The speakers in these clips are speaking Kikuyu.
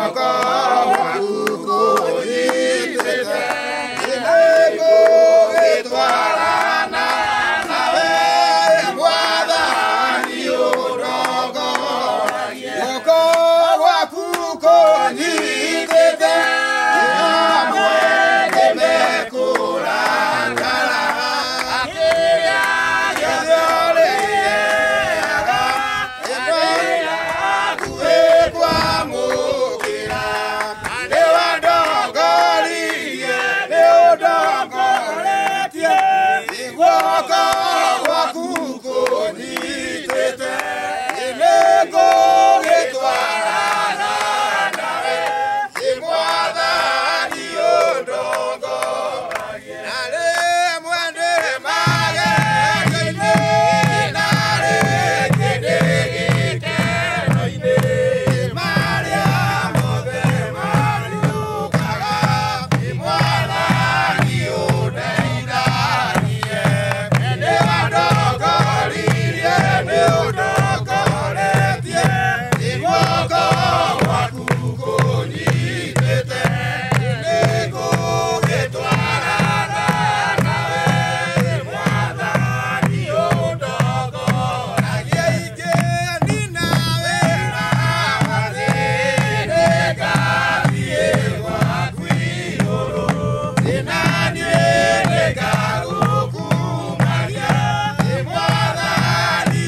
Guoko gwaku kũnyitĩte, nĩngũgĩtwarana nawe, Mwathani ũndongoragie. Guoko gwaku kũnyitĩte, amwe nĩmekũrakara, kĩrĩa gĩothe ũrĩheaga, ĩno yaku ĩkwamũkĩra. Nĩwandongoririe, nĩũndongoretie, guoko gwaku kũnyitĩte, nĩngũgĩtwarana nawe, Mwathani ũndongoragie. Na rĩmwe ndĩ magerio-inĩ, na rĩngĩ ndĩ gĩkeno-inĩ, marĩa mothe mariũkaga, Mwathani ũndeithagie. Nĩwandongoririe, nĩũndongoretie, guoko gwaku kũnyitĩte, nĩngũgĩtwarana nawe, Mwathani ũndongoragie. Ingĩni nawe thĩ, nĩngathiĩ gwaku igũrũ, na niĩ nĩngagũkumaria, Mwathani.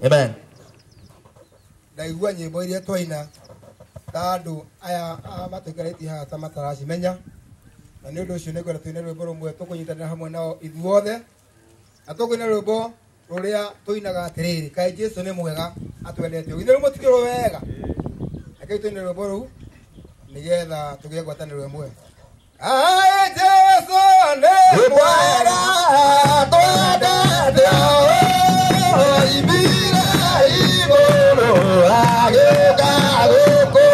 Amen. Ndaigua nyĩmbo iria twaina ta andũ aya matũikarĩtie haha ta mataracimenya, na nĩ ũndũ ũcio nĩngwenda tũine rwĩmbo rũmwe tũkũnyitanĩra hamwe nao ithuothe, na tũkũina rwĩmbo rũrĩa tũinaga atĩrĩrĩ, kaĩ Jesũ nĩ mwega atwendete. Ithuĩ mũtikĩrwo wega, rekei tũine rwĩmbo rũu nĩgetha tũgĩe ngwatanĩro ĩmwe. Kaĩ Jesũ nĩ mwega atwendete, oimire igũrũ agĩũka gũkũ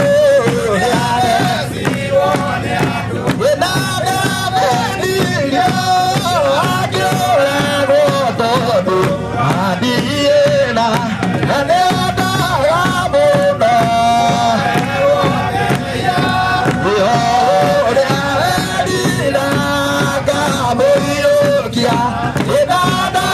Yeah.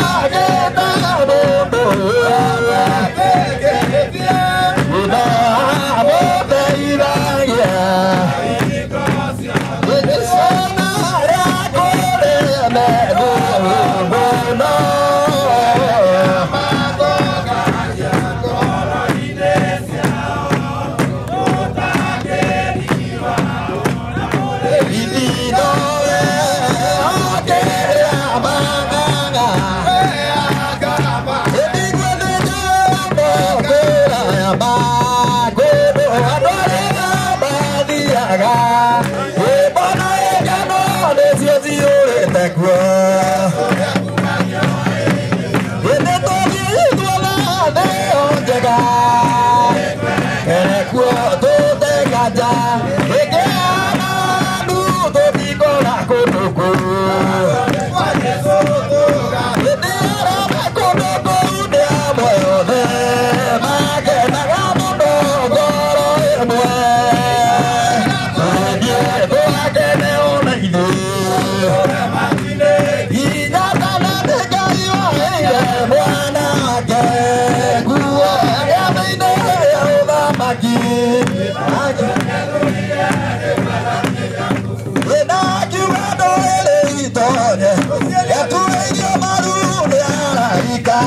wika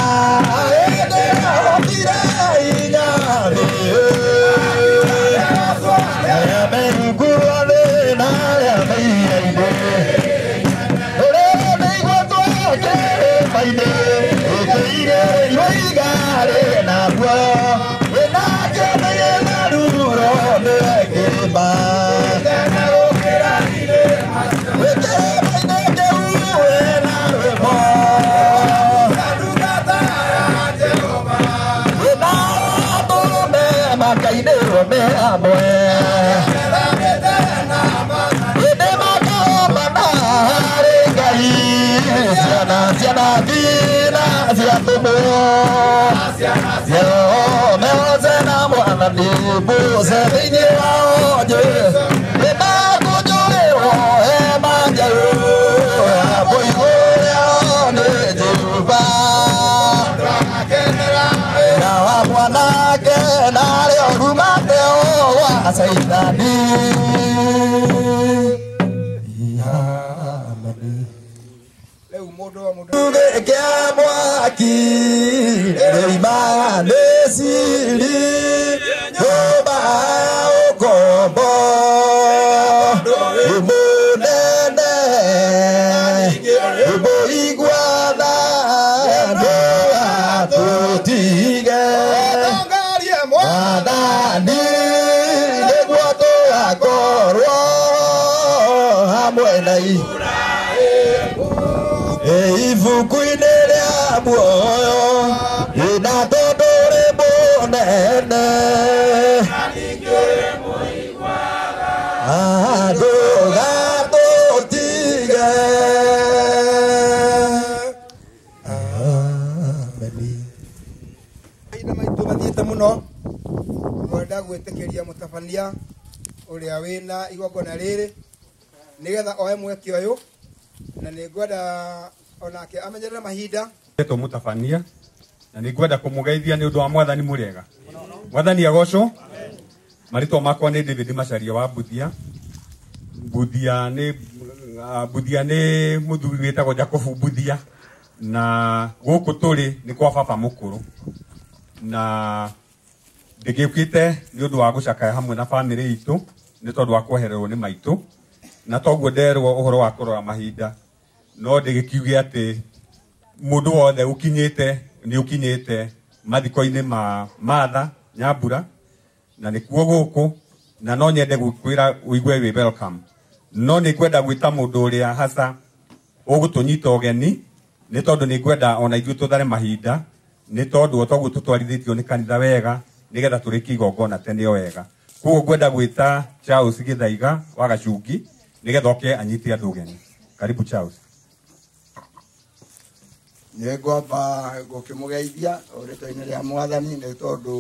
ĩndĩrahotire inya thĩ arĩa me rungu rwa thĩ na arĩa me iria-inĩ ũrĩa nĩigwetwo kĩrĩma-inĩ ĩkĩigĩrĩirwo ihiga rĩna muoyo wĩna kĩndũ gĩtharuro nĩwe kĩrĩma wĩ kĩrĩma-inĩ kĩu wĩna rwĩmbo wĩna andũ makainĩrwo me hamwe hĩndĩ makahomana harĩ Ngai ciana cia nabii na cia atũmwo mehotse na mwathani Mose thĩinĩ wao Jesũ nĩmakũnjũrĩrwo hema njerũ ya mũihũrĩo nĩ Jehova na wa mwanake na arĩa oru mateo wa Caitani. Amen. Rĩu mũndũ o mũndũ Gĩkĩa mwaki rĩima nĩ ciri nyũmba ya ũkombo mũnene mũigua tha ndũgatũtige tongorie mwathani nĩguo tũgakorwo hamwe na ibuku-inĩ rĩa muoyo na tondũ ũrĩ mũnene ndũgatũtige. Amen. Mahinda maitũ mathiĩte mũno ngwenda gwĩtĩkĩria mũtabania ũrĩa wĩna igongona rĩrĩ nĩgetha oe mweke ũyũ na nĩ ngwenda onake amenyerere mahinda. Etwo mũtabania na nĩ ngwenda kũmũgeithia nĩ ũndũ wa mwathani mũrĩega. Mwathani agocwo. Marĩtwa makwa nĩ David Macharia wa Mbuthia. Mbuthia nĩ Mbuthia nĩ mũthuri wĩtagwo Jacobu Mbuthia na gũkũ tũrĩ nĩ kwa baba mũkũrũ na ndĩgĩũkĩte nĩ ũndũ wa gũcakaya hamwe na bamĩrĩ itũ nĩ tondũ wa kwehererwo nĩ maitũ na toguo nderwo ũhoro wa kũrora mahinda no ndĩgĩkiuge atĩ mũndũ wothe ũkinyĩte nĩ ũkinyĩte mathiko-inĩ ma Martha Nyambura na nĩkuo gũkũ na no nyende gũkwĩra ũigue wĩ welcome no nĩ ngwenda gwĩta mũndũ ũrĩa hasa ũgũtũnyita ũgeni nĩ tondũ nĩ ngwenda ona ithuĩ tũthare mahinda nĩ tondũ o toguo tũtwarithĩtio nĩ kanitha wega nĩgetha tũrĩkie igongona tene o wega koguo ngwenda gwĩta Charles Gĩthaiga wa Gacungi nĩgetha oke anyite andũ ũgeni. Karibu Charles. Nĩ ngwamba gũkĩmũgeithia rĩtwa-inĩ rĩa mwathani nĩ tondũ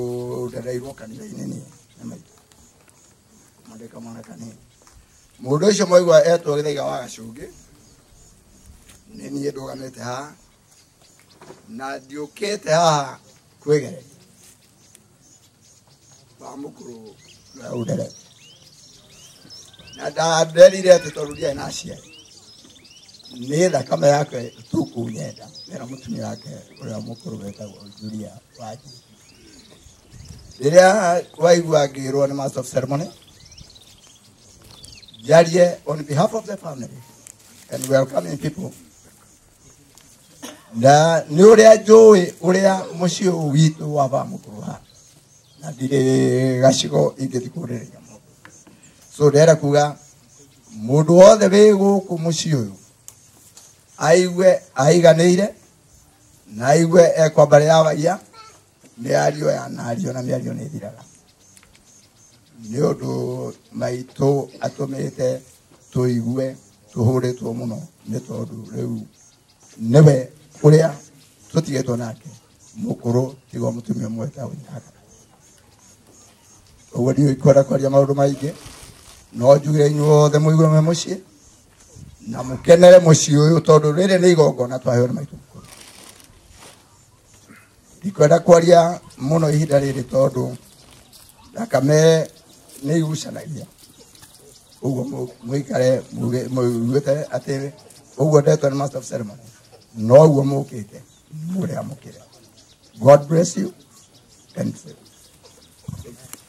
ndereirwo kanitha-inĩ niĩ nĩ maitũ mandĩ kamwana kanini. Mũndũ ũcio mwaigua etwo Gĩthaiga wa Gacungi nĩ niĩ ndũgamĩte haha na ndiũkĩte haha kwĩgereria wa mũkũrũ ũrĩa ũnderete na ndanderire atĩ tondũ ndiarĩ na aciari nĩ thakame yake tu kũnyenda mena mũtumia wake ũrĩa mũkũrũ wetagwo Julia Wanji. Rĩrĩa waigua ngĩrwo nĩ master of ceremony njarie on behalf of the family and welcoming people na nĩ ũrĩa njũĩ ũrĩa mũciĩ ũyũ witũ wa baba mũkũrũ haha na ndirĩ gacigo ingĩthiĩ kũrĩrĩria mũndũ so ndĩrenda kuga mũndũ wothe wĩ gũkũ mũciĩ ũyũ aigue aiganĩire na aigue ekwa mbere ya waiya mĩario yanario na mĩario nĩ ĩthiraga nĩ ũndũ maitũ atũmĩte tũigue tũhũrĩtwo mũno nĩ tondũ rĩu nĩwe ũrĩa tũtigĩtwo nake mũkũrũ tiga mũtumia ũmwe wetagwo Nyaka. Ũguo ndiũĩ kwenda kwaria maũndũ maingĩ no njugire inyuothe mũigue me mũciĩ na mũkenere mũciĩ ũyũ tondũ rĩrĩ nĩ igongona twaheo nĩ maitũ mũkũrũ. Ndikwenda kwaria mũno ihinda rĩrĩ tondũ thakame nĩ igucanagia ũguo mũikare mũiguĩte atĩ ũguo ndetwo nĩ master of ceremony noguo mũkĩte. Mũrĩamũkĩre. God bless you and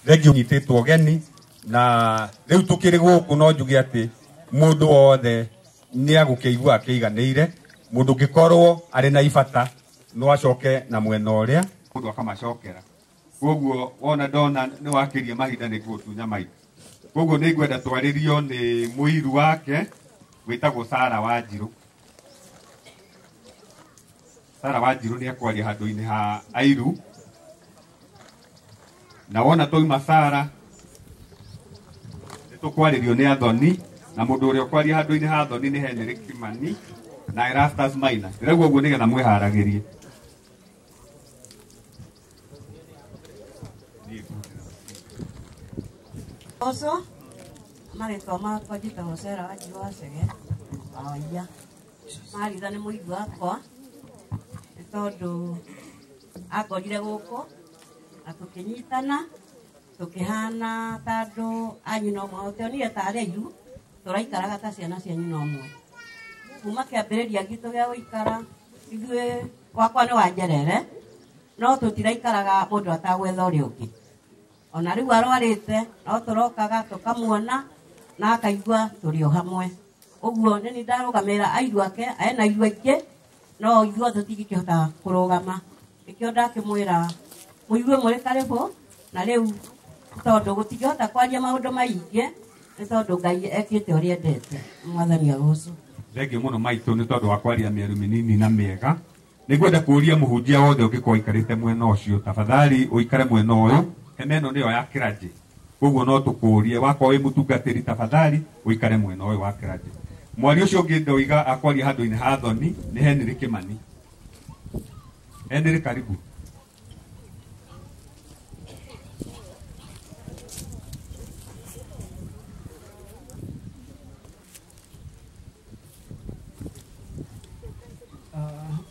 Thengiũ nyitĩtwo ũgeni na rĩu tũkĩrĩ gũkũ no njuge atĩ mũndũ wothe nĩ agũkĩigua akĩiganĩire. Mũndũ ũngĩkorwo arĩ na ibata no acoke na mwena ũrĩa mũndũ akamacokera. Koguo wona ndona nĩ wakĩria mahinda nĩ ngũgũtunya maitho. Koguo nĩ ngwenda twarĩrio nĩ mũiru wake wĩtagwo Sarah Wanjirũ. Sarah Wanjirũ nĩ ekwaria handũ-inĩ ha Airu. Na wona twauma Sarah nĩ tũkwarĩrio nĩ Athoni, na mũndũ ũrĩa ũkwaria handũ-inĩ ha Athoni nĩ Henry Kimani na Erastus Maina. Ndĩraigua ũguo nĩgetha mwĩharagĩrie. Oco marĩtwa makwa njĩtagwo Sarah Wanjirũ wa Chege wa Waiya. Maritha nĩ mũigu wakwa nĩ tondũ akorire gũkũ na tũkĩnyitana tũkĩhana ta andũ a nyina ũmwe. Ũtionire tarĩ airu, tũraikaraga ta ciana cia nyina ũmwe. Kuma kĩambĩrĩria gitũ gĩa gũikara ithuĩ gwakwa nĩ wa Njerere, no tũtiraikaraga mũndũ atagwetha ũrĩa ũngĩ. Ona rĩu arwarĩte no tũrokaga tũkamuona na akaigua tũrĩ o hamwe. Ũguo nĩ niĩ ndarũgamĩrĩra airu ake, ena airu aingĩ no ithuothe tũtingĩkĩhota kũrũgama. Nĩkĩo ndakĩmwĩra mũigue mũrĩ karĩbũ, na rĩu tondũ gũtingĩhota kwaria maũndũ maingĩ nĩ tondũ Ngai ekĩte ũrĩa endete. Mwathani agocwo. Thengiũ mũno maitũ nĩ tondũ wa kwaria mĩario mĩnini na mĩega. Nĩngwenda kũũria mũhunjia wothe ũngĩkorwo ũikarĩte mwena ũcio, tafadhali ũikare mwena ũyũ. Hema ĩno nĩyo ya kĩranjĩ, koguo no tũkũũrie wakorwo wĩ mũtungatĩri, tafadhali ũikare mwena ũyũ wa kĩranjĩ. Mwaria ũcio ũngĩ ndoiga akwaria handũ-inĩ ha Thoni nĩ Henry Kimani. Henry, karibu.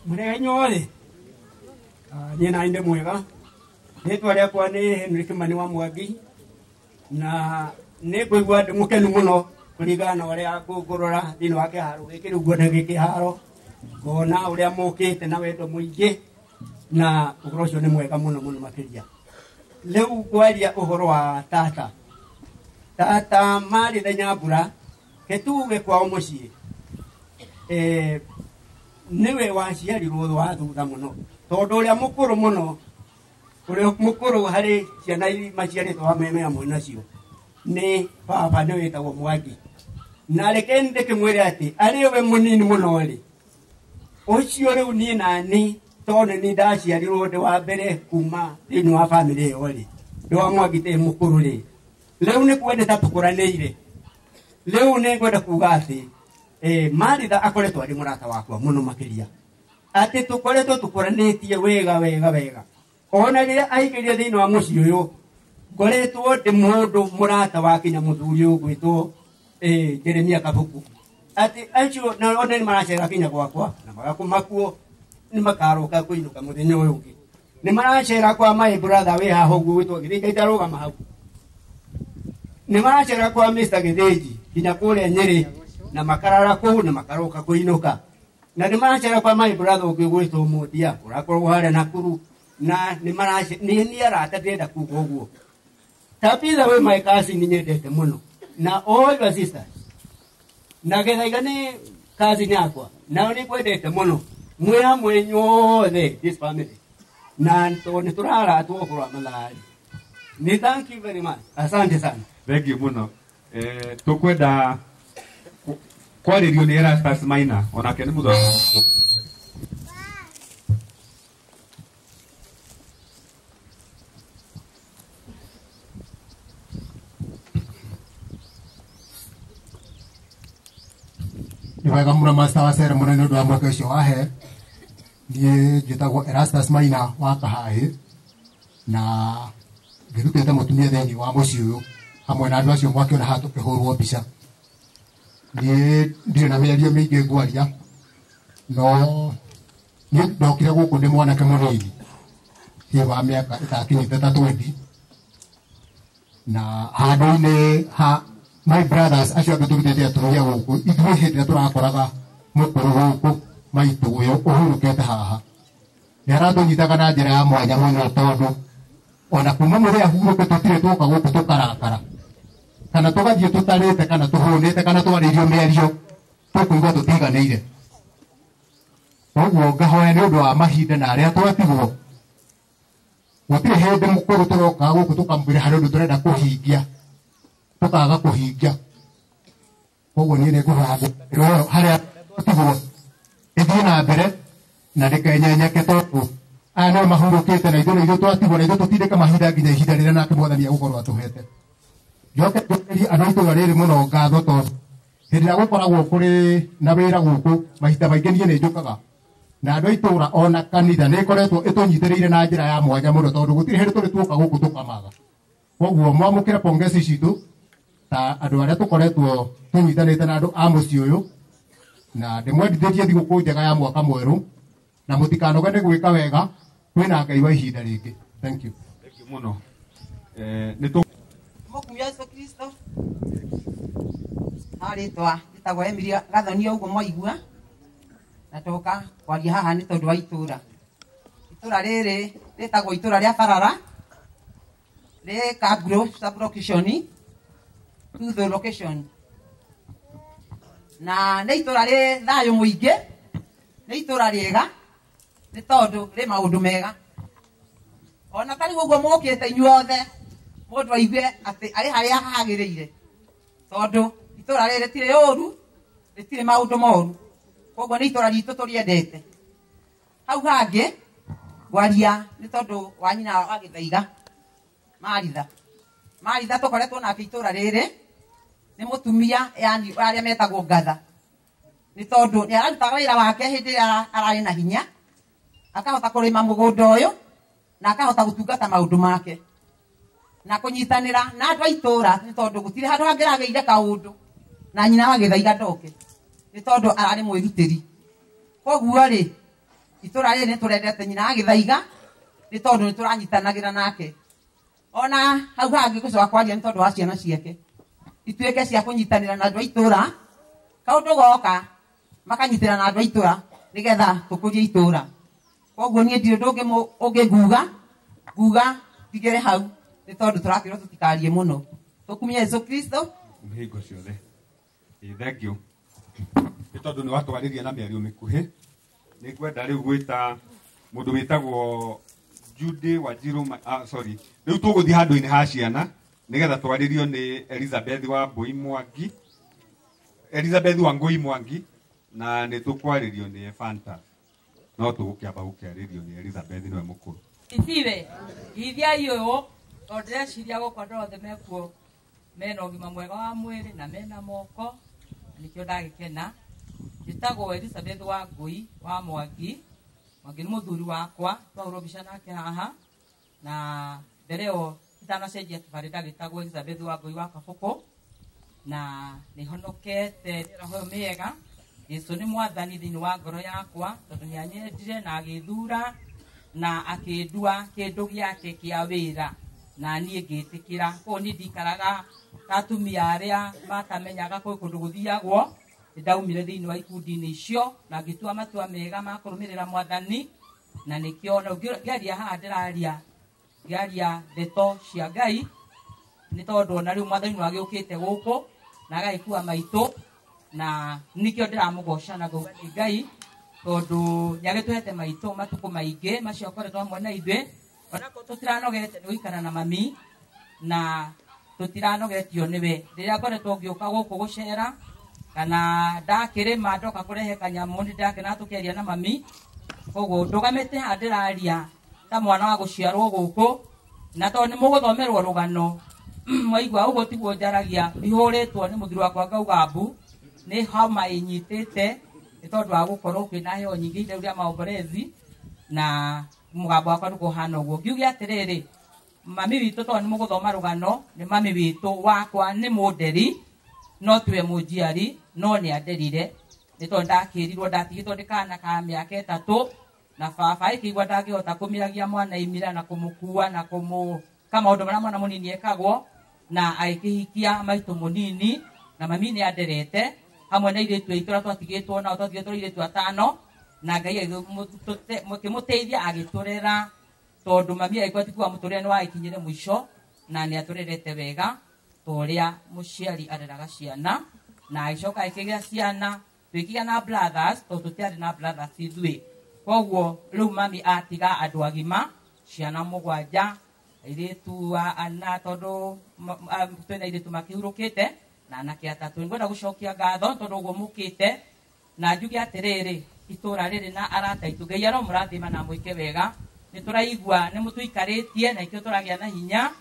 Mũrega inyuothe? Niĩ na ndĩ mwega. Rĩtwa rĩakwa nĩ Henry Kimani wa Mwangi, na nĩ ngũigua ndĩ mũkenu mũno kũringana na ũrĩa ngũrora thĩinĩ wa kĩharo gĩkĩ. Rĩu nguona gĩ kĩharo, ngona ũrĩa mũkĩte na wendo mũingĩ, na ũhoro ũcio nĩ mwega mũno mũno makĩria. Rĩu ngwaria ũhoro wa tata. Tata Maritha Nyambura, ketuge kwao mũciĩ, nĩwe waciarirwo wa thutha mũno, tondũ ũrĩa mũkũrũ mũno, ũrĩa mũkũrũ harĩ ciana iria maciarĩtwo hamwe me hamwe nacio nĩ baba, nĩ wĩtagwo Mwangi. Na reke ndĩkĩmwĩre atĩ arĩ we mũnini mũno rĩ, ũcio rĩu niĩ nani, tondũ nĩ ndaciarirwo ndĩ wa mbere kuma thĩinĩ wa bamĩrĩ ĩyo rĩ, ndĩ wa Mwangi ndĩ mũkũrũ rĩ, rĩu nĩ kwendeta tũkũranĩire. Rĩu nĩ ngwenda kuga atĩ Maritha akoretwo arĩ mũrata wakwa mũno makĩria, atĩ tũkoretwo tũkũranĩtie wega wega wega. Ona rĩrĩa aingĩrire thĩinĩ wa mũciĩ ũyũ, ngoretwo ndĩ mũndũ mũrata wa kinya mũthuri ũyũ ũgwĩtwo Jeremia Kabuku, atĩ acio na ona nĩ maracera kinya gwakwa na magakoma kuo, nĩ makaroka kũinũka mũthenya ũyũ ũngĩ. Nĩ maracera kwa my brother wĩ haha ũguo gwĩtwo Gĩthĩnji, ndarũgama hau. Nĩ maracera kwa Mr. Gĩthĩnji kinya kũrĩa Nyĩrĩ, na makarara kũu na makaroka kũinũka. Na nĩ maracera kwa my brother ũngĩ gwĩtwo Mũthia, ũrakorwo harĩa Nakuru, na nĩ marace nĩ arata ndĩrenda kuga ũguo. Tabitha wĩ my cousin nyendete mũno, na all your sisters, na Gĩthaiga nĩ cousin yakwa, nao nĩ ngwendete mũno mwĩ hamwe inyuothe this family, na tondũ nĩ tũraratwo ũhoro wa matharĩ. Nĩ thank you very much, asante sana. Thengiũ mũno. Tũkwenda kwarĩrio nĩ Erastus Maina, onake nĩ mũthoni. Nĩ wega mũno master wa ceremony nĩ ũndũ wa mweke ũcio wahe. Niĩ njĩtagwo Erastus Maina wa Kahaĩ, na ngĩrutĩte mũtumia thĩinĩ wa mũciĩ ũyũ hamwe na andũ acio mwakĩona haha tũkĩhũrwo mbica. Niĩ ndirĩ na mĩario mĩingĩ ngwaria, no niĩ ndokire gũkũ ndĩ mwanake mũnini, hihi wa mĩaka ĩtakinyĩte ta 20, na handũ-inĩ ha my brothers acio angĩ tũrutĩte atumia gũkũ, ithuĩ hĩndĩ ĩrĩa tũrakoraga mũkũrũ gũkũ maitũ ũyũ ũhurũkĩte haha, Nĩ aratũnyitaga na njĩra ya mwanya mũno tondũ ona kuma mũrĩa ahurũke tũtirĩ twoka gũkũ tũkarakara kana tũgathiĩ tũtarĩte kana tũhũnĩte kana twarĩirio mĩario tũkũigua tũtiganĩire. Koguo ngahoya nĩ ũndũ wa mahinda na arĩa twatigwo gũtirĩ hĩndĩ mũkũrũ tũroka gũkũ tũkamwĩra harĩ ũndũ tũrenda kũhingia tũkaga kũhingia. Koguo niĩ nĩ ngũhoya harĩa twatigwo ĩthiĩ na mbere na ndĩkenyenyeke tondũ aya nĩo mahurũkĩte na ithuĩ nĩ ithuĩ twatigwo na ithuĩ tũtindĩke mahinda nginya ihinda rĩrĩa nake Mwathani egũkorwo atũhete. Njoke njokerie andũ a itũũra rĩrĩ mũno ngatho tondũ hĩndĩ ĩrĩa gũkoragwo kũrĩ na wĩra gũkũ mahinda maingĩ niĩ nĩ njũkaga na andũ a itũũra ona kanitha nĩ ĩkoretwo ĩtũnyitĩrĩire na njĩra ya mwanya mũno tondũ gũtirĩ hĩndĩ tũrĩ tuoka gũkũ tũkamaga. Koguo mwamũkĩre pongezi citũ ta andũ arĩa tũkoretwo tũnyitanĩte na andũ a mũciĩ ũyũ na ndĩmwendithĩrie thigũkũ njega ya mwaka mwerũ na mũtikanoge nĩ gwĩka wega kwĩna Ngai wa ihinda rĩngĩ. Thank you. Thank you mũno. Nĩ tũ Mũkumia Yesu Kristo. Harĩtwa njĩtagwo Emilia Gathoni ũguo mwaigua na toka kwaria haha nĩ tondũ wa itũra. Itũra rĩrĩ rĩtagwo itũra rĩa Barara rĩ Kanguro sub-location Tutho location na nĩ itũra rĩ thayũ mũingĩ, nĩ itũra rĩega nĩ tondũ rĩ maũndũ mega. Ona tarĩ ũguo mũkĩte inyuothe mũndũ aigue atĩ arĩ harĩa hagĩrĩire tondũ itũra rĩrĩ rĩtirĩ ũru, rĩtirĩ maũndũ moru. Koguo nĩ itũra ritũ tũrĩendete. Hau hangĩ ngwaria nĩ tondũ wa nyina wa Gĩthaiga Maritha. Maritha tũkoretwo nake itũra rĩrĩ nĩ mũtumia yani arĩa metagwo ngatha nĩ tondũ nĩ ararutaga wĩra wake hĩndĩ ĩrĩa ararĩ na hinya akahota kũrĩma mũgũnda ũyũ na akahota gũtungata maũndũ make na kũnyitanĩra na andũ a itũra nĩ tondũ gũtirĩ handũ hangĩragĩire kaũndũ na nyina wa Gĩthaiga ndoke nĩ tondũ ararĩ mwĩrutĩri. Koguo rĩ itũra rĩrĩ nĩ tũrendete nyina wa Gĩthaiga nĩ tondũ nĩ tũranyitanagĩra nake. Ona hau hangĩ gũcoka kwaria nĩ tondũ wa ciana ciake ituĩke cia kũnyitanĩra na andũ a itũra kaũndũ goka makanyitĩra na andũ a itũra nĩgetha tũkũrie itũra. Koguo niĩ ndirĩ ũndũ ũngĩ nguga nguga ndigĩre hau nĩ tondũ tũrakĩrwo tũtikarie mũno. Tũkumie Yesu Kristo hingo ciothe. Thank you. Nĩ tondũ nĩ watwarĩria na mĩario mĩkuhĩ nĩ ngwenda rĩu gwĩta mũndũ wĩtagwo Judy Wanjiru sorry rĩu tũgũthiĩ handũ-inĩ ha ciana nĩgetha twarĩrio nĩ Elizabeth wa Mbũi Mwangi, Elizabeth wa Ngũi Mwangi na nĩ tũkwarĩrio nĩ Fanta no tũgũkĩamba gũkĩarĩrio nĩ Elizabeth nĩwe mũkũrũ. Ithiwe ithiai ũyũ tondũ ndĩreciria gũkũ andũ othe mekuo mena ũgima mwega wa mwĩrĩ na mena moko nĩkĩo ndagĩkena. Njĩtagwo Elizabeth wa Ngũi wa Mwangi. Mwangi nĩ mũthuri wakwa twahũrwo mbica nake haha na mbere ĩyo itanacenjia kĩbarĩ ndagĩtagwo Elizabeth wa Ngũi wa Kabũkũ na nĩhonokete roho mĩega. Jesũ nĩ mwathani thĩinĩ wa ngoro yakwa tondũ nĩanyendire na agĩthura na akĩndua kĩndũ gĩake kĩa wĩra na niĩ ngĩtĩkĩra. Koguo niĩ ndikaraga ta atumia arĩa matamenyaga kwĩ kũndũ gũthiagwo. Nĩndaumire thĩinĩ wa ikundi-inĩ icio na ngĩtua matua mega ma kũrũmĩrĩra mwathani na nĩkĩo na ngĩaria haha ndĩraria ngĩaria ndeto cia Ngai nĩ tondũ ona rĩu mwathani nĩ agĩũkĩte gũkũ na agagĩkua maitũ na nĩkĩo ndĩramũgoca na ngauga nĩ Ngai tondũ nĩagĩtũhete maitũ matukũ maingĩ macio akoretwo hamwe na ithuĩ onakorwo tũtiranogete nĩ gũikara na mami na tũtiranogetio nĩwe. Rĩrĩa ngoretwo ngĩũka gũkũ gũcera kana ndakĩrĩma ndoka kũrehe kanyamũ nĩ ndakena tũkĩaria na mami. Koguo ndũgamĩte haha ndĩraria ta mwana wa gũciarwo gũkũ na tondũ nĩ mũgũthomerwo rũgano mwaigua ũguo tiguo njaragia ihũrĩtwo nĩ mũthuri wakwa ngauga mbu nĩ homa ĩnyitĩte nĩ tondũ wa gũkorwo kwĩna heho nyingĩ ihinda rĩu rĩa maomborezi na mũgambo wakwa nĩguo ũhana ũguo. Ngiuge atĩrĩrĩ mami witũ tondũ nĩ mũgũthoma rũgano nĩ mami witũ wakwa nĩ mũnderi no tiwe mũnjiari no nĩ anderire nĩ tondũ ndakĩrirwo ndatigĩtwo ndĩ kana ka mĩaka 3 na baba ĩkĩigua ndangĩhota kũmiragia mwana imira na kũmũkua na kũmũka maũndũ marĩa mwana mũnini ekagwo na agĩkĩhikia maitũ mũnini na mami nĩ anderete hamwe na airĩtu aitũ arĩa twatigĩtwo nao twatigĩtwo airĩtu 5 Na Ngai agĩkĩmũteithia agĩtũrera tondũ mami agĩkorwo ti kuga mũtũrĩre nĩ wagĩkinyire mũico na nĩ atũrerete wega ta ũrĩa mũciari areraga ciana na agĩcoka agĩkĩgĩa ciana twĩkĩgĩa na brothers tondũ tũtiarĩ na brothers ithuĩ. Koguo rĩu mami atiga andũ agima ciana 7 airĩtu ana tondũ twĩna airĩtu makĩhurũkĩte na anake 3. Nĩngwenda gũcokia ngatho tondũ ũguo mũkĩte na njuge atĩrĩrĩ itũra rĩrĩ na arata aitũ Ngai aromũrathima na mwĩke wega. Nĩ tũraigua nĩ mũtũikarĩtie na ikĩo tũragĩa na hinya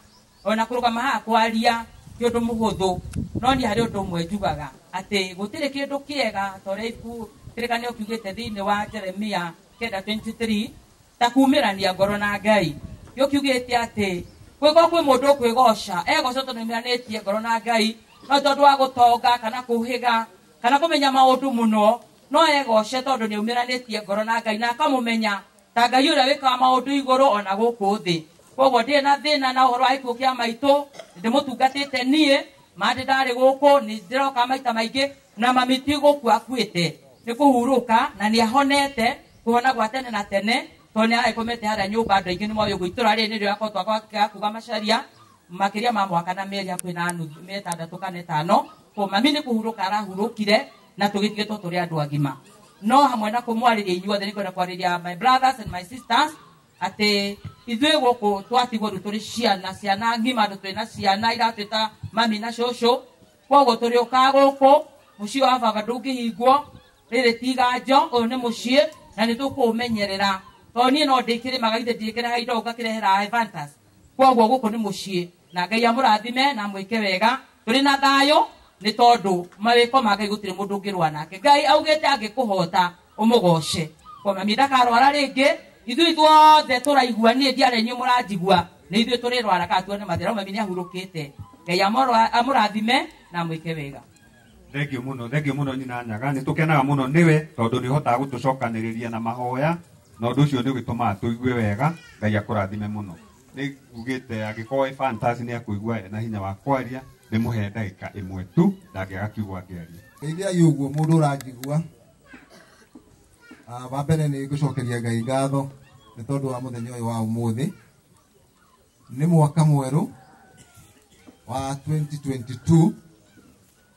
ona kũrũgama haha kwaria ti ũndũ mũhũthũ no niĩ harĩ ũndũ ũmwe njugaga atĩ gũtirĩ kĩndũ kĩega ta ũrĩa ibuku kĩrĩkanĩro kiugĩte thĩinĩ wa Jeremia 9:23 ta kumĩrania ngoro na Ngai. Kĩo kiugĩte atĩ kwĩgo kwĩ mũndũ ũkwĩgoca egoca tondũ nĩumiranĩtie ngoro na Ngai no tondũ wa gũtonga kana kũhĩga kana kũmenya maũndũ mũno no egoce tondũ nĩumiranĩtie ngoro na Ngai na akamũmenya ta Ngai ũrĩa wĩkaga maũndũ igũrũ ona gũkũ thĩ. Koguo ndirĩ na thĩna na ũhoro wa gĩkuũ kĩa maitũ ndĩmũtungatĩte niĩ mandĩ ndarĩ gũkũ nĩ ndĩroka maita maingĩ na mami ti gũkua akuĩte nĩ kũhurũka na nĩ ahonete kũhona gwa tene na tene tondũ nĩ aragĩkomete harĩa nyũmba andũ aingĩ nĩ moĩ ũguo itũra rĩrĩ nĩrĩo akoretwo akuga Macharia makĩria ma mwaka na mĩeri hakuhĩ na nuthu 6 kana 5. Koguo mami nĩ kũhurũka arahurũkire na tũgĩtigĩtwo tũrĩ andũ agima. No hamwe na kũmwarĩria inyuothe nĩngwenda kwarĩria my brothers and my sisters atĩ ithuĩ gũkũ twatigwo rĩu tũrĩ ciana ciana ng'ima andũ twĩna ciana iratwĩta mami na cũcũ. Koguo tũrĩũkaga gũkũ mũciĩ wa baba ndũngĩhingwo rĩrĩ ti iganjo ũyũ nĩ mũciĩ na nĩ tũkũũmenyerera tondũ niĩ no ndĩkĩrĩmaga ithe ndikĩrehaga indo ngakĩrehera Evantas. Koguo gũkũ nĩ mũciĩ na Ngai amũrathime na mwĩke wega tũrĩ na thayũ nĩ tondũ mawĩko ma Ngai gũtirĩ mũndũ ũngĩrũa nake. Ngai augĩte angĩkũhota ũmũgoce. Kwa mami ndakarwara rĩngĩ ithuĩ ithuothe tũraigua niĩ ndiarĩ inyuĩ mũranjigua nĩ ithuĩ tũrĩrwara kana tuone mathĩna mami nĩ ahurũkĩte. Ngai amũrathime na mwĩke wega. Thengio mũno, thengio mũno nyina Nyaga nĩ tũkenaga mũno nĩwe tondũ nĩ ũhotaga gũtũcokanĩrĩria na mahoya na ũndũ ũcio nĩ ũgĩtũmaga tũigue wega. Ngai akũrathime mũno. Nĩ ngugĩte angĩkorwo Fantasy nĩ akũigua ena hinya wa kwaria ndĩmũhe ndagĩka 1 tu ndangĩaga kiugo angĩaria. Ngeithiai ũguo mũndũ ũranjigua. Wa mbere nĩ ngũcokeria Ngai ngatho nĩ tondũ wa mũthenya ũyũ wa ũmũthĩ. Nĩ mwaka mwerũ wa 2022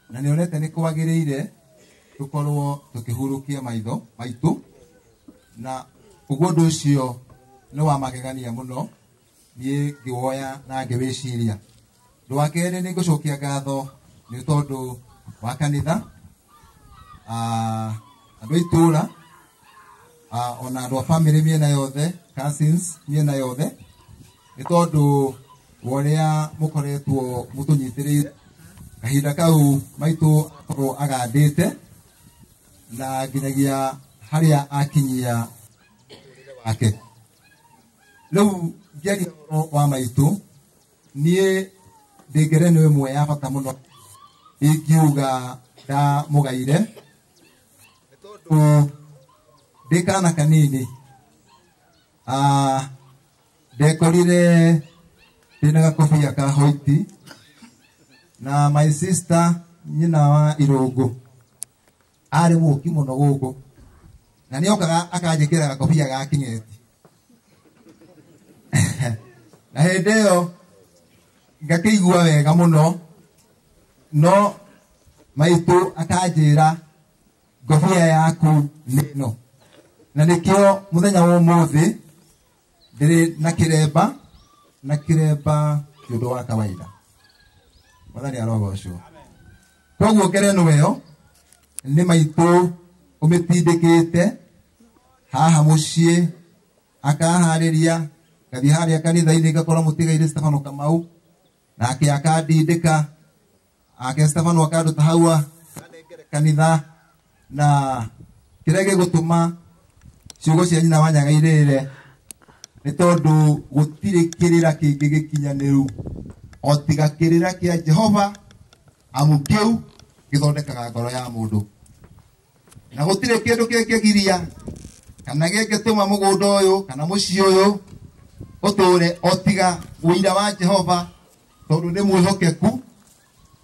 na nĩonete nĩ kwagĩrĩire tũkorwo tũkĩhurũkia maitho maitũ na ũguo ũndũ ũcio nĩ wa magegania mũno niĩ ngĩwoya na ngĩwĩciria. Ũndũ wa kerĩ nĩ ngũcokia ngatho nĩ tondũ wa kanitha andũ a itũũra ona andũ a bamĩrĩ mĩena yothe cousins mĩena yothe nĩ tondũ wa ũrĩa mũkoretwo mũtũnyitĩrĩire kahinda kau maitũ akorwo agandĩte na nginyagia harĩa akinyia wake. Rĩu ngĩaria ũhoro wa maitũ niĩ ndĩ ngerenwa ĩmwe ya bata mũno ingiuga ndamũgaire nĩ tondũ ndĩ kana kanini ndekorire ndĩna gakobia ka hoiti na my sister nyina wa Irũngũ arĩ mũũki mũno gũkũ na nĩokaga akanjĩkĩra gakobia ga kĩng'eti na hĩndĩ ĩyo ngakĩigua wega mũno no maitũ akanjĩra ngobia yaku nĩ ĩno na nĩkĩo mũthenya wa ũmũthĩ ndĩrĩ na kĩremba na kĩremba ti ũndũ wa kawaida. Mwathani arogocwo. Koguo ngerenwa ĩyo nĩ maitũ ũmĩtindĩkĩte haha mũciĩ akaharĩria ngathiĩ harĩa kanitha-inĩ ngakora mũtigairĩ Stefano Kamau nake akandindĩka ake Stefano akanduta hau akanengere kanitha na kĩrĩa gĩgũtũma ciugo cia nyina wa Nyaga irĩre nĩ tondũ gũtirĩ kĩrĩra kĩngĩ gĩkinyanĩru o tiga kĩrĩra kĩa Jehova amu kĩu gĩthondekaga ngoro ya mũndũ na gũtirĩ kĩndũ kĩngĩgiria kana gĩngĩtũma mũgũnda ũyũ kana mũciĩ ũyũ ũtũre o tiga ũira wa Jehova tondũ nĩ mwĩhokeku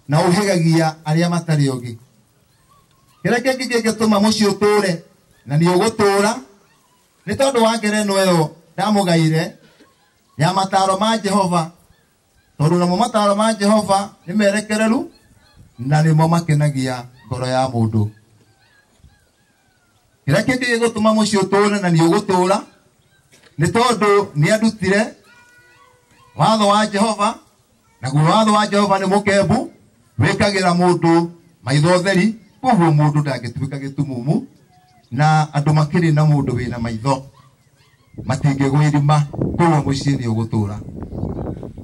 na ũhĩgagia arĩa matarĩ ogĩ. Kĩrĩa kĩngĩ kĩngĩtũma mũciĩ ũtũre na nĩ ũgũtũũra nĩ tondũ wa ngerenwa ĩyo ndamũgaire ya mataro ma Jehova tondũ namo mataro ma Jehova nĩ merekereru na nĩmo makenagia ngoro ya mũndũ. Kĩrĩa kĩngĩ gĩgũtũma mũciĩ ũtũũre na nĩ ũgũtũũra nĩ tondũ nĩ andutire watho wa Jehova, naguo watho wa Jehova nĩ mũkembu wĩkagĩra mũndũ maitho theri, koguo mũndũ ndangĩtuĩka gĩtumumu na andũ makĩrĩ na mũndũ wĩna maitho matingĩgwĩrima, koguo mũciĩ nĩ ũgũtũũra.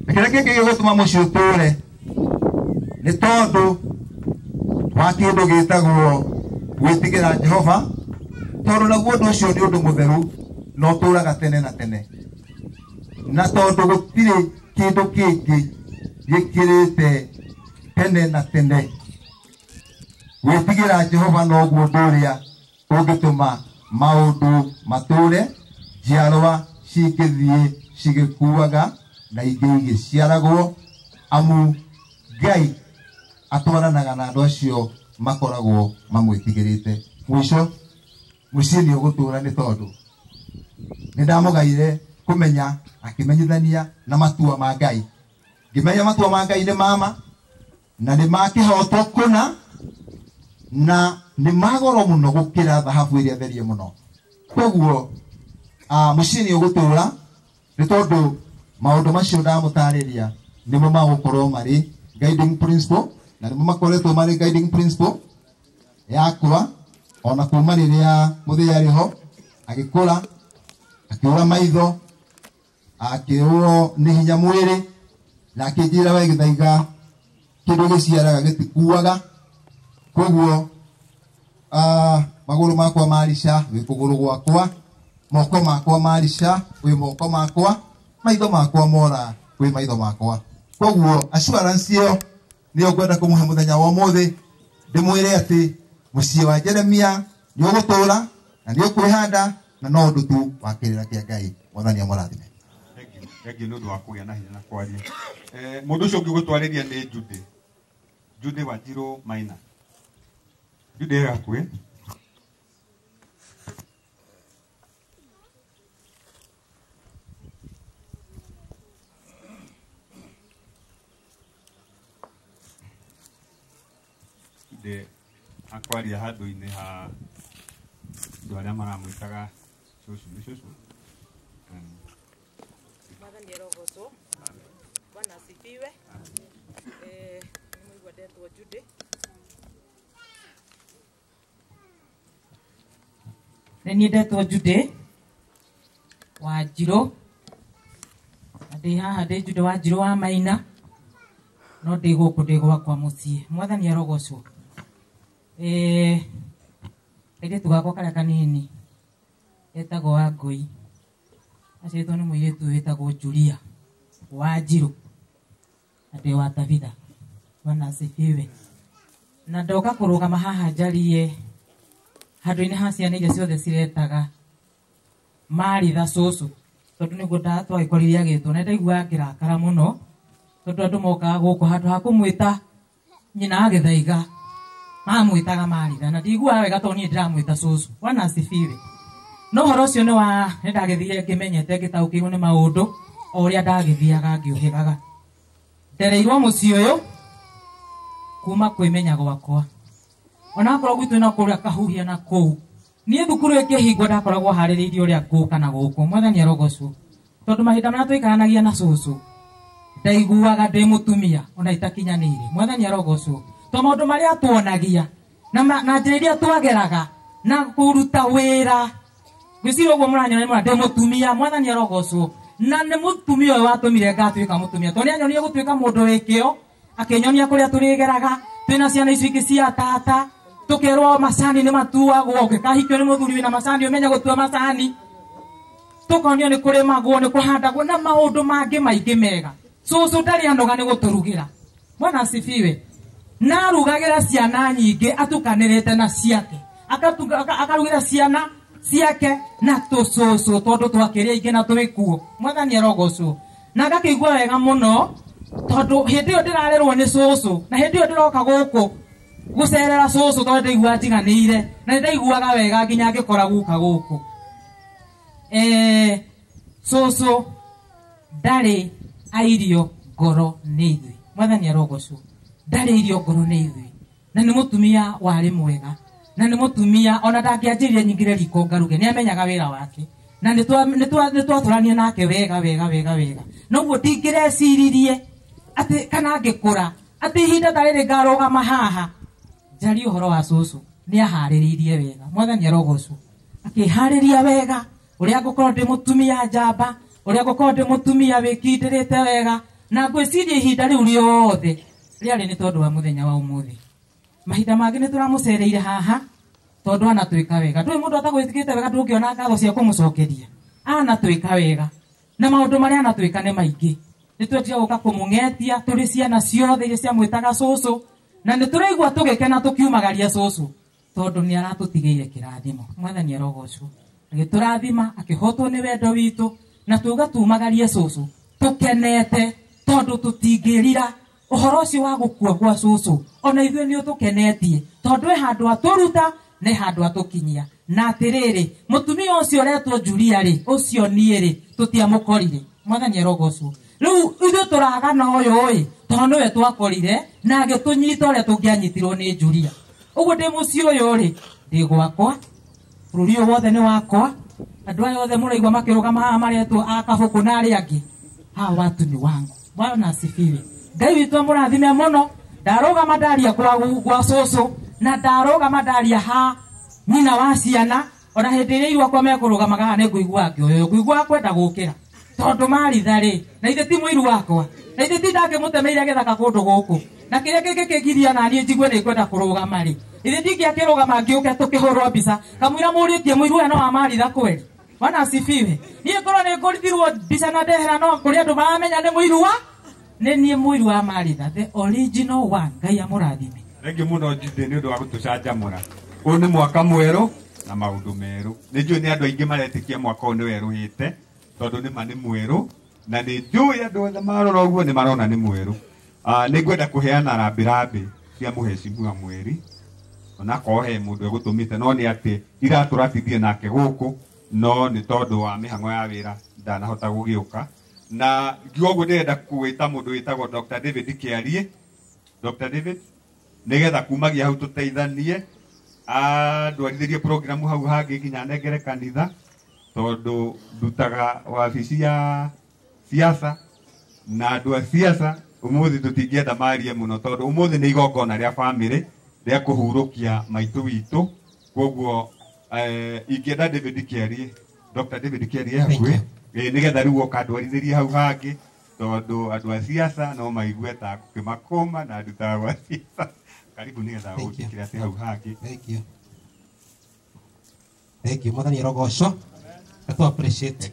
Na kĩrĩa kĩngĩ gĩgũtũma mũciĩ ũtũũre nĩ tondũ wa kĩndũ gĩtagwo gwĩtigĩra Jehova, tondũ naguo ũndũ ũcio nĩ ũndũ mũtheru na ũtũũraga tene na tene, na tondũ gũtirĩ kĩndũ kĩngĩ gĩkĩrĩte tene na tene. Gwĩtigĩra Jehova noguo ũndũ ũrĩa ũngĩtũma maũndũ matũũre, njiarwa cingĩthiĩ cigĩkuaga na ingĩ igĩciaragwo, amu Ngai atwaranaga na andũ acio makoragwo mamwĩtigĩrĩte. Mũico mũciĩ nĩ ũgũtũũra nĩ tondũ nĩ ndamũgaire kũmenya akĩmenyithania na matua ma Ngai. Ngĩmenya matua ma Ngai nĩ mama na nĩ ma kĩhoto kũna na nĩ ma goro mũno gũkĩra thahabu ĩrĩa therie mũno. Koguo mũciĩ nĩ ũgũtũũra nĩ tondũ maũndũ macio ndamũtarĩria nĩmo magũkorwo marĩ guiding principle, na nĩmo makoretwo marĩ guiding principle yakwa ona kuma rĩrĩa mũthia arĩ ho agĩkũra akĩũra maitho akĩũrwo nĩ hinya mwĩrĩ na akĩnjĩra we Gĩthaiga kĩndũ gĩciaraga gĩtikuaga, koguo magũrũ makwa marica wĩ kũgũrũ gwakwa, moko makwa marica wĩ moko makwa, maitho makwa mora wĩ maitho makwa. Koguo assurance ĩyo nĩyo ngwenda kũmũhe mũthenya wa ũmũthĩ, ndĩmwĩre atĩ mũciĩ wa Jeremia nĩ ũgũtũũra na nĩ ũkwĩhanda na no ũndũ tu wa kĩrĩra kĩa Ngai. Mwathani amũrathime. Thengiũ nĩ ũndũ wa kũgĩa na hinya na kwaria. Mũndũ ũcio ũngĩ ũgũtwarĩria nĩ Jude. Jude Wanjirũ Maina. Jude e hakuhĩ. Jude akwaria handũ-inĩ ha andũ arĩa maramwĩtaga cũcũ. Nĩ cũcũ? Mwathani arogocwo. Bwana asifiwe. Nĩ mũigua ndetwo Jude. Nĩ niĩ ndetwo Jude Wanjirũ, na ndĩ haha ndĩ Jude Wanjirũ wa Maina, no ndĩ gũkũ ndĩ gwakwa mũciĩ. Mwathani arogocwo. Kairĩtu gakwa karĩa kanini etagwo Wangũi, aciarĩtwo nĩ mũirĩtu wĩtagwo Julia Wanjirũ, na ndĩ wa Tabitha. Bwana asifiwe. Na ndoka kũrũgama haha njarie handũ-inĩ ha ciana iria ciothe ciretaga Maritha cũcũ, tondũ nĩguo twagĩkorire agĩtwo, na ndaiguaga ngĩrakara mũno tondũ andũ mokaga gũkũ handũ ha kũmwĩta nyina wa Gĩthaiga mamwĩtaga Maritha, na ndiguaga wega tondũ niĩ ndĩramwĩta cũcũ. Bwana asifiwe. No ũhoro ũcio nĩ wa nĩ ndagĩthire ngĩmenyete ngĩtaũkĩirwo nĩ maũndũ o ũrĩa ndagĩthiaga ngĩũhĩgaga. Ndereirwo mũciĩ ũyũ kuma kwĩmenya gwakwa, onakorwo gwitũ na kũrĩa kahuhia na kũu niĩ thukuru ĩkĩhingwo ndakoragwo harĩrĩirie ũrĩa ngũka na gũkũ. Mwathani arogocwo, tondũ mahinda marĩa tũikaranagia na cũcũ ndaiguaga ndĩ mũtumia ona itakinyanĩire. Mwathani arogocwo, to maũndũ marĩa tuonagia na njĩra iria twageraga na kũruta wĩra gwĩciria ũguo mũranyona nĩ ndĩ mũtumia. Mwathani arogocwo, na nĩ mũtumia ũyũ watũmire ngatuĩka mũtumia, tondũ nĩanyonire gũtuĩka mũndũ wĩ kĩo, akĩnyonia kũrĩa tũrĩgeraga twĩna ciana icio ingĩ cia tata, tũkerwo macani nĩ matuagwo, ũngĩkahikio nĩ mũthuri wĩna macani ũmenye gũtua macani, tũkonio nĩ kũrĩmagwo nĩ kũhandagwo na maũndũ mangĩ maingĩ mega. Cũcũ ndarĩ anoga nĩ gũtũrugĩra. Bwana asifiwe. Na arugagĩra ciana nyingĩ atukanĩrĩte na ciake, akarugĩra ciana ciake na tũcũcũ tondũ twakĩrĩa ingĩ na twĩkuo. Mwathani arogocwo. Na ngakĩigua wega mũno tondũ hĩndĩ ĩyo ndĩrarerwo nĩ cũcũ na hĩndĩ ĩyo ndĩroka gũkũ Gucerera cucu tondu ndaigua njiganĩire na nĩndaiguaga wega nginya ngĩkora guka gũkũ. Cucu ndarĩ airio ngoro nĩ ithuĩ. Mwathani arogocwo. Ndarĩ irio ngoro nĩ ithuĩ. Na nĩ mũtumia warĩ mwega. Na nĩ mũtumia ona ndangĩanjĩrire nyingĩre riko ngaruge, nĩamenyaga wĩra wake. Na nĩtwatũrania nake wega wega wega wega. Noguo ndingĩreciririe atĩ kana ngĩkũra atĩ ihinda ta rĩrĩ ngarũgama haha njarie ũhoro wa cucu. Nĩaharĩrĩirie wega. Mwathani arogocwo. Akĩharĩria wega ũrĩa ngũkorwo ndĩ mũtumia njamba, ũrĩa ngũkorwo ndĩ mũtumia wĩkindĩrĩte wega. Na ngwĩciria ihinda rĩu rĩothe rĩarĩ nĩ tondũ wa mũthenya wa ũmũthĩ. Mahinda mangĩ nĩtũramũcereire haha tondũ anatwĩka wega. Ndũĩ mũndũ atagwĩkĩte wega ndũngĩona ngatho cia kũmũcokeria. Anatwĩka wega na maũndũ marĩa anatwĩka nĩ maingĩ. Nĩtwendire gũka kũmũng'etia tũrĩ ciana ciothe iria ciamwĩtaga cũcũ, na nĩtũraigua tũgĩkena tũkiumagaria cũcũ tondũ nĩaratũtigĩire kĩrathimo. Mwathani arogocwo. Agĩtũrathima, akĩhotwo nĩ wendo witũ, na tuga tumagarie cũcũ tũkenete tondũ tũtingĩrira ũhoro ũcio wa gũkua gwa cũcũ. Ona ithuĩ nĩ ũtũkenetie tondũ he handũ atũruta na he handũ atũkinyia. Na atĩrĩrĩ, mũtumia ũcio ũretwo Julia rĩ, ũcio niĩ rĩ, tũtiamũkorire. Mwathani arogocwo. Rĩu ithuĩ tũragana ũyũ ĩ, tondũ nĩwe twakorire na agĩtũnyita ũrĩa tũngĩanyitirwo nĩ Julia. Ũguo ndĩ mũciĩ ũyũ rĩ, ndĩ gwakwa, bũrũri ũyũ wothe nĩ wakwa. Andũ aya othe mũraigua makĩrũgama haha maretwo a Kabũkũ na arĩa angĩ, hawa watu ni wangu. Bwana asifiwe. Ngai witũ amũrathime mũno. Ndarũgama ndaria gwa cũcũ, na ndarũgama ndaria ha nyina wa ciana. Ona hĩndĩ ĩrĩa irua akwa mekũrũgamaga haha nĩngũigua ngĩoywo, ngũigua kwenda gũkĩra tondũ maritha rĩ, na ithe ti mũiru wakwa, na ithe ti ndangĩmũtemeire gĩthaka kũndũ gũkũ, na kĩrĩa kĩngĩkĩgiria naniĩ njigue nĩngwenda kũrũgama rĩ, ithe ndingĩakĩrũgama ngĩũke tũkĩhũrwo mbica kamũira mũrĩtie mũiru ũyũ no wa maritha kweli. Bwana asifiwe. Niĩ ngorwo nĩngũrithirwo mbica na ndehera no kũrĩ andũ maramenya nĩ mũiru wa nĩ niĩ mũiru wa maritha, the original one. Ngai amũrathime. Thengiũ mũno Jude nĩ ũndũ wa gũtũcanjamũra. Ũyũ nĩ mwaka mwerũ na maũndũ merũ. Nĩ njũĩ nĩ andũ aingĩ maretĩkia mwaka ũyũ nĩ werũhĩte tondũ nĩ ma nĩ mwerũ, na nĩ njũĩ andũ othe marora ũguo nĩ marona nĩ mwerũ. Nĩ ngwenda kũheana rambĩrambĩ cia mũhecimiwa Mweri, onakorwo he mũndũ egũtũmĩte, no nĩ atĩ iratũratithie nake gũkũ, no nĩ tondũ wa mĩhang'o ya wĩra ndanahota gũgĩũka. Na ngiuga ũguo ndĩrenda gwĩta mũndũ wĩtagwo Dr. David Kĩarie. Dr. David, nĩgetha kumagia hau tũteithanie andwarithĩrie programu hau hangĩ nginya nengere kanitha, tondũ ndutaga wabici ya siasa na andũ a siasa ũmũthĩ tũtingĩenda marie mũno tondũ ũmũthĩ nĩ igongona rĩa bamĩrĩ rĩa kũhurũkia maitũ witũ. Koguo ingĩenda David Kĩarie, Dr. David Kĩarie hakuhĩ, nĩgetha rĩu oka andwarithĩrie hau hangĩ tondũ andũ a siasa no maigue ta ngũkĩmakũma na ndutaga gwa siasa. Karibu nĩgetha ũnjĩkĩre atĩ hau hangĩ. Thank you. Thank you. Mwathani arogocwo. Tũ appreciate.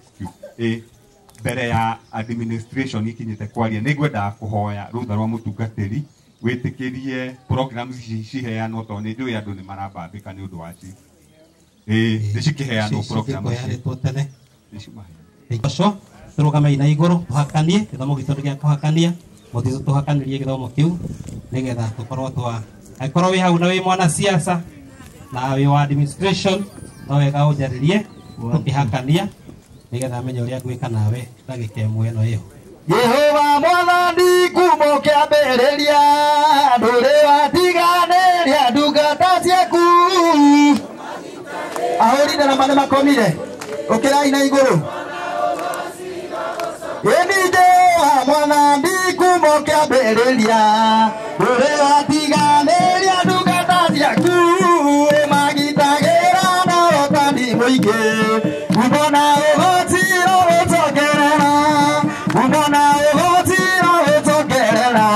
Mbere ya administration ikinyĩte kwaria nĩ ngwendaga kũhoya rũtha rwa mũtungatĩri wĩtĩkĩrie programs ici ciheanwo tondũ nĩ njũĩ andũ nĩ marambambĩka nĩ ũndũ wa ci. Nĩ cikĩheanwo programs ici. Nĩ cimaheanwo. Ũcio tũrũgame na igũrũ tũhakanie gĩthomo gitũ nĩ gĩa kũhakania, mũtitũ tũhakanĩrie gĩthomo kĩu nĩgetha tũkorwo twa angĩkorwo wĩ hau na wĩ mwana siasa na wĩ wa administration no wega ũnjarĩrie tũkĩhakania nĩgetha menye ũrĩa ngwĩka nawe ndagĩka ĩmwe ĩno ĩyo. Jehova mwathani kuuma ũkĩambĩrĩria ndũrĩ watiganĩria ndungata ciaku. Ahũri ndarama nĩ makomire, ũkĩrai na igũrũ. Ĩni Jehova mwathani kuuma ũkĩambĩrĩria ndũrĩ watiganĩria ndungata ciaku, magitagĩra na ũrotani mũingĩ kuona ũhoti ũgũcokerera, kuona ũhoti ũgũcokerera.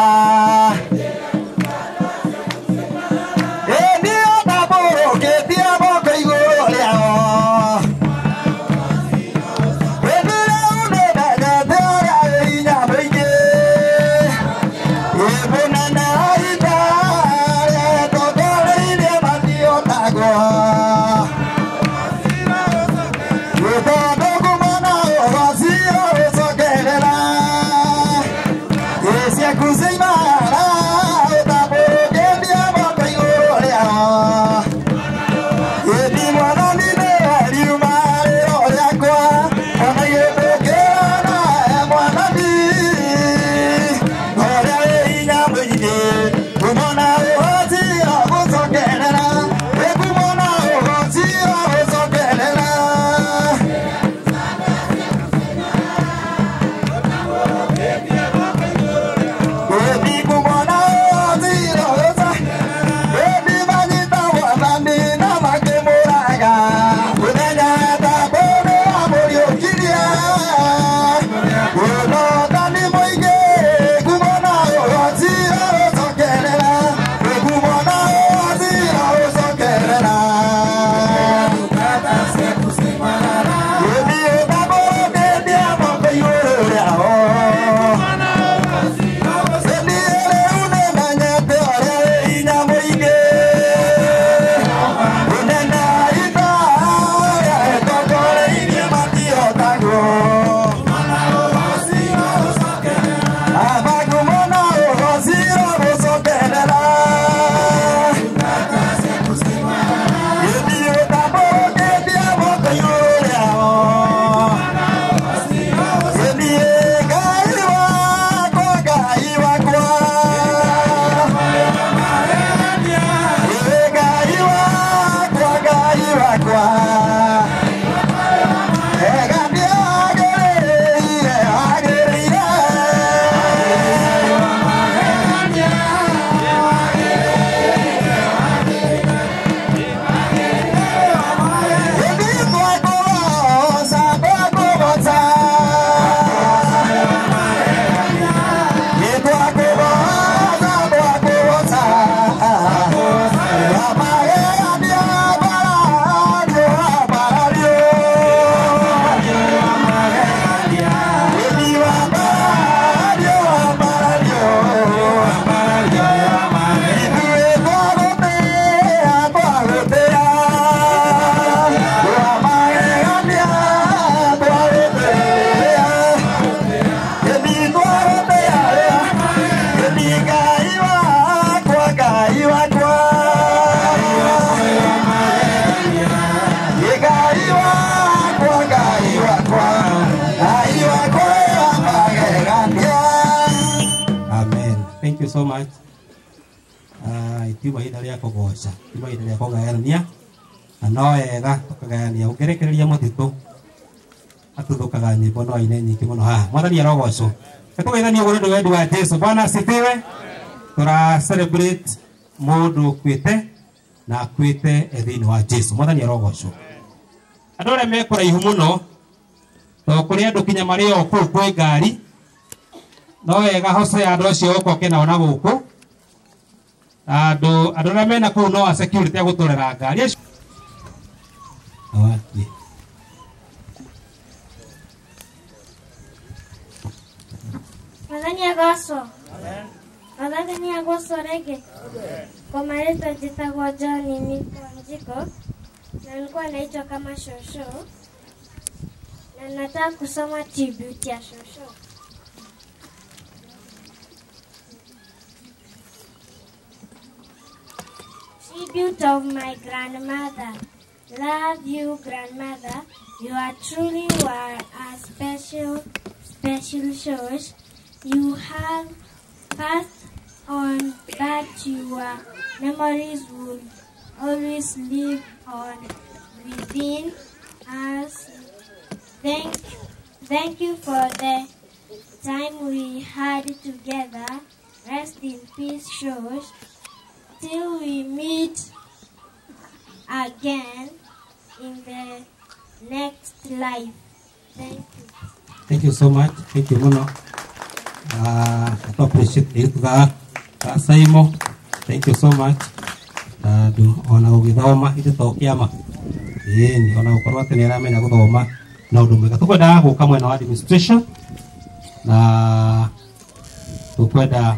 Ĩni ũtambũrũkĩtie moko igũrũ rĩao, ĩni rĩu nĩmenyete ũrĩa wĩ hinya mũingĩ, ĩ mũnene wa ita So much. Itiuma ihinda rĩa kũgoca, itiuma ihinda rĩa kũgayania, na no wega tũkagayania. Ũngĩrekereria mũtitũ atuthũkaga nyĩmbo no aine nyingĩ mũno haha. Mwathani arogocwo. Nĩtũgeithanie ũguo nĩ ũndũ wendi wa Jesũ. Bwana asifiwe. Tũra celebrate mũndũ ũkuĩte na akuĩte e thĩinĩ wa Jesũ. Mwathani arogocwo. Andũ arĩa me kũraihu mũno, tondũ kũrĩ andũ kinya marĩ o kũu kwĩ ngari, no wega Hosea andũ acio okoke nao na gũkũ. Andũ arĩa mena kũu no a security a gũtũrera ngari. Mwathani agocwo. Mwathani agocwo rĩngĩ. Kwa marĩtwa njĩtagwo John Miko na nilikuwa naitwa kama Shosho, na nataka kusoma tribute ya Shosho. Tribute of my grandmother. Love you, grandmother. You are truly were a special, special source. You have passed on, but your memories will always live on within us. Thank you for the time we had together. Rest in peace, Shosh. Till we meet again in the next life. Thank you. Thank you so much. Thank you, Mono. I appreciate it. Saimo. Thank you so much. Ona ũgĩthoma ithe to kĩama. Ĩni ona gũkorwo atĩ nĩ aramenya gũthoma na ũndũ mwega. Tũkwendaga gũka mwena wa administration na tũkwenda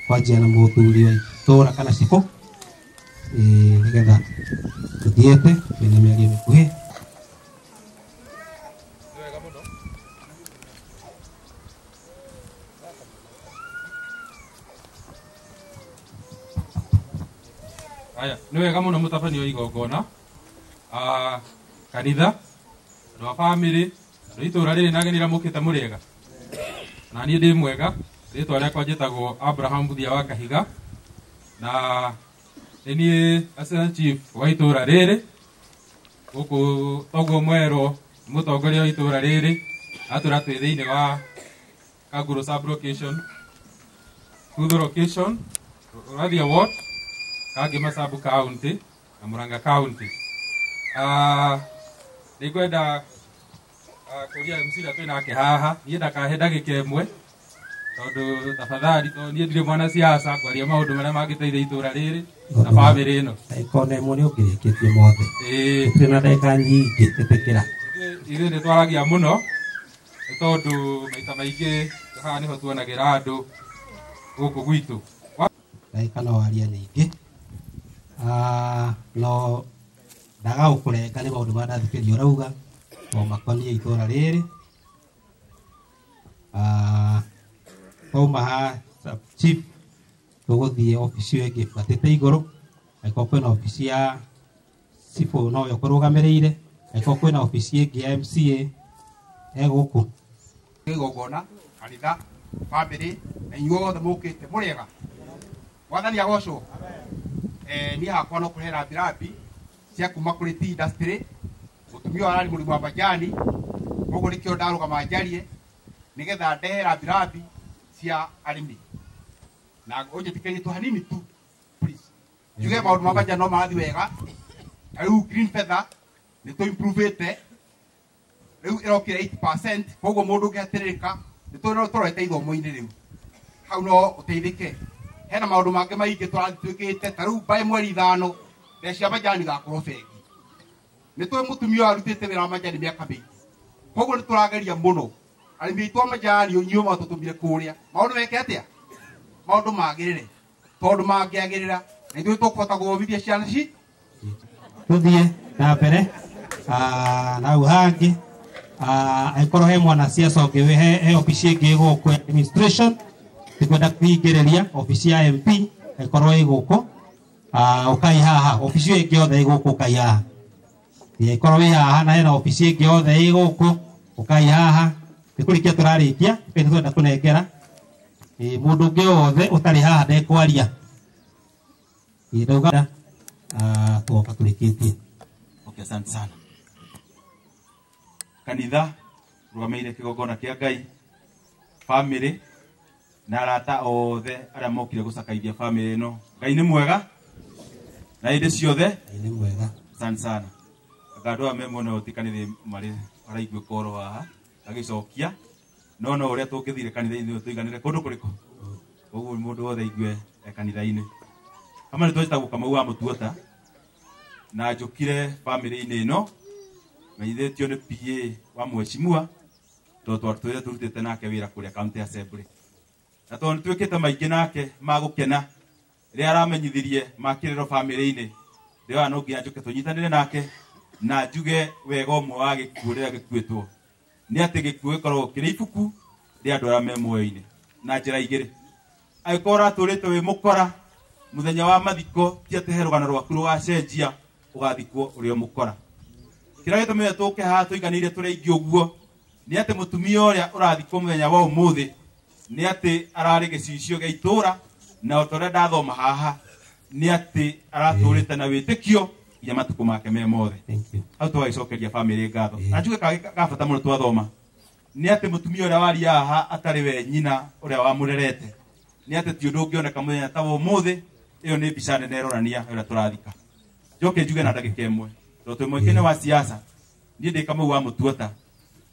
kwanjia na mũthuri wa itũra kana cibũ nĩgetha tũthiĩte twĩna mĩario mĩkuhĩ. Aya, nĩ wega mũno mũtabania wa igongona, kanitha, andũ a bamĩrĩ, andũ a itũra rĩrĩ na ageni arĩa mũkĩte mũrĩega. Na niĩ ndĩ mwega, rĩtwa rĩakwa njĩtagwo Abraham Buthia wa Kahiga, na nĩ niĩ assistant chief wa itũra rĩrĩ, gũkũ toguo mwerwo nĩ mũtongoria wa itũra rĩrĩ, atũra twĩ thĩinĩ wa Kanguru sub location, Thutho location, Ũrathia ward, Kangema sub county na Murang'a county. Nĩngwenda Kũria MC ũrĩa twĩ nake haha niĩ ndakahe ndagĩka ĩmwe tondũ tafadhali tondũ niĩ ndirĩ mwana siasa kwaria maũndũ marĩa mangĩteithia itũra rĩrĩ na bamĩrĩ ĩno. Ndagĩka ona ĩmwe nĩ ũngĩrĩkĩtie mothe. Tũtirĩ na ndagĩka nyingĩ ĩtĩkĩra. Ithuĩ nĩ twaragia mũno nĩ tondũ maita maingĩ haha nĩho tuonagĩra andũ gũkũ gwitũ. Ndagĩka no waria nyingĩ. No ndaga gũkũrenga nĩ maũndũ marĩa ndathikĩrĩria ũrauga o makoniĩ itũra rĩrĩ. Twauma haha chief tũgũthiĩ obici ĩyo ĩngĩ ĩbuatĩte igũrũ. Angĩkorwo kwĩna obici ya cibũ nowe ũkũrũgamĩrĩire, angĩkorwo kwĩna obici ĩngĩ ya MCA egũkũ. Igongona kanitha bamĩrĩ na inyuothe mũkĩte mũrĩega. Mwathani agocwo. Niĩ hakwa no kũhe rambirambi cia kuma kũrĩ tea industry. Mũtumia ũyũ ararĩ mũrĩmi wa majani, koguo nĩkĩo ndarũgama njarie nĩgetha ndehe rambirambi cia arĩmi. Na ũnjĩtĩkĩrie tu hanini tu please. Njuge maũndũ ma majani no marathiĩ wega. Ta rĩu green feather nĩ tũ improve-ĩte, rĩu ĩrokire 8%, koguo mũndũ ũngĩhatĩrĩrĩka nĩ tũrorete ithomo-inĩ rĩu hau no ũteithĩke. Hena maũndũ mangĩ maingĩ tũrathiĩ twĩkĩte, ta rĩu by mweri 5 mbeca cia majani igakorwo bengi. Nĩ tũĩ mũtumia ũyũ arutĩte wĩra wa majani mĩaka mĩingĩ, koguo nĩ tũrageria mũno arĩmi aitũ a majani inyuĩ matũtũmire kũrĩa maũndũ meke atĩa, maũndũ magĩrĩre, tondũ mangĩagĩrĩra na ithuĩ tũkũhota gũthomithia ciana ci. Tũthiĩ na mbere na hau hangĩ angĩkorwo he mwana siasa ũngĩ he obici ĩngĩ ĩgũkũ ya administration tikwenda kũhingĩrĩria obici ya MP angĩkorwo ĩ gũkũ ũkai haha, obici ĩyo ĩngĩ yothe ĩ gũkũ ũkai haha. Angĩkorwo wĩ haha na hena obici ĩngĩ yothe ĩ gũkũ ũkai haha. Nĩ kũrĩkia tũrarĩkia nĩ twenda kũnengera mũndũ ũngĩ wothe ũtarĩ haha ndekwaria. Ndauga tuoka tũrĩkĩtie. Okay, asante sana. Kanitha rũgamĩrĩire kĩgongona kĩa Ngai, family na arata othe arĩa mokire gũcakaithia family ĩno. Ngai nĩ mwega na hĩndĩ ciothe. Ngai nĩ mwega. Asante sana. Anga andũ aya me mwena ũyũ ti kanitha marĩ maraiguĩka oro haha agĩcokia no no ũrĩa tũngĩthire kanitha-inĩ tũiganĩre kũndũ kũrĩkũ, koguo mũndũ wothe aigue e kanitha-inĩ. Kama nĩ twetagwo Kamau wa Mũtuota na njũkire family-inĩ ĩno menyithĩtio nĩ PA wa mheshimiwa tondũ twatũire tũrutĩte nake wĩra kũrĩa county assembly, na tondũ nĩtwĩkĩte maingĩ nake ma gũkena rĩrĩa aramenyithirie ma kĩrĩro family-inĩ, ndĩroya no nginya njũke tũnyitanĩre nake na njuge wega ũmwe wa gĩkuũ rĩrĩa gĩkuĩtwo nĩ atĩ gĩkuũ gĩkoragwo kĩrĩ ibuku rĩa andũ arĩa me muoyo-inĩ na njĩra igĩrĩ. Angĩkorwo ũratũrĩte wĩ mũkora mũthenya wa mathiko ti atĩ he rũgano rwaku rũgacenjia ũgathikwo ũrĩ o mũkora. Kĩrĩa gĩtũmĩte tũke haha tũiganĩire tũrĩ aingĩ ũguo nĩ atĩ mũtumia ũrĩa ũrathikwo mũthenya wa ũmũthĩ nĩ atĩ ararĩ gĩcicio gĩa itũra, na o ta ũrĩa ndathoma haha nĩ atĩ aratũrĩte na wĩtĩkio nginya matukũ make me mothe. Hau tũgagĩcokeria bamĩrĩ ngatho. Na njuge ka bata mũno twathoma nĩ atĩ mũtumia ũrĩa waria haha atarĩ we nyina ũrĩa wamũrerete nĩ atĩ ti ũndũ ũngĩoneka mũthenya ta wa ũmũthĩ. Ĩyo nĩ mbica nene ĩronania ũrĩa tũrathika. Njoke njuge na ndagĩka ĩmwe tondũ twĩ mweke-inĩ wa siasa. Niĩ ndĩ Kamau wa Mũtuota,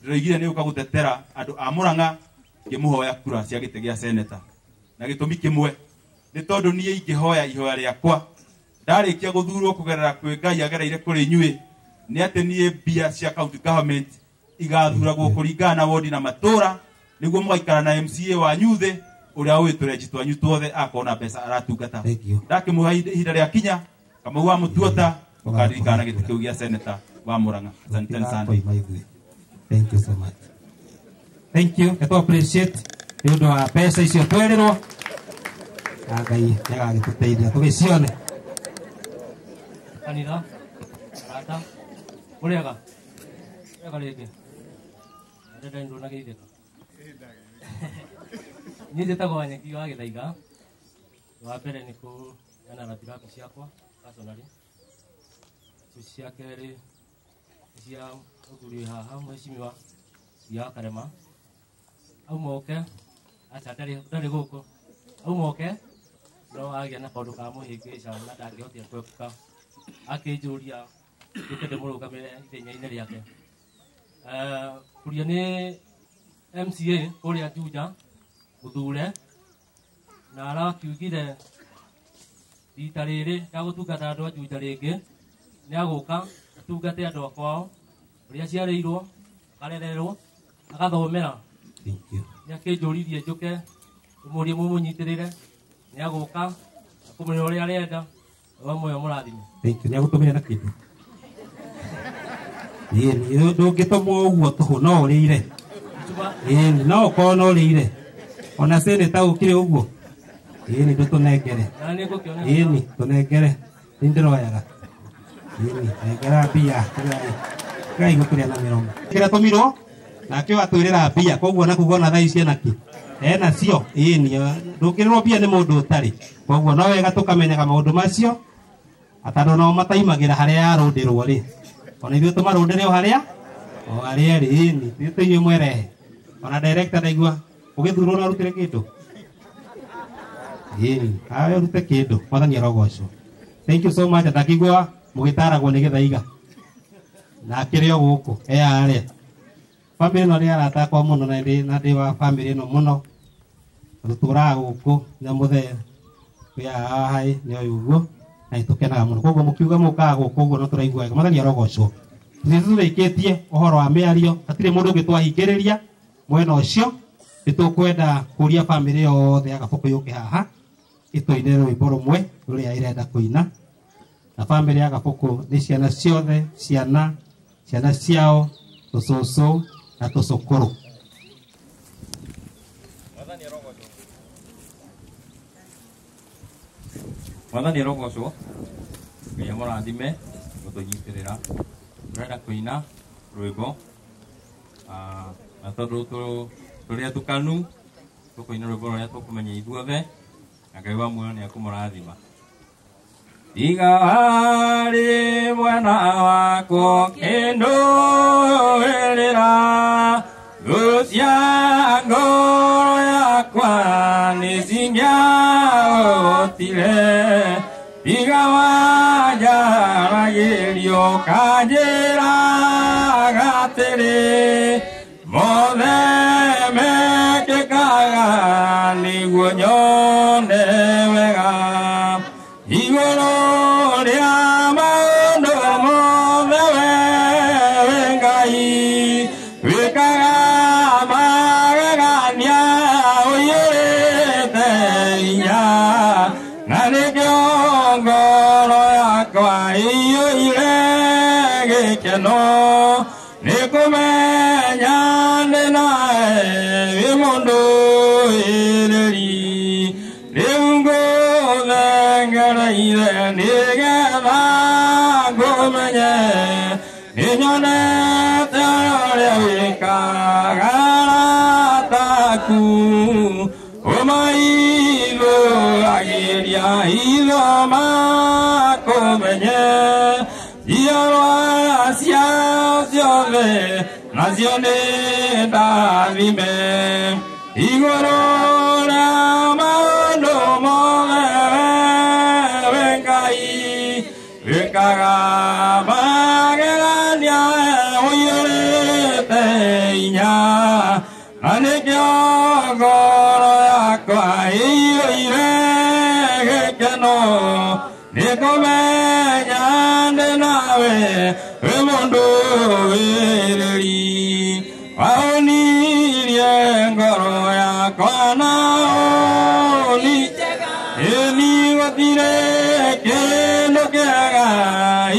ndĩroigire nĩ gũka gũtetera andũ a Mũrang'a ngĩmũhoya kura cia gĩtĩ gĩa seneta, na gĩtũmi kĩmwe nĩ tondũ niĩ ingĩhoya ihoya rĩakwa ndarĩkia gũthurwo kũgerera kwĩ Ngai agereire kũrĩ inyuĩ nĩ atĩ niĩ mbia cia county government igathuragwo kũringana na wodi na matũra nĩguo mũgaikara na MCA wanyu thĩ ũrĩa ũĩ tũrenji twanyu tuothe akorwo na mbeca aratungata. Ndakĩmũhe ihinda rĩa kinya Kamau wa Mũtuota ũkaririkana gĩtĩ kĩu gĩa seneta wa Mũrang'a. Asanteni sana. Thank you so much. Thank you. Nĩ tũ appreciate nĩ ũndũ wa mbeca icio twerirwo na Ngai nĩagagĩtũteithia tũgĩcione. Kanitha, tata, mũrĩega? Mũrĩega rĩngĩ? Ndĩrenda ndũnagĩithĩka. Niĩ njĩtagwo Wanyeki wa Gĩthaiga. Wa mbere nĩ kũheana rambirambi ciakwa personally. Icio cia kerĩ nĩ cia mũthuri wĩ haha mheshimiwa Cia Karema. Auma oke, aca ndarĩ gũkũ. Auma oke no agĩa na kaũndũ ka mũhĩngĩca na ndangĩhotire kwepuka. Akĩnjũria njũke ndĩmũrũgamĩrĩre ithenya-inĩ rĩake. Kuria nĩ MCA kũrĩa Juja mũthure na arakiugire rita rĩrĩ rĩa gũtungata andũ a Juja rĩngĩ nĩ agũka atungate andũ a kwao ũrĩa aciarĩirwo akarererwo agathomera. Nĩ akĩnjũririe njũke mũrie mũmũnyitĩrĩre nĩ agũka akũmwĩra ũrĩa arenda wa moyo mũrathime. Thank you. Nĩ agũtũmĩra na kĩndũ. Ĩĩ ndũngĩtũmwo ũguo tũhũ no ũrĩire. Ĩĩ no ũkorwo no ũrĩire. Ona seneta ũkire ũguo. Ĩĩ nĩ tũnengere. Ĩĩ nĩ tũnengere. Nĩ ndĩroyaga. Ĩĩ nengera mbia. Ngai gũkũrĩa na mĩromo. Kĩrĩa tũmirwo nake atwĩrĩra mbia koguo na kuga ona thaa ici ena kĩ ena cio. Ĩĩ nĩ ndũngĩrĩrwo mbia nĩ mũndũ ũtarĩ. Koguo no wega tũkamenyaga maũndũ macio atandũ nao mataimagĩra harĩa yarũndĩrwo rĩ ona ithuĩ tũmarũndĩre o harĩa o harĩa rĩ. Ĩĩ nĩ ithuĩ inyuĩ mwerehe ona director ndaigua ũgĩthurwo no ũrutĩre kĩndũ. Ĩĩ awe ũrute kĩndũ. Mwathani arogocwo. Thank you so much. Ndakigua mũgĩtaragwo nĩ Gĩthaiga na akĩrĩ o gũkũ harĩa bamĩrĩ ĩno nĩ arata akwa mũno na ndĩ wa bamĩrĩ ĩno mũno tũtũraga gũkũ na mũthee wĩ haha nĩ ũyũ ũguo na nĩtũkenaga mũno. Koguo mũkiuga mũkaga gũkũ ũguo no tũraigua wega. Mwathani arogocwo. Ithuĩ tũrĩkĩtie ũhoro wa mĩario hatirĩ mũndũ ũngĩ twahingĩrĩria mwena ũcio. Nĩtũkwenda kũria bamĩrĩ yothe ya Gabũkũ yũke haha ĩtũinĩre rwĩmbo rũmwe rũrĩa ĩrenda kũina. Na bamĩrĩ ya Gabũkũ nĩ ciana ciothe, ciana ciao, tũcũcũ na tũcũkũrũ. Mwathani arogocwo. Ngai amũrathime gũtũnyitĩrĩra. Tũrenda kũina rwĩmbo na tondũ tũrĩ atukanu tũkũina rwĩmbo rũrĩa tũkũmenya ithuothe na Ngai wa muoyo nĩ ekũmũrathima. Tiga harĩ mwena wakwa kĩndũĩrĩra thũ cia ngoro yakwa nĩ cingĩahotire. Tiga wanjaragĩrio ũkanjĩraga atĩrĩ mothe mekĩkaga nĩguo nyone wega. Igũrũ rĩa maũndũ mothe wewe Ngai wĩkaga magegania ũiyũrĩte hinya na nĩkĩo ngoro yakwa ĩiyũire gĩkeno nĩ kũmenya ndĩ nawe wĩ mũndũ wĩrĩri. Rĩu ngũthengereire nĩgetha ngũmenye nĩnyonete ũrĩa wĩkaga arata aku ũmaithũragĩria itho makũmenye njiarwa ciao ciothe nacio nĩ ndathime. Igũrũ rĩa maũndũ mothe wewe Ngai wĩkaga magegania ũiyũrĩte hinya na nĩkĩo ngoro yakwa ĩiyũire gĩkeno nĩ kũmenya ndĩ nawe wĩ mũndũ wĩrĩri. Waonirie ngoro yakwa na ũni ĩni gũtirĩ kĩndũ kĩega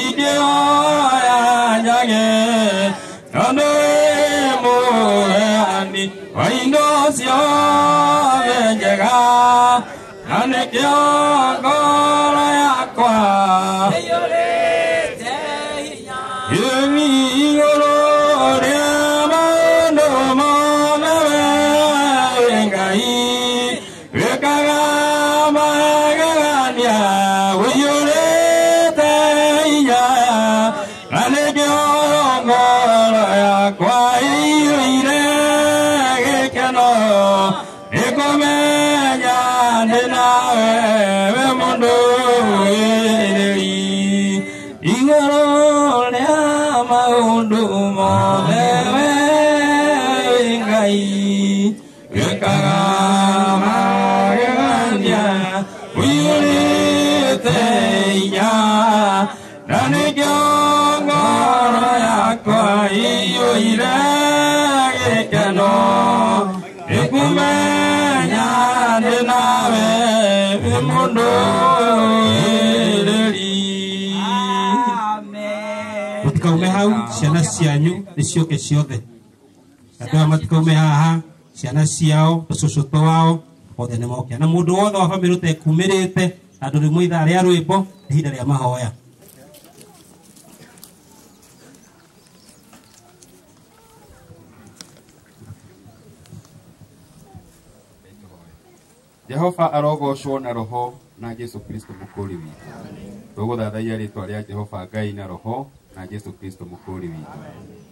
ingĩoya njage tondũ wĩ mũheani wa indo ciothe njega na nĩkĩo ngoro yakwa ĩiyũrĩte hinya. Ĩni igũrũ rĩa maũndũ mothe wewe Ngai wĩkaga magegania ũiyũrĩte hinya na nĩkĩo ngoro yakwa ĩiyũire gĩkeno nĩ kũmenya ndĩ nawe wĩ mũndũ wĩrĩri. Igũrũ rĩa maũndũ mothe Wĩkaga magegania ũiyũrĩte hinya na nĩkĩo ngoro yakwa iyũire gĩkeno nĩkũmenya ndĩ nawe wĩ mũndũ wĩrĩri. Mũtikaume hau, ciana cianyu nĩ ciũke ciothe. Andũ aya matikaume haha, ciana ciao, tũcũcũ twao, othe nĩ moke. Na mũndũ wothe wa bamĩrĩ ũtekumĩrĩte, andũ rĩmwe ithaa rĩa rwĩmbo, nĩ ihinda rĩa mahoya. Jehova arogocwo na roho na Jesu Kristo mũkũri witũ. Tũgũthathaiya rĩtwa rĩa Jehova Ngai na roho na Jesu Kristo mũkũri witũ.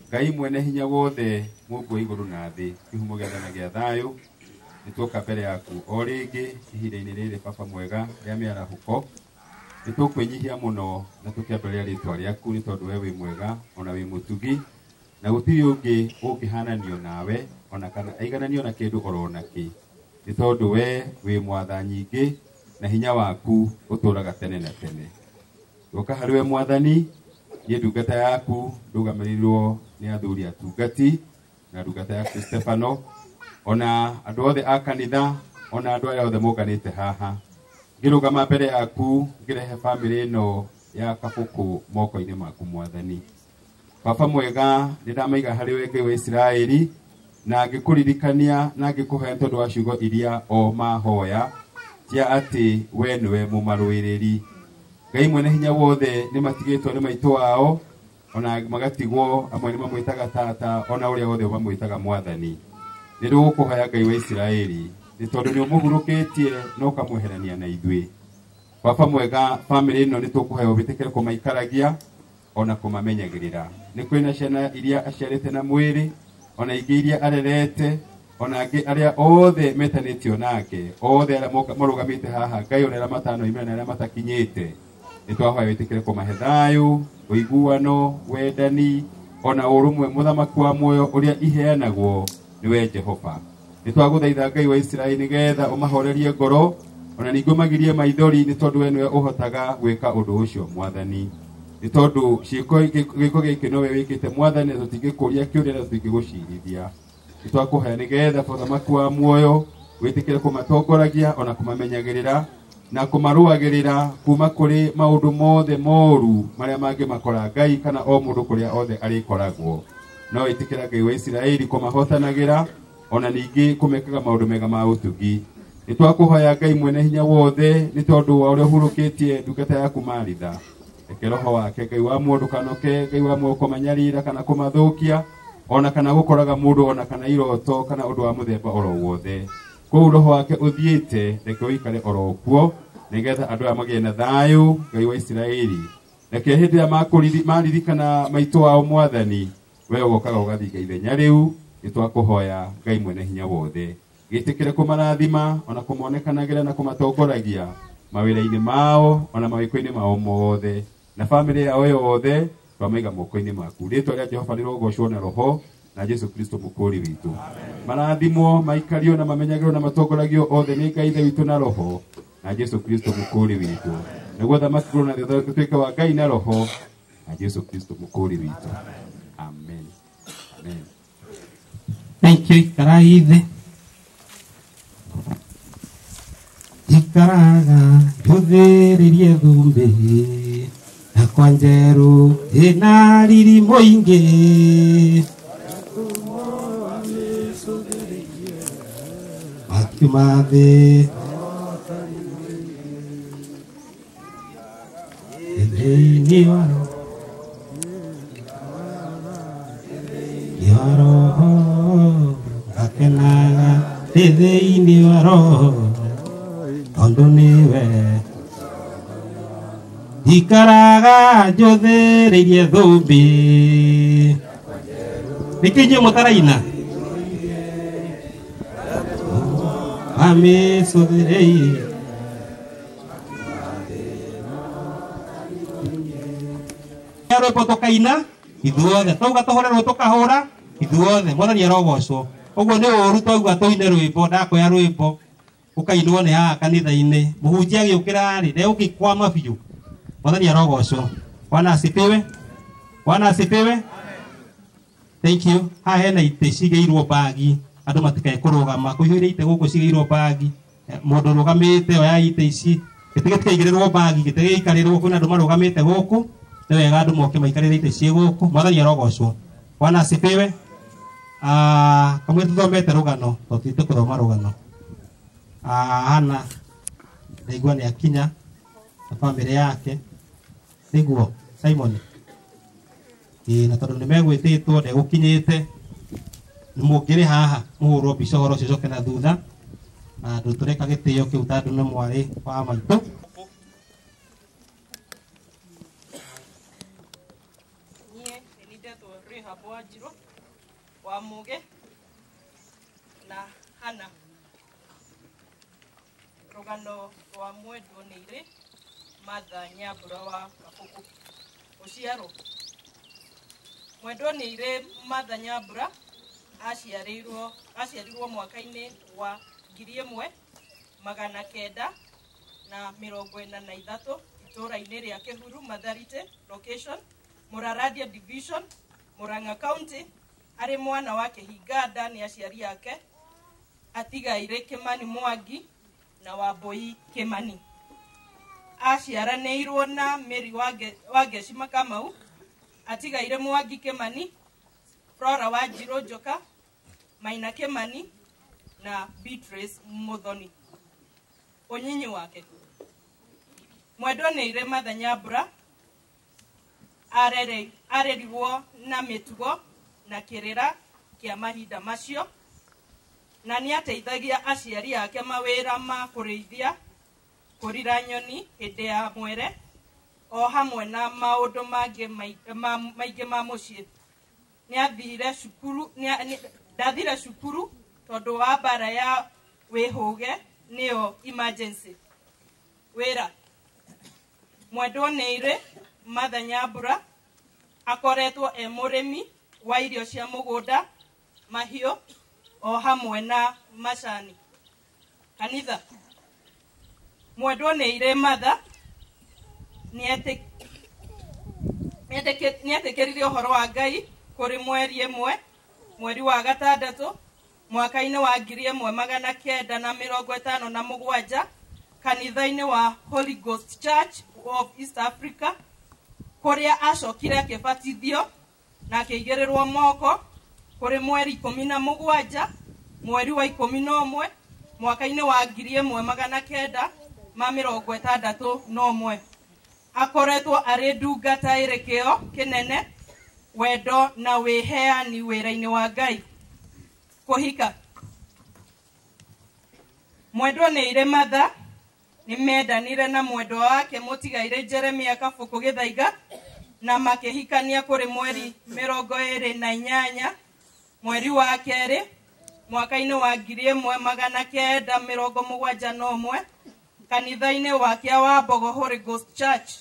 Ngai mwene hinya wothe, Mũmbi wa igũrũ na thĩ, kĩhumo gĩa tha na gĩa thayũ, nĩ tuoka mbere yaku o rĩngĩ ihinda-inĩ rĩrĩ baba mwega rĩa mĩarahũko. Nĩ tũkwĩnyihia mũno na tũkĩambĩrĩria rĩtwa rĩaku nĩ tondũ we wĩ mwega ona wĩ mũtugi na gũtirĩ ũngĩ ũngĩhananio nawe ona kana aigananio na kĩndũ oro nakĩ. Nĩ tondũ we wĩ mwatha nyingĩ na hinya waku ũtũũraga tene na tene. Tuoka harĩ we mwathani, niĩ ndungata yaku ndũgamĩrĩirwo nĩ athuri atungati na ndungata yaku Stefano ona andũ othe a kanitha ona andũ arĩa othe monganĩte haha. Ngĩrũgama mbere yaku ngĩrehe bamĩrĩ ĩno ya Kabũkũ moko-inĩ maku mwathani. Baba mwega, nĩ ndamaiga harĩ we Ngai wa Isiraeli na ngĩkũririkania na ngĩkũhoya tondũ wa ciugo iria o mahoya cia atĩ we nĩwe mũmarũĩrĩri. Ngai mwene hinya wothe nĩ matigĩtwo nĩ maitũ wao ona magatigwo, amwe nĩ mamwĩtaga tata ona ũrĩa wothe mamwĩtaga mwathani. Nĩ tũgũkũhoya Ngai wa Isiraeli nĩ tondũ nĩ ũmũhurũkĩtie na ũkamweherania na ithuĩ. Baba mwega, bamĩrĩ ĩno nĩ tũkũhoya ũbĩtĩkĩre kũmaikaragia ona kũmamenyagĩrĩra. Nĩ kwĩna ciana iria aciarĩte na mwĩrĩ ona ingĩ iria arerete ona angĩ arĩa othe metanĩtio nake, othe arĩa marũgamĩte haha Ngai ona arĩa matanoimĩra na arĩa matakinyĩte, nĩ twahoya wĩtĩkĩre kũmahe thayũ, ũiguano, wendani ona ũrũmwe mũthamaki wa muoyo ũrĩa iheanagwo nĩwe Jehova. Nĩ twagũthaitha Ngai wa Isiraeli nĩgetha ũmahorerie ngoro ona ningĩ ũmagirie maithori nĩ tondũ we nĩwe ũhotaga gwĩka ũndũ ũcio mwathani. Nĩ tondũ gĩko gĩkĩ nowe wĩkĩte mwathani na tũtingĩkũria kĩũria na tũtingĩgũcirithia. Nĩ twakũhoya nĩgetha ũthamaki wa muoyo wĩtĩkĩre kũmatongoragia ona kũmamenyagĩrĩra na kũmarũagĩrĩra kuma kũrĩ maũndũ mothe moru marĩa mangĩmakora Ngai kana o mũndũ kũrĩa othe arĩkoragwo. No ĩtĩkĩra Ngai wa Isiraeli kũmahotanagĩra ona ningĩ kũmekaga maũndũ mega ma ũtugi. Nĩ twakũhoya Ngai mwene hinya wothe nĩ tondũ wa ũrĩa ũhurũkĩtie ndungata yaku Maritha. Reke roho wake Ngai wa muoyo ndũkanoke Ngai wa muoyo kũmanyarira kana kũmathũkia ona kana gũkoraga mũndũ ona kana iroto kana ũndũ wa mũthemba oro wothe. Kũu roho wake ũthiĩte reke ũikare oro kuo nĩgetha andũ aya magĩe na thayũ Ngai wa Isiraeli. Reke hĩndĩ ĩrĩa maririkana maitũ wao mwathani we ũgokaga ũgathinga ithenya rĩu. Nĩ twakũhoya Ngai mwene hinya wothe gĩtĩkĩre kũmarathima ona kũmonekanagĩra na kũmatongoragia mawĩra-inĩ mao ona mawĩko-inĩ mao mothe na bamĩrĩ yao yothe twamaiga moko-inĩ maku. Rĩtwa rĩa Jehova rĩrogocwo na roho na Jesu Kristo mũkũri witũ. Marathimwo maikario na mamenyagĩrwo na matongoragio othe nĩ Ngai Ithe witũ na roho na Jesu Kristo mũkũri witũ. Nĩguo thamaki na ũtuĩke wa Ngai na roho na Jesu Kristo mũkũri witũ. Amen. Amen. Thank you. Ikarai thĩ. Ikaraga njũthĩrĩrie thumbĩ yakwa njerũ ĩna riri mũingĩ makiuma thĩ thĩinĩ wa roho ngakenaga ndĩ thĩinĩ wa roho tondũ nĩwe ikaraga njũthĩrĩirie thũmbĩ. Nĩkĩ inyuĩ mũtaraina? Mamĩcũthĩrĩirie rwĩmbo tũkaina ithuothe, twauga tũhũre rũĩ tũkahũra ithuothe. Mwathani arogocwo. Ũguo nĩ ũru twaigua tũine rwĩmbo ndakoya rwĩmbo ũkainwo nĩ haha kanitha-inĩ mũhunjia agĩũkĩra rĩ ndegũkĩkwama biũ. Mwathani arogocwo. Bwana asifiwe. Bwana asifiwe. Thank you. Haha hena itĩ cigĩirwo bagi andũ matikae kũrũgama kũihũire itĩ gũkũ cigĩirwo bagi mũndũ ũrũgamĩte oya itĩ ici gĩtĩ gĩtikaigĩrĩrwo bagi gĩtĩ gĩikarĩrwo kwĩna andũ marũgamĩte gũkũ nĩ wega andũ moke maikarĩre itĩ ciĩ gũkũ. Mwathani arogocwo. Bwana asifiwe. Kamwe tũthomete rũgano tũthiĩte kũthoma rũgano. Hana ndaigua nĩ akinya na bamĩrĩ yake nĩguo Simon ĩĩ na tondũ nĩmegwĩtĩtwo ndegũkinyĩte nĩ mũngĩrĩ haha mũhũrwo mbica ũhoro ũcio ũcoke na thutha na andũ tũreka gĩtĩo kĩu tondũ nĩ mwarĩ wa maitũ. Niĩ nĩ ndetwo Rahab Wanjirũ wa Mũgĩ na Hana. Rũgano rwa mwendwo nĩ irĩ Martha Nyambura wa Kabũkũ. Ũciarwo mwendwo nĩ irĩ Martha Nyambura aciarirwo mwaka-inĩ wa 1943 itũũra-inĩ rĩa Kĩhuru, Matharite location, Mũraradia division, Murang'a County. Arĩ mwana wa Kĩhinganda nĩ aciari ake atigaire Kimani Mwangi na Wambui Kimani. Aciaranĩirwo na Mary Wangeci Makamau, atigaire Mwangi Kimani, Flora Wanjirũ Njoka, Maina Kimani na Beatrice Muthoni. Ũnyinyi wake mwendwo nĩ irĩ Martha Nyambura arerirwo na mĩtugo na kĩrĩra kĩa mahinda macio na nĩateithagia aciari ake mawĩra ma kũrĩithia, kũrira nyoni hĩndĩ ya mwere o hamwe na maũndũ mangĩ maingĩ ma mũciĩ. Nĩathire cukuru ndathire cukuru tondũ wa mbara ya wĩhũge nĩyo emergency. Wĩra mwendwo nĩ irĩ Martha Nyambura akoretwo e mũrĩmi wa irio cia mũgũnda, mahiũ o hamwe na macani. Kanitha mwendwo nĩ irĩ Martha nĩetĩkĩrire ũhoro wa Ngai kũrĩ mweri ĩmwe mweri wa gatandatũ mwaka-inĩ wa 1957 kanitha-inĩ wa Holy Ghost Church of East Africa kũrĩa acokire akĩbatithio na akĩigĩrĩrwo moko kũrĩ mweri 17 mweri wa 11 mwaka-inĩ wa 1961. Akoretwo arĩ ndungata ĩrĩ kĩo kĩnene, wendo na wĩheani wĩra-inĩ wa Ngai. Kũhika mwendwo nĩ irĩ Martha nĩmendanire na mwendwa wake mũtigaire Jeremia Kabũkũ Gĩthaiga na makĩhikania kũrĩ mweri 28 mweri wa kerĩ mwaka-inĩ wa 1971 kanitha-inĩ wa Kĩawambogo Holy Ghost Church.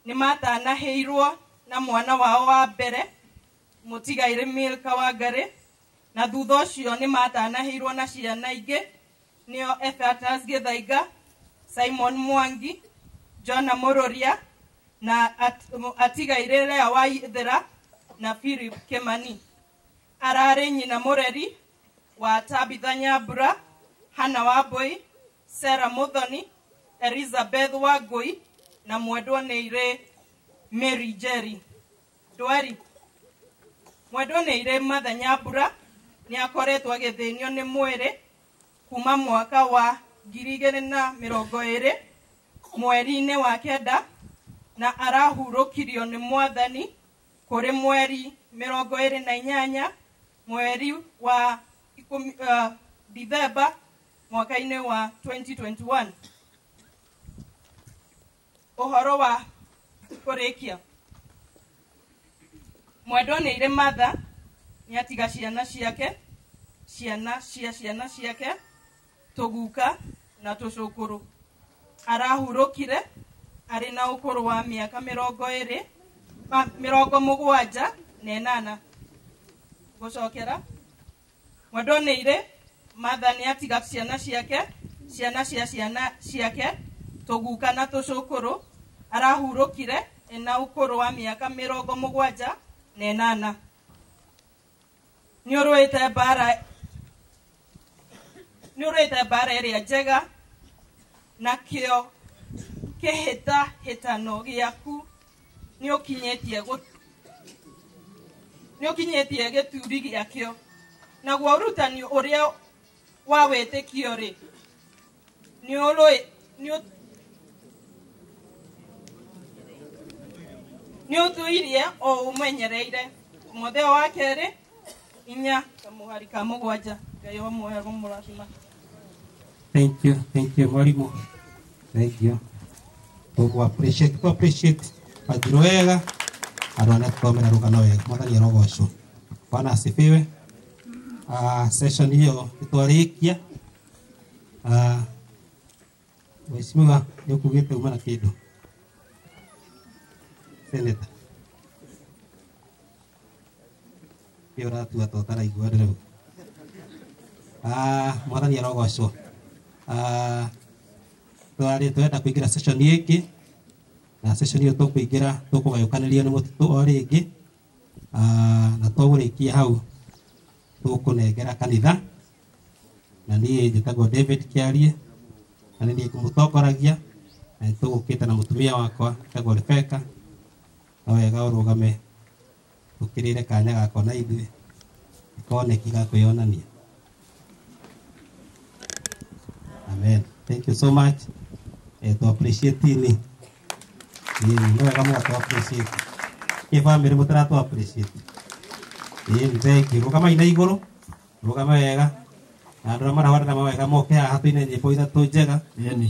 Nĩmatanahĩirwo na mwana wao wa mbere mũtigaire Milka Wangari na thutha ũcio nĩmatanahĩirwo na ciana ingĩ nĩo Ephatas Gĩthaiga, Simon Mwangi, Jona Mũrũria na atigaire Lea Waithera na Philip Kimani. Ararĩ nyina mũreri wa Tabitha Nyambura, Hannah Wambui, Sarah Muthoni, Elizabeth Wangui na mwendwo nĩ irĩ Mary Jerry. Ndwari mwendwo nĩ irĩ Martha Nyambura nĩakoretwo agĩthĩnio nĩ mwĩrĩ kuma mwaka wa 2020 mweri-inĩ wa 9 na arahurũkirio nĩ Mwathani kũrĩ mweri 28 mweri wa Dithemba mwaka-inĩ wa 2021. Ũhoro wa kũrĩkia mwendwo nĩ irĩ Martha nĩatiga ciana ciake, ciana cia ciana ciake, tũguka na tũcũkũrũ. Arahurũkire arĩ na ũkũrũ wa mĩaka 78. Gũcokera Mwendwa nĩ irĩ Martha nĩ atiga ciana ciake, ciana cia ciana ciake, tũguka na tũcũkũrũ. Arahurũkire ena ũkũrũ wa mĩaka 78. Nĩ ũrũĩte mbara ĩrĩa njega, nakĩo kĩhĩtahĩtano gĩaku nĩ ũkinyĩtie gĩturi gĩakĩo. Naguo ũrutani ũrĩa wa wĩtĩkio rĩ, nĩ ũtũirie o ũmenyereire. Timotheo wa kerĩ 4:7. Ngai wa mũrathima. Thank you mwalimu. Thank you. Tũgũ appreciate Wanjiru wega, andũ arĩa tũthomera rũgano wega. Mwathani arogocwo. Bwana asifiwe. Session hiyo nĩtwarĩkia. Mheshimiwa nĩ ũkugĩte uma na kĩndũ. Senator. Kĩ ũratua ta ũtaraigua rĩu. Mwathani arogocwo. Twenda kũingĩra session ĩngĩ, na session ĩyo tũkũingĩra tũkũgayũkanĩrio nĩ mũtitũ o rĩngĩ. Na twagũrĩkia hau tũkũnengera kanitha, na niĩ njĩtagwo David Kĩarie, na nĩ niĩ ngũmũtongoragia, na nĩtũgũkĩte na mũtumia wakwa etagwo Rebecca. No wega ũrũgame ũkĩrĩre kanya gakwa na ithuĩ koneki ga kwĩyonania. Amen. Thank you so much. To appreciate ni. Ni wega mũno to appreciate. Ĩ family mũtara to appreciate. Thank you. Rũgama ina igũrũ, rũgama wega. Na andũ arĩa marahũrana wega moke haha tũine nyĩmbo ithatũ njega. Ĩni.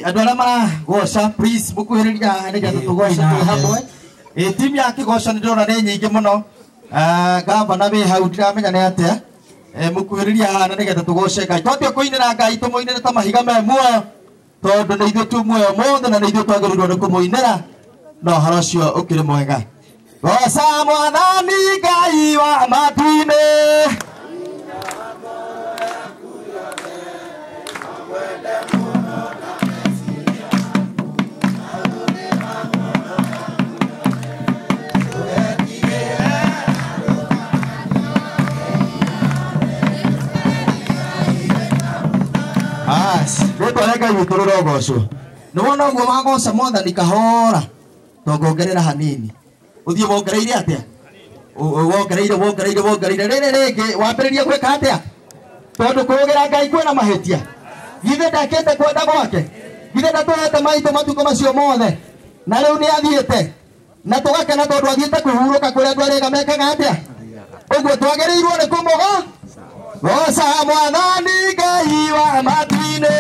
Andũ arĩa maragoca please mũkuhĩrĩria haha nĩgetha tũgoce twĩ hamwe. Timu ya kĩgoco nĩ ndĩrona nĩ nyingĩ mũno. Gavana wĩ hau ndiramenya nĩ atĩa. Mũkuhĩrĩria haha nĩgetha tũgoce Ngai. Twambie kũinĩra Ngai tũmũinĩre ta mahiga me muoyo, tondũ nĩ ithuĩ twĩ muoyo mũthĩ na nĩ ithuĩ twagĩrĩirwo nĩ kũmũinĩra, na ũhoro ũcio ũkĩrĩ mwega. Goca Mwathani Ngai wa matu-inĩ. Rĩtwa rĩa Ngai witũ rĩrogocwo. Nĩ wona ũguo wagoca Mwathani kahora, tongongerera hanini. Ũthiĩ wongereire atĩa? Wongereire wongereire wongereire rĩrĩ rĩngĩ wambĩrĩrie gwĩka atĩa? Tondũ kũrũgĩra Ngai kwĩna mahĩtia. Githĩ ndakĩte kwenda gwake? Githĩ ndatũhete maitũ matukũ macio mothe? Na rĩu nĩ athiĩte. Na tũgakena tondũ athiĩte kũhurũka kũrĩa andũ arĩa mekaga atĩa? Ũguo twagĩrĩirwo nĩ kũmũgo Goca Mwathani Ngai wa matu-inĩ.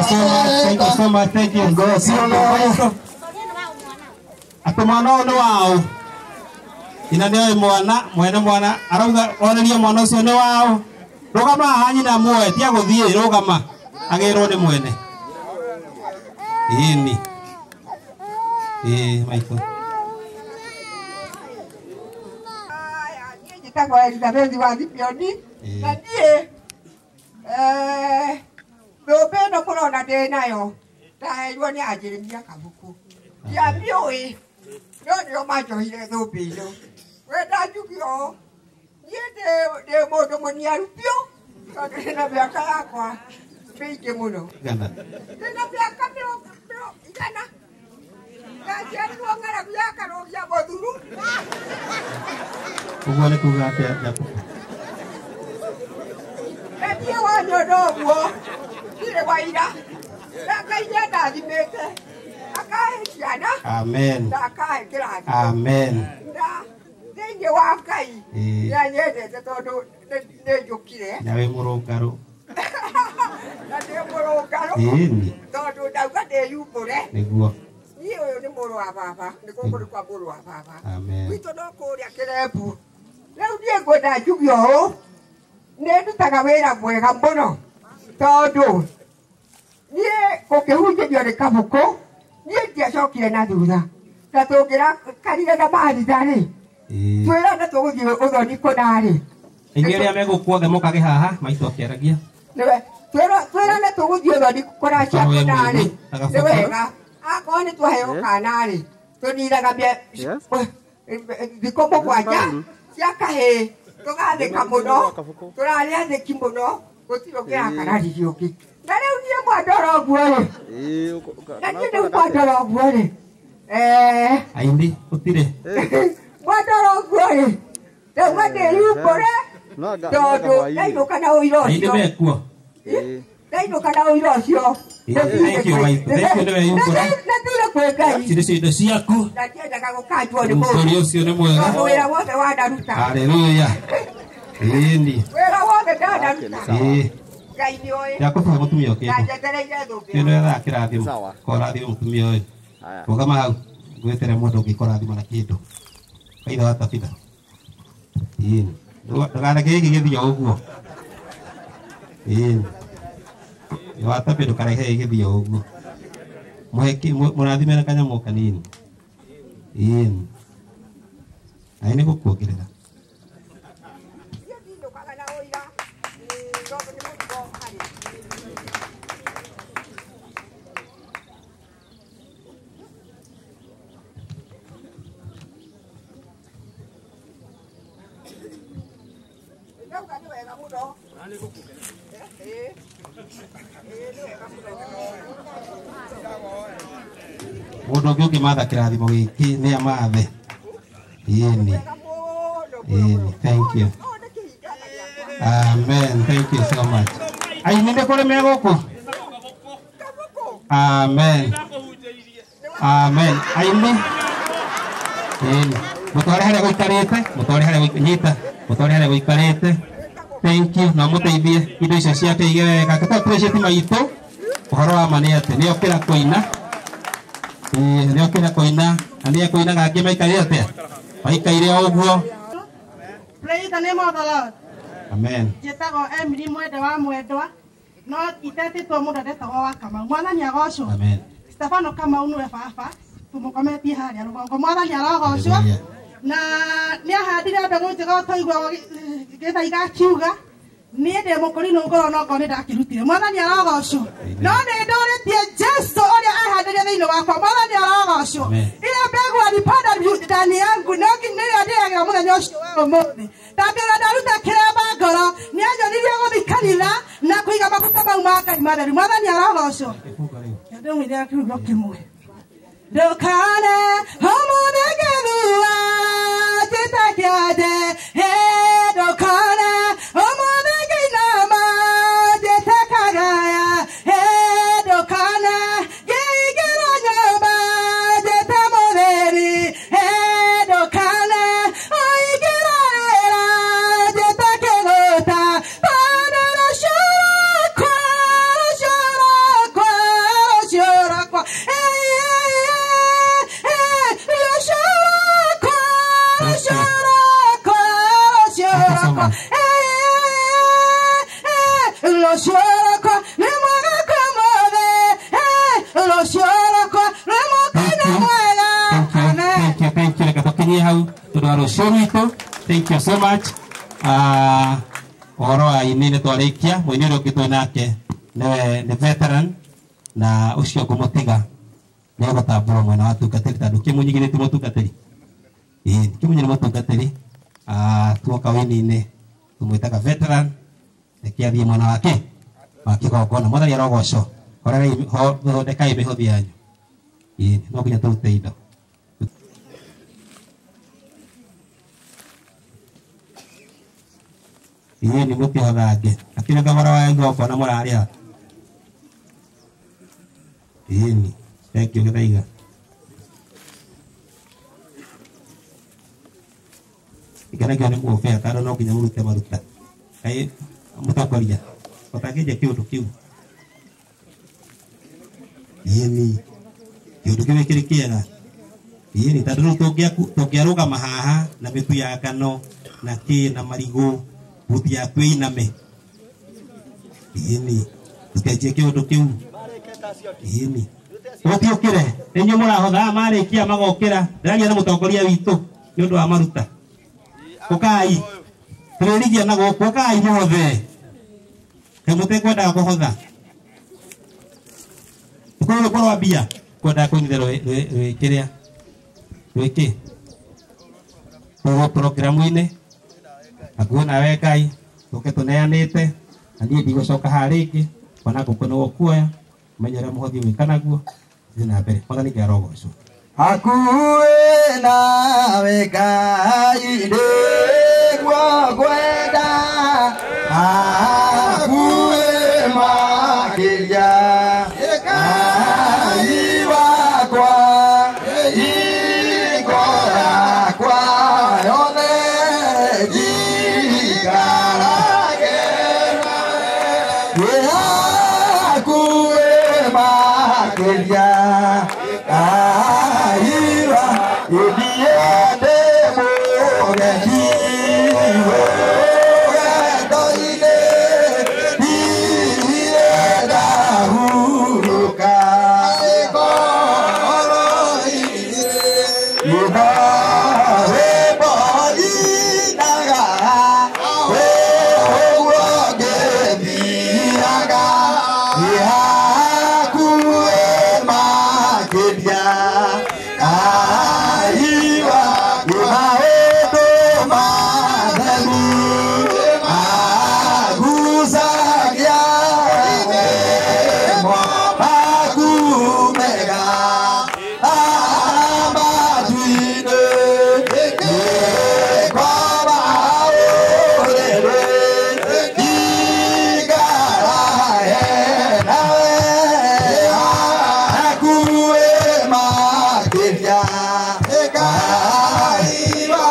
you so much. Thank you so much. Thank you. Atĩ mwana ũyũ nĩ waũ. Nyina nĩ oĩ mwana, mwene mwana arauga onerie mwana ũcio nĩ waũ. Rũgama haha nyina muoe, tia gũthiĩ, rũgama agĩrwo nĩ mwene. Ĩni. Ĩĩ maitũ. Njĩtagwo Elizabeth wa Thipioni na niĩ thũmbĩ ĩno mũrona ndĩ nayo ndaheirwo nĩ anjĩrĩria Kabuku. Ndiamĩũĩ no nĩo manjohire thũmbĩ ĩno. Wenda njuge ũũ, niĩ ndĩ mũndũ mũniaru biũ tondũ ndĩna mĩaka yakwa mĩingĩ mũno. Ndĩna mĩaka 100. Ndaciarirwo ng'aragu ya Karũgia Mũthuru. Ũguo nĩ kuga atĩa Jakubu? Na niĩ wanyona ũguo ndirĩ waira na Ngai nĩandathimĩte akahe ciana. Amen. Na akahe kĩrathimo. Amen. Na thĩinĩ wa Ngai nĩanyendete tondũ nĩnjũkire. Na wĩ mũrũngarũ. Na ndĩ mũrũngarũ. Ĩni. Tondũ ndauga ndĩyumbũre. Nĩguo. Niĩ ũyũ nĩ mũrũ wa baba, nĩ gũkũ nĩ kwa mũrũ wa baba. Amen. Gwitũ no kũrĩa Kĩrembu. Rĩu niĩ ngwenda njuge ũũ, nĩ ndutaga wĩra mwega mũno tondũ niĩ gũkĩhunjĩrio nĩ Kabuku niĩ ndiacokire na thutha na tũngĩrakarire na maritha rĩ twĩrane tũgũthiĩ ũthoni kũna rĩ. Inyuĩ arĩa megũkũ othe mũkage haha maitũ akĩaragia. Nĩwe twĩrane tũgũthiĩ ũthoni kũracia kũna rĩ nĩ wega. Akorwo nĩ twaheo kana rĩ tũninaga thikũ 7 cia kahĩĩ tũgathĩka mũno tũrarĩ athĩki mũno gũtirĩ ũngĩrakararirie ũngĩ. Na rĩu niĩ mwandora ũguo rĩ, na niĩ rĩu mwandora ũguo rĩ, aini gũtirĩ mwandora ũguo rĩ, ndauga ndĩyumbũre tondũ ndainũka na ũira aini ũcio, mekuo. ndainũka na ũira ũcio. Thank you maitũ. Thank you nĩ weyumbũra. Na thire kwĩ Ngai. Ici nĩcio indo ciaku. Na ndiendaga gũkanjwo nĩ mũndũ. Ũndũ ũcio nĩ mwega. Tondũ wĩra wothe wanaruta. Haleluya. Ĩni. Wĩra wothe ndanaruta. Ĩĩ. Ngai nĩoĩ. Jakubu he mũtumia Na ũkĩte. njetereire thũmbĩ. Ĩno yethaga kĩrathimo. Korathime mũtumia ũyũ. Rũgama hau. Ngwĩtere mũndũ ũngĩ kũrathima na kĩndũ. Kaitha wa Tabitha. Ĩni. Ndũkareke gĩkĩ gĩthiĩ o ũguo. Ĩni. Wa Tabitha ndũkareke gĩkĩ gĩthiĩ o ũguo. Mũhe mũrathime na kanyamũ kanini. Ĩni. Na nĩ gũkuongerera. Ndinũkaga na ũira tondũ nĩ mũtugo harĩ. Ndauga nĩ wega mũno. Ĩĩ. Ĩĩ nĩ wega mũno. Mũndũ ũngĩ ũngĩmatha kĩrathimo gĩkĩ nĩ amathe. Ĩni. Ĩni. Thank you. Amen. Thank you so much. Aini nĩ kũrĩ me gũkũ? Amen. Amen. Aini. Ĩni. Mũtware harĩa gũikarĩte, mũtware harĩa nyita, mũtware harĩa gũikarĩte. Thank you. Na mũteithie indo icio ciake ige wega. Tũ appreciate maitũ. Ũhoro wa ma nĩ atĩ nĩ okĩra kũina. Ĩĩ nĩ okĩra kũina na nĩ ekũinaga angĩ maikarire atĩa? Maikaire o ũguo. Praise the name of the Lord. Amen. Njĩtagwo Emily Mwende wa Mwendwa no itetĩtwo mũndũ ndetagwo wa Kamau. Mwathani agocwo. Amen. Stefano Kamau nĩwe baba tũmũkometie harĩa rũgongo. Mwathani arogocwo. Na nĩahandire mbegũ njega ũtoigua Gĩthaiga akiuga niĩ ndĩ mũkũrinũ ngoro no ngoro nĩndakĩrutire. Mwathani arogocwo. No nĩ ndũrĩtie Jesu ũrĩa ahandire thĩinĩ wakwa. Mwathani arogocwo. Ile mbegu alipanda ndani yangu no nĩrĩo ndĩagĩra mũthenya ũcio wa ũmũthĩ. Ndambĩra ndaruta kĩremba ngoro nĩanjonirie gũthiĩ kanitha na kũiga maguta mau ma Ngai matheru. Mwathani arogocwo. Ndĩmwĩre kiugo kĩmwe. Ndũkane ũmũthĩ ngĩthua njĩta kĩande. Ndũkane ũmũthĩ ngĩinama njĩte kagaya. Ndũkane ngĩingĩra nyũmba njĩte mũtheri. Ndũkane ũingĩra wĩra njĩte kĩgũta. Tondũ rũciũ rwakwa, rũciũ rwakwa Rũciũ rũkwa rwĩ mũkaina mwega. Thank you, thank you. Reke tũkinyie hau tondũ wa rũciũ rwitũ. Thank you so much. Ũhoro wa ini nĩ twarĩkia. Mũini ũrĩa ũngĩ twĩ nake nĩwe nĩ veteran na ũcio ngũmũtiga nĩ egũtambũrwo mwena wa tungatĩri tondũ kĩmunyigi nĩ ti mũtungatĩri. Ĩĩ kĩmunyi nĩ mũtungatĩri. Tuoka wini-inĩ tũmwĩtaga veteran reke athiĩ mwena wake wa kĩgongona. Mwathani arogocwo. Horerai, thondekai mĩhothi yanyu. Ĩĩ no nginya tũrute indo. Inyuĩ nĩ mũtihothange akĩrĩ thogora wa igongona mũrarĩha. Ĩni thank you Gĩthaiga. Ikenagio nĩ muobe tondũ no nginya mũrute maruta. Kaĩ mũtongoria ũtangĩenja kĩũndũ kĩu. Ĩni kĩũndũ kĩu kĩrĩ kĩega. Ĩni tondũ rĩu tũngĩarũgama haha na mĩtu ya ngano na kĩ na marigũ buthi yaku ĩiname. Ĩni tũkenjie kĩũndũ kĩu. Ĩni gũtiũkĩre nĩ inyuĩ mũrahotha marĩkia magokĩra. Ndĩraria na mũtongoria witũ nĩ ũndũ wa maruta. Ũkai tũrĩrigia na gũkũ, ũkai mũhothe. Kaĩ mũtekwendaga kũhotha? Kũrĩ rwĩmbo rwa mbia kwendaga kũinithia rwĩ kĩrĩa rwĩ kĩ rwĩ programu-inĩ. Akuo nawe Ngai tũke tũneanĩte na niĩ ndigũcoka haha rĩngĩ ona ngũkũ nĩ gũkuoya menye ũrĩa mũhothi ũgwĩka naguo. Thiĩ na mbere. Mwathani Ngai arogocwo. Hakuhĩ nawe Ngai nĩguo ngwenda, hakuhĩ makĩria Ngai wakwa, hingo yakwa yothe njikarage nawe, hakuhĩ makĩria Ngai wa ithiĩ ndĩ mũgeni wendo-inĩ, ndirĩ ndahurũka ngoro-inĩ. Rwĩmbo nyinaga ũguo ngĩthiaga, hakuhĩ makĩria Ngai wa maũndũ matheru magucagia maku mega matu-inĩ kwa maũrĩrĩ njikarae nawe hakuhĩ makĩria Ngai wa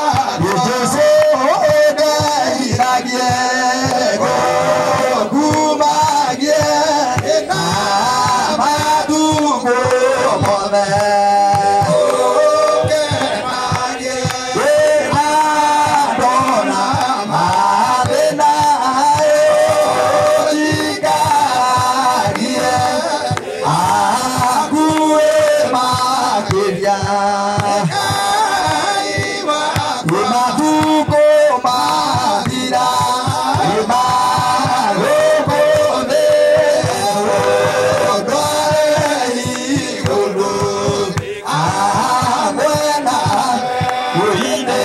Jesũ ũndeithagie gũkumagie na matukũ mothe. Ndona mathĩna ũnjikarire hakuhĩ makĩria matukũ mathira magũkũ thĩ ũndware igũrũ hamwe na ũine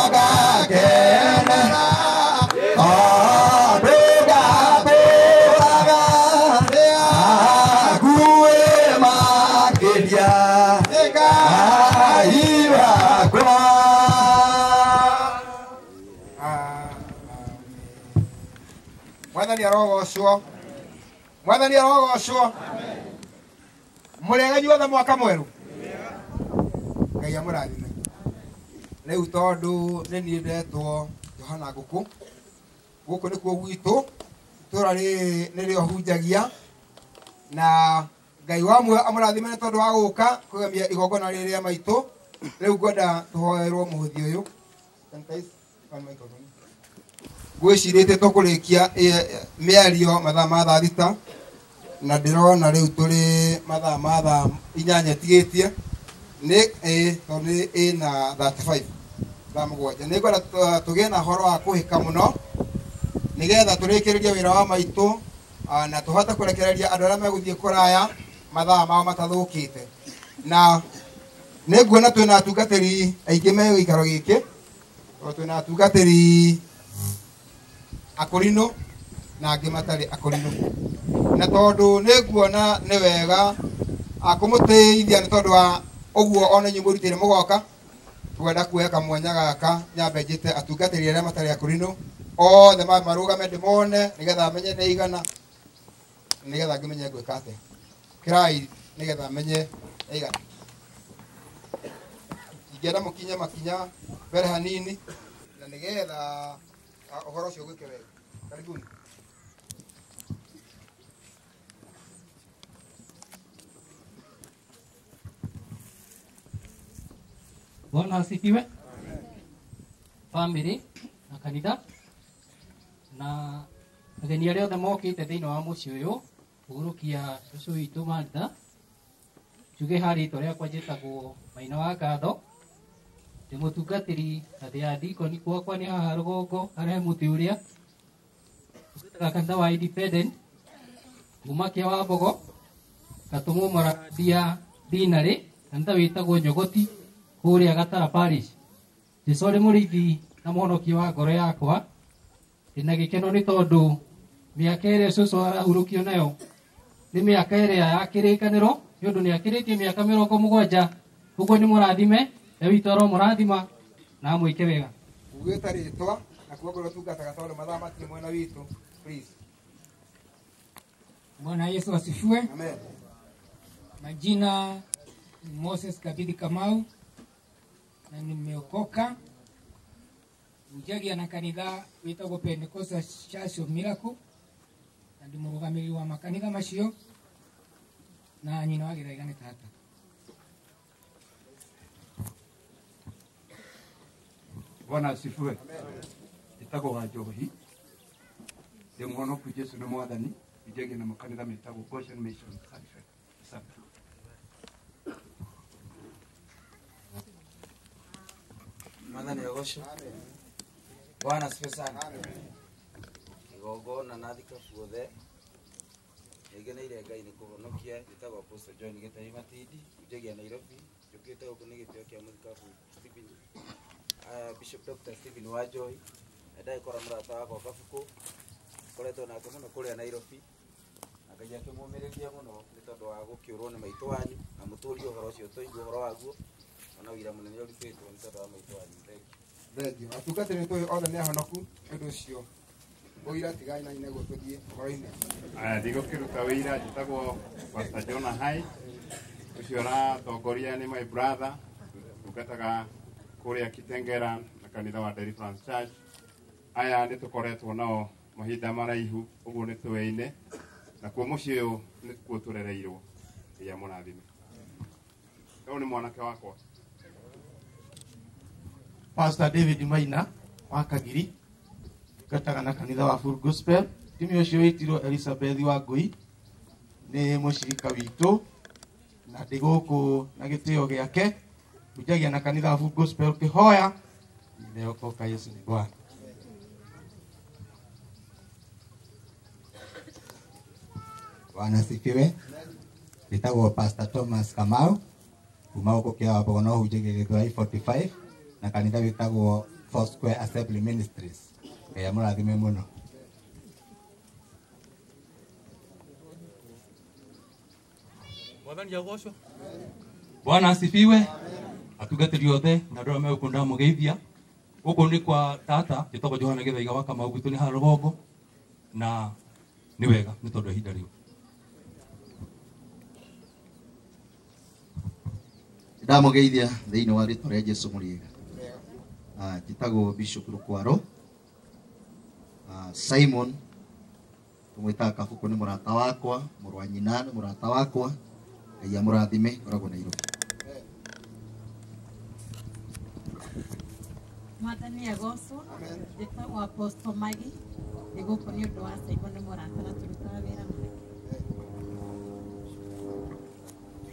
ũgakenera tondũ ngatũũraga hakuhĩ makĩria Ngai wakwa. Mwathani arogocwo. Mwathani arogocwo. Mũrĩega inyuothe mwaka mwerũ. Ngai amũrathime. Rĩu tondũ nĩ niĩ ndetwo Johana Ngũkũ, gũkũ nĩkuo gwitũ, itũũra rĩrĩ nĩrĩo hunjagia, na Ngai wa muoyo amũrathime nĩ tondũ wa gũka kũgemia igongona rĩrĩ rĩa maitũ. Rĩu ngwenda tũhoerwo mũhothi ũyũ. Ngwĩcirĩtie tũkũrĩkia mĩario mathaa ma thaa 6. Na ndĩrona rĩu tũrĩ mathaa ma thaa 8 tigĩtie nĩ tondũ nĩ ĩna 35 thaa 7. Nĩ ngwenda tũgĩe na ũhoro wa kũhĩka mũno nĩgetha tũrĩkĩrĩrie wĩra wa maitũ na tũhote kũrekereria andũ arĩa megũthiĩ kũraya mathaa mao matathũkĩte. Na nĩ nguona twĩna atungatĩri aingĩ me gĩikaro gĩkĩ, tondũ twĩna atungatĩri akũrinũ na angĩ matarĩ akũrinũ. Na tondũ nĩ nguona nĩ wega kũmũteithia nĩ tondũ wa ũguo ona inyuĩ mũrutĩire mũgoka, twenda kuoya kamwanya gaka nyambe njĩte atungatĩri arĩa matarĩ akũrinũ othe marũgame ndĩmone nĩgetha menye nĩ igana, nĩgetha ngĩmenye ngwĩka atĩa. Kĩrai nĩgetha menye nĩ igana. Ingĩenda mũkinye makinya mbere hanini na nĩgetha ũhoro ũcio ũgwĩke wega. Karibuni. Bwana asifiwe. Family na kanitha na ageni arĩa othe mokĩte thĩinĩ wa mũciĩ ũyũ kũhurũkia cũcũ witũ Martha. Njuge ha rĩtwa rĩakwa njĩtagwo Maina wa Ngatho, ndĩ mũtungatĩri na ndĩ ya dikoni. Gwakwa nĩ haha rũgongo harĩa he mũtĩ ũrĩa tũĩtaga kanitha wa Independent kuma kĩa wa Mbogo gatũmwo Morandia Dinarĩ, kanitha wĩtagwo Nyogoti kũrĩa Gatara Parish. Jesũ arĩ mũrĩithi na mũhonokia wa ngoro yakwa. Ndĩna gĩkeno nĩ tondũ mĩaka ĩrĩa cũcũ arahurũkio nayo nĩ mĩaka ĩrĩa ya kĩrĩkanĩro, nĩ ũndũ nĩ akĩrĩtie mĩaka 70. Ũguo nĩ mũrathime, Ngai witũ aromũrathima na amwĩke wega. Ugĩte rĩtwa na kuga kũrĩa ũtungataga tondũ mathaa matirĩ mwena witũ, please. Bwana Yesu asifiwe. Amen. Majina ni Moses Kabidi Kamau na nimeokoka. Njagia na kanitha witagwo Pentecostal Church of Miracle na ndi murugamiri wa makanitha macio na nyina wa Githaiga nĩ tata. Bwana asifiwe. Njĩtagwo wa Njohi, ndĩ mũhonoku Jesũ nĩ mwathani. Njagia na makanitha metagwo Goshen Mission Asante. Mwathani agocwo. Bwana asifiwe sana. Igongona na thikabu othe nĩngeneire Ngai nĩ kũhonokia. Njĩtagwo Apostle John Gĩtahi Matindi, njagia Nairobi. Njũkĩte gũkũ nĩ gĩtĩo kĩa mũthikabu Stephen, Bishop Dr. Stephen Wanjohi. Na ndagĩkora mũrata wakwa Kabukũ, ngoretwo nake mũno kũrĩa Nairobi, na Ngai akĩmũmĩrĩria mũno nĩ tondũ wa gũkĩũrwo nĩ maitũ wanyu na mũtũrie ũhoro ũcio tũigue ũhoro waguo, ona wĩra mũnene ũrutĩtwo nĩ tondũ wa maitũ wanyu. Thank you. Thengiũ. Atungatĩri nĩ tũĩ othe nĩ ahonoku, nĩ ũndũ ũcio ũira tigai na nĩguo tũthiĩ ũhoro-inĩ. Aya, ndigũkĩruta wĩira, njĩtagwo Pastor Jonah Hai, ũcio ũratongoria nĩ my brother, tungataga kũrĩa Kitengera na kanitha wa Deliverance Church. Aya nĩ tũkoretwo nao mahinda maraihu, ũguo nĩ tũĩine, na kuo mũciĩ ũyũ nĩkuo tũrereirwo. Ngai amũrathime. Ũyũ nĩ mwanake wakwa. Pastor David Maina wa Kagiri, ngataga na kanitha wa Full Gospel. Timia ũcio wĩtirwo Elizabeth wa Ngui nĩ mũcirika witũ na ndĩ gũkũ na gĩtĩo gĩake. Njagia na kanitha wa Full Gospel kĩhoya nimeokoka, Yesu ni Bwana. Bwana asifiwe. Njĩtagwo Pastor Thomas Kamau kuma gũkũ kĩa Mbogo no hunjagia Gĩthũrai 45 na kanitha wĩtagwo Four Square Assembly Ministries. Ngai amũrathime mũno. Mwathani agocwo. Bwana asifiwe. Atungatĩri othe na andũ arĩa megũkũ ndamũgeithia. Gũkũ nĩ kwa tata njĩtagwo Johana Gĩthaiga wa Kamau, gwitũ nĩ haha rũgongo, na nĩ wega nĩ tondũ ihinda rĩu. Ndamũgeithia thĩinĩ wa rĩtwa rĩa Jesũ mũrĩega. Njĩtagwo Bishop Rukwaro. Simon tũmwĩtaga Kabukũ nĩ mũrata wakwa, mũrũ wa nyina nĩ mũrata wakwa. Ngai amũrathime, ngoragwo Nairobi. Mwathani agocwo. Njĩtagwo Apostle Maggie, ndĩ gũkũ nĩ ũndũ wa Simon nĩ mũrata na tũrutaga wĩra nake.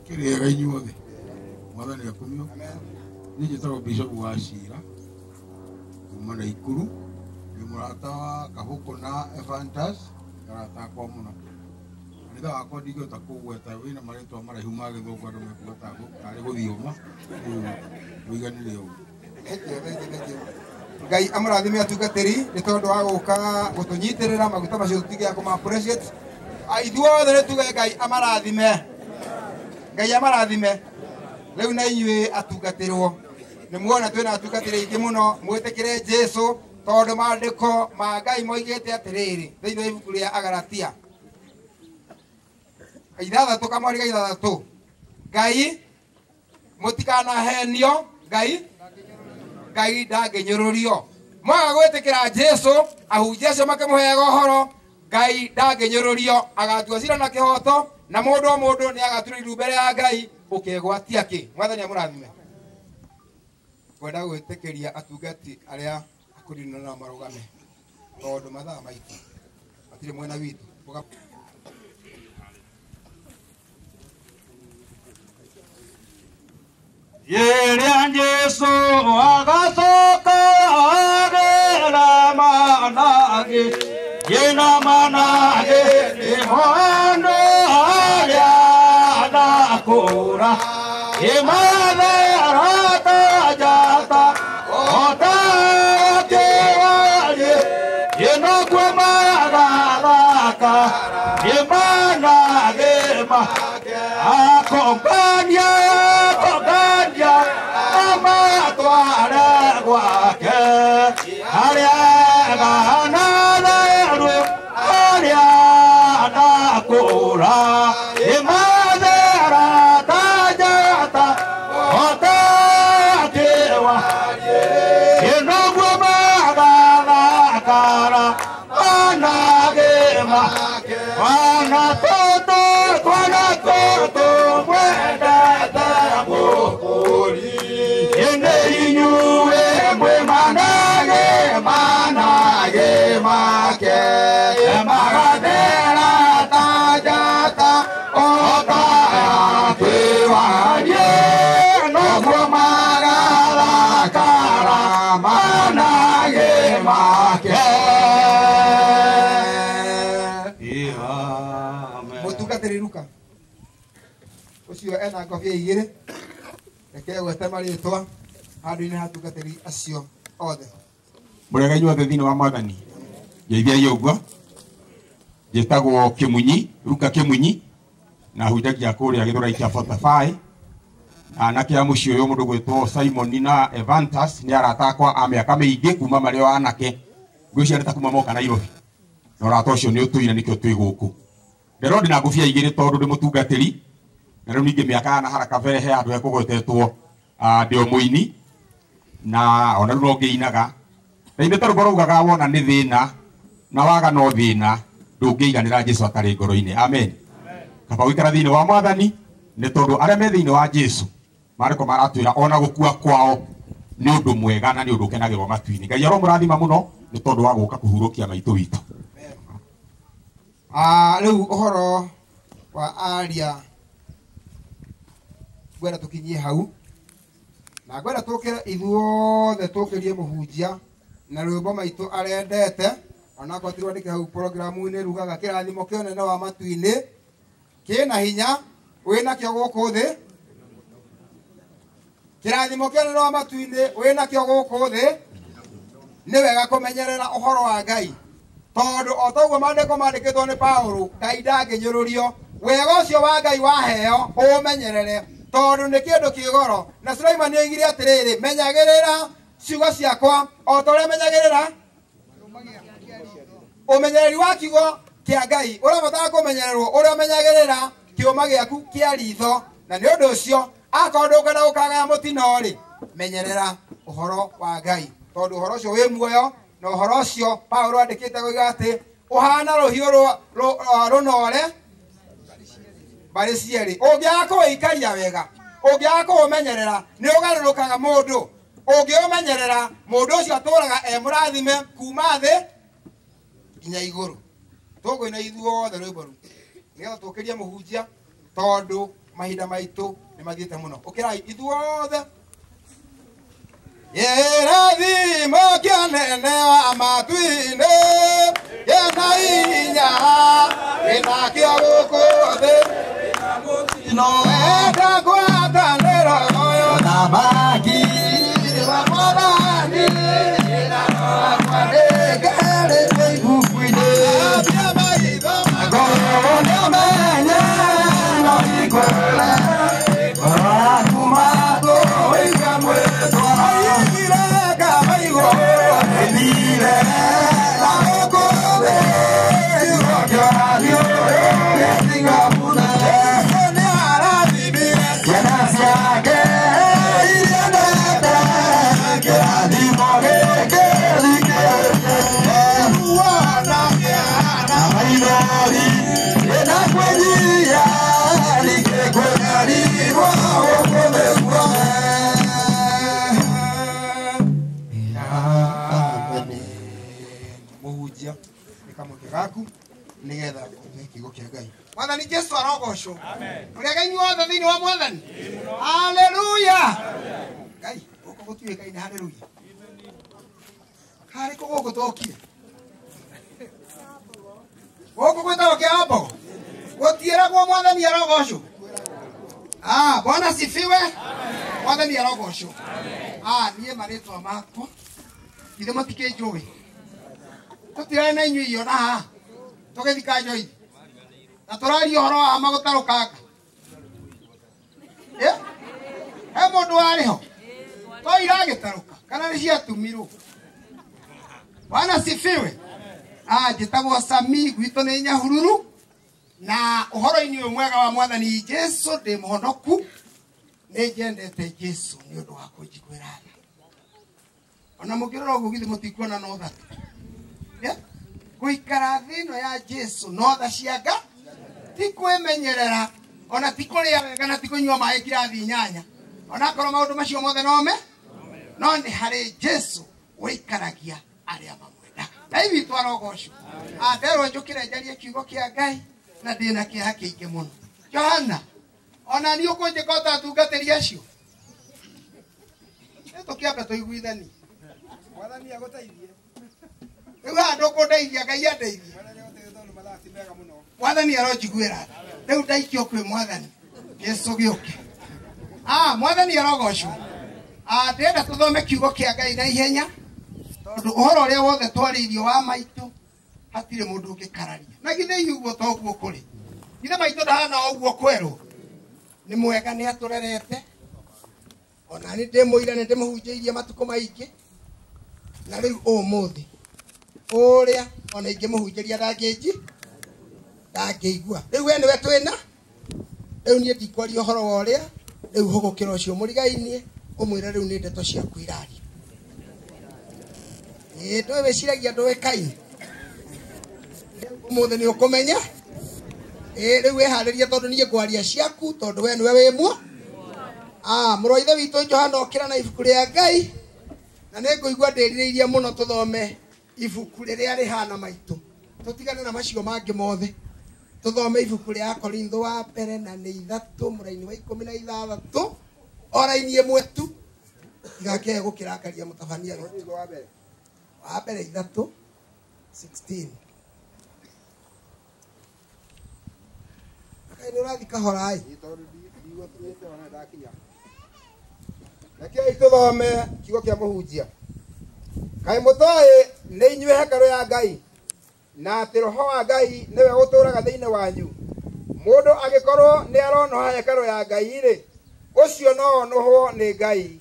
Mũkĩrĩega inyuothe. Mwathani akumio. Niĩ njĩtagwo Bishop wa Cira kuma Naikuru. Ndĩ mũrata wa Kabuku na Evantas, arata akwa mũno. Kanitha wakwa ndingĩhota kũgweta wĩna marĩtwa maraihu ma gĩthũngũ andũ mekuga tarĩ gũthioma, rĩu ũiganĩre ũguo. Ngai amũrathime atungatĩri nĩ tondũ wa gũka gũtũnyitĩrĩra maguta macio tũtige kũma appreciate. Ithuothe nĩ tuge Ngai amarathime. Ngai amarathime. Rĩu na inyuĩ atungatĩrwo nĩ muona twĩna atungatĩri aingĩ mũno mwĩtĩkĩre Jesũ tondũ maandĩko ma Ngai moigĩte atĩrĩrĩ thĩinĩ wa ibuku rĩa Agalatia 6 kamweri ga 6 Ngai mũtikanahenio Ngai Ngai ndangĩnyũrũrio mwaga gwĩtĩkĩra Jesũ ahunjia acio makĩmũheaga ũhoro Ngai ndangĩnyũrũrio agatua cira na kĩhoto na mũndũ o mũndũ nĩ agatura iru mbere ya Ngai ũkegwatia kĩ. Mwathani amũrathime. Ngwenda gwĩtĩkĩria atungati arĩa akũrinũ na marũgame tondũ mathaa maitũ matirĩ mwena witũ. Yeria Jesu agacoka agera manage yena manage nihondo aria nakura imane rata jata ota kewaye yena kwamagaraka imanage ma akompanya koganya amatware gwake aria gananeru aria nakura imanera tajata otakewa inogwamagarakara anagema wana toto twana toto mwendete mũkũri ĩndĩ inyuĩ mwĩ manage manage make magathera ta njata ota yakĩwarie noguo magarakara manage make. Mũtungatĩri Luka ũcio ena ngobia igĩrĩ reke gwete marĩtwa handũ-inĩ ha atungatĩri acio othe. Mũrega inyuothe thĩinĩ wa Mwathani. Ngeithiai ũguo. Njĩtagwo Kĩmunyi, Luka Kĩmunyi, na hunjagia kũrĩa Gĩthũrai kĩa 45. Na anake a mũciĩ ũyũ mũndũ gwĩtwo Simon na Evantas nĩ arata akwa a mĩaka mĩingĩ kuma marĩ o anake. Ngwĩciria nĩ ta kuma moka Nairobi. Na ũrata ũcio nĩ ũtũire nĩkĩo twĩ gũkũ. Ndĩrona ndĩna ngũbia igĩrĩ tondũ ndĩ mũtungatĩri na rĩu ningĩ mĩaka ya na kabere he andũ ekũgwetetwo ndĩ o mũini na ona rĩu no ngĩinaga na ithe tarũmbo raugaga wona nĩ thĩna na waga no thĩna ndũngĩiganĩra Jesũ atarĩ ngoro-inĩ. Amen. Kaba gũikara thĩinĩ wa Mwathani nĩ tondũ arĩa me thĩinĩ wa Jesũ marĩko maratwĩra ona gũkua kwao nĩ ũndũ mwega na nĩ ũndũ ũkenagĩrwo matu-inĩ. Ngai aromũrathima mũno nĩ tondũ wa gũka kũhurũkia maitũ witũ. Rĩu ũhoro wa aria ngwenda tũkinyie hau na ngwenda tũkĩre ithuothe tũkĩrie mũhunjia na rwĩmbo maitũ arendete onakorwo ti rwandĩke hau programu-inĩ rugaga kĩrathimo kĩa ũnene wa matu-inĩ kĩna hinya wĩnakĩo gũkũ thĩ kĩrathimo kĩa ũnene wa matu-inĩ wĩnakĩo gũkũ thĩ nĩ wega kũmenyerera ũhoro wa Ngai tondũ o ta ũguo maandĩko mandĩkĩtwo nĩ Paũlũ Ngai ndangĩnyũrũrio wega ũcio wa Ngai waheo ũũmenyerere tondũ nĩ kĩndũ kĩ goro na Sulaimani oigire atĩrĩrĩ menyagĩrĩra ciugo ciakwa o ta ũrĩa menyagĩrĩra ũmenyereri wa kiugo kĩa Ngai ũrabatara kũmenyererwo ũrĩa ũmenyagĩrĩra kĩũma gĩaku kĩa ritho na nĩ ũndũ ũcio akorwo ndũkwenda gũkagaya mũtino rĩ menyerera ũhoro wa Ngai tondũ ũhoro ũcio wĩ muoyo na ũhoro ũcio Paũlũ andĩkĩte koiga atĩ ũhana rũhiũ rũnore mbarĩ cierĩ ũngĩaga kũũikaria wega ũngĩaga kũũmenyerera nĩ ũgarũrũkaga mũndũ ũngĩũmenyerera mũndũ ũcio atũraga e mũrathime kuma thĩ nginya igũrũ tũkũina ithuothe rwĩmbo rũu nĩgetha tũkĩrie mũhunjia tondũ Mahinda maitũ nĩ mathiĩte mũno. Ũkĩrai ithuothe. Kĩrathimo kĩanene wa matu-inĩ kĩna hinya kĩnakĩo gũkũ thĩ. No enda ngwatanĩro ũyũ thamaki wa Mwathani kwandĩkĩrĩtwo ibuku-inĩ. Ngorwo nĩũmenye no ikwĩre ngoro yaku matũiga mwĩtwa. Mũhunjia nĩ kamũtĩ gaku nĩgetha ũhe kiugo kĩa Ngai. Mwathani Jesu arogocwo. Mũrĩega inyuothe thĩinĩ wa Mwathani. Haleluya. Ngai gũkũ gũtuĩkaine haleluya. Harĩ kũ gũkũ tũkire? Gũkũ gwĩtagwo Kĩambogo. Gũtiĩragwo Mwathani arogocwo. Ah, Bwana sifiwe. Mwathani arogocwo. Ah, niĩ marĩtwa makwa ithe matikĩnjũĩ. Tũtirarĩ na inyuĩ irio na haha tũgĩthika njoithi na tũraria ũhoro wa magũtarũkanga. He mũndũ warĩ ho to iragĩtarũka kana nĩ ciatumirwo. Bwana sifiwe. Ah, njĩtagwo Sami, gwitũ nĩ Nyahururu, na ũhoro-inĩ ũyũ mwega wa Mwathani Jesu ndĩ mũhonoku. Nĩ njendete Jesu nĩ ũndũ wa kũnjiguĩra tha. Ona mũngĩrora ũguo githĩ mũtikuona no tha. Gũikara thĩ ĩno ya Jesu no tha cia Ngai, ti kwĩmenyerera ona ti kũrĩa wega na ti kũnyua maĩ kirathi 8, onakorwo maũndũ macio mothe nome, no nĩ harĩ Jesu ũikaragia arĩa mamwendaga. Ngai witũ arogocwo. Nderwo njũkĩre njarie kiugo kĩa Ngai na ndĩna kĩeha kĩingĩ mũno. Johana, ona niĩ ũkũnjĩka o ta atungatĩri acio? Nĩ tũkĩambe tũiguithanie. Mwathani agũteithie. Rĩu haha ndũkũndeithia, Ngai andeithie. Mwathani aronjiguĩra tha. Rĩu ndaikio kwĩ Mwathani Jesu gĩũke. Ah, Mwathani arogocwo. Ah, ndĩrenda tũthome kiugo kĩa Ngai na ihenya tondũ ũhoro ũrĩa wothe twarĩirio wa maitũ hatirĩ mũndũ ũngĩkararia. Na githĩ inyuĩ ũguo to ũguo kũrĩ? Githĩ maitũ ndahana o ũguo kwerwo? Nĩ mwega nĩ atũrerete. Ona nĩ ndĩ mũira nĩ ndĩmũhunjĩirie matukũ maingĩ. Na rĩu ũmũthĩ ũrĩa ona ingĩmũhunjĩria ndangĩnji ndangĩigua. Rĩu we nĩwe twĩna. Rĩu niĩ ndikwaria ũhoro wa ũrĩa, rĩu hũgũkĩra ũcio mũrigainie ũmwĩre rĩu nĩ ndeto ciaku iraria. Ĩĩ ndũĩ wĩciragia ndũĩkaine. Rĩu ũmũthĩ nĩ ũkũmenya. Ĩĩ rĩu wĩharĩrie tondũ niĩ ngwaria ciaku tondũ we nĩwe wĩ muo. Ah, mũrũ wa ithe witũ Johana okĩra na ibuku rĩa Ngai na nĩ ngũigua ndĩrirĩirie mũno tũthome ibuku rĩrĩa rĩhana maitũ. Tũtigane na macio mangĩ mothe. Tũthome ibuku rĩa Korintho wa mbere na nĩ 3 mũraini wa 16 o raini ĩmwe tu. Igakĩaga gũkĩrakaria mũtabania witũ. Wa mbere 3:16. Kaĩ nĩ ũrathiĩ kahora ĩ? Rekei tũthome kiugo kĩa mũhunjia. Kaĩ mũtoĩ nĩ inyuĩ hekarũ ya Ngai na atĩ Roho wa Ngai nĩwe ũtũũraga thĩinĩ wanyu. Mũndũ angĩkorwo nĩ aronoha hekarũ ya Ngai rĩ, ũcio no onohwo nĩ Ngai.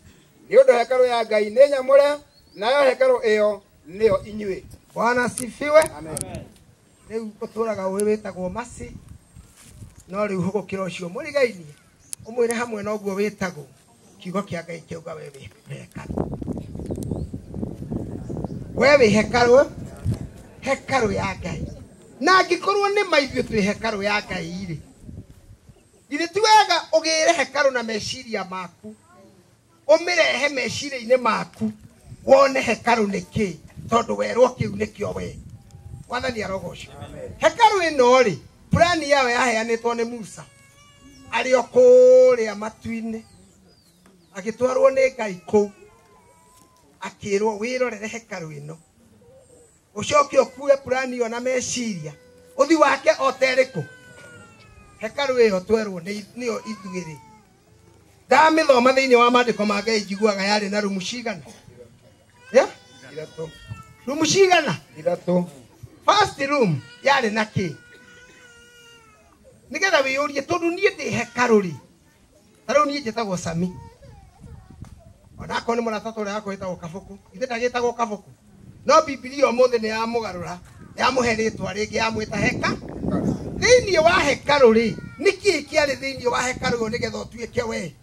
Nĩ ũndũ hekarũ ya Ngai nĩ nyamũre, nayo hekarũ ĩyo nĩyo inyuĩ. Bwana sifiwe. Rĩu ũtũũraga ũĩ wĩtagwo Masi, no rĩu hũgũkĩra ũcio mũrigainie ũmwĩre hamwe na ũguo wĩtagwo kiugo kĩa Ngai kĩauga we wĩ hekarũ. We wĩ hekarũ, hekarũ ya Ngai. Na angĩkorwo nĩ ma ithuĩ twĩ hekarũ ya Ngai rĩ, githĩ ti wega ũgĩre hekarũ na meciria maku, ũmĩrehe meciria-inĩ maku, wone hekarũ nĩ kĩĩ, tondũ werwo kĩu nĩkĩo we. Mwathani arogocwo. Hekarũ ĩno rĩ, plani yayo yaheanĩtwo nĩ Musa. Arĩ o kũrĩa matu-inĩ agĩtwarwo nĩ Ngai kũu akĩrwo wĩrorere hekarũ ĩno ũcoke ũkue purani ĩyo na meciria ũthi wake o terĩkũ hekarũ ĩyo twerwo nĩyo ithuĩ rĩ ndamĩthoma thĩinĩ wa maandĩko ma Ngai njiguaga yarĩ na rumu cigana ithatũ rumu cigana ithatũ first room yarĩ na kĩ nĩgetha wĩyũrie tondũ niĩ ndĩ hekarũ rĩ ta rĩu niĩ njĩtagwo Sami onakorwo nĩ mũrata ũrĩa wakwa wĩtagwo Kabũkũ ithe ndagĩtagwo Kabũkũ no Bibilia ũmũthĩ nĩ yamũgarũra yamũhe rĩtwa rĩngĩ yamwĩta heka thĩinĩ wa hekarũ rĩ nĩkĩĩ kĩarĩ thĩinĩ wa hekarũ ĩyo nĩgetha ũtuĩke we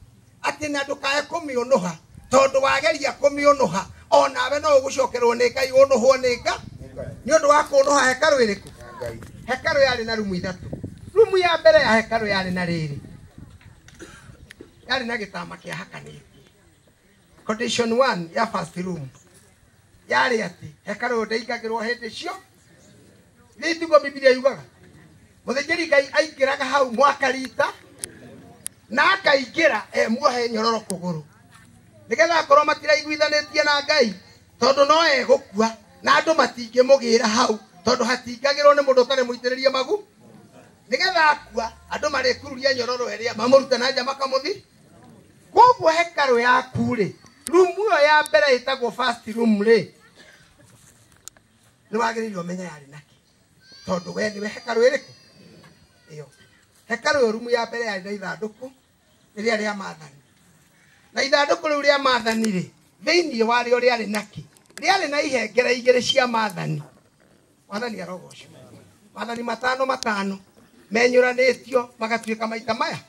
atĩ na ndũkae kũmĩũnũha tondũ wageria kũmĩũnũha onawe no ũgũcokerwo nĩ Ngai ũnũhwo nĩ Ngai nĩ ũndũ wa kũnũha hekarũ ĩrĩkũ hekarũ yarĩ na rumu ithatũ rumu ya mbere ya hekarũ yarĩ na rĩrĩ yarĩ na gĩtama kĩahakanĩtie condition 1 ya first room yarĩ atĩ hekarũ ndĩingagĩrwo hĩndĩ cio nĩ tiguo Bibilia yugaga mũthĩnjĩri Ngai aingĩraga hau mwaka rita na akaingĩra emuohe nyororo kũgũrũ nĩgetha akorwo matiraiguithanĩtie na Ngai tondũ no egũkua na andũ matingĩmũgĩra hau tondũ hatingagĩrwo nĩ mũndũ ũtarĩ mũitĩrĩrie magu nĩgetha akua andũ marĩkururia nyororo ĩrĩa mamũrute na nja makamũthi koguo hekarũ yaku rĩ rumu ĩyo ya mbere ĩtagwo first room rĩ nĩ wagĩrĩirwo ũmenye yarĩ nakĩ tondũ we nĩwe hekarũ ĩrĩkũ ĩyo hekarũ ĩyo rumu ya mbere yarĩ na ithandũkũ rĩrĩa rĩa maathani na ithandũkũ rĩu rĩa maathani rĩ thĩinĩ warĩo rĩarĩ nakĩ rĩarĩ na ihengere igĩrĩ cia maathani maathani arogocwo maathani matano matano menyũranĩtio magatuĩka maita maya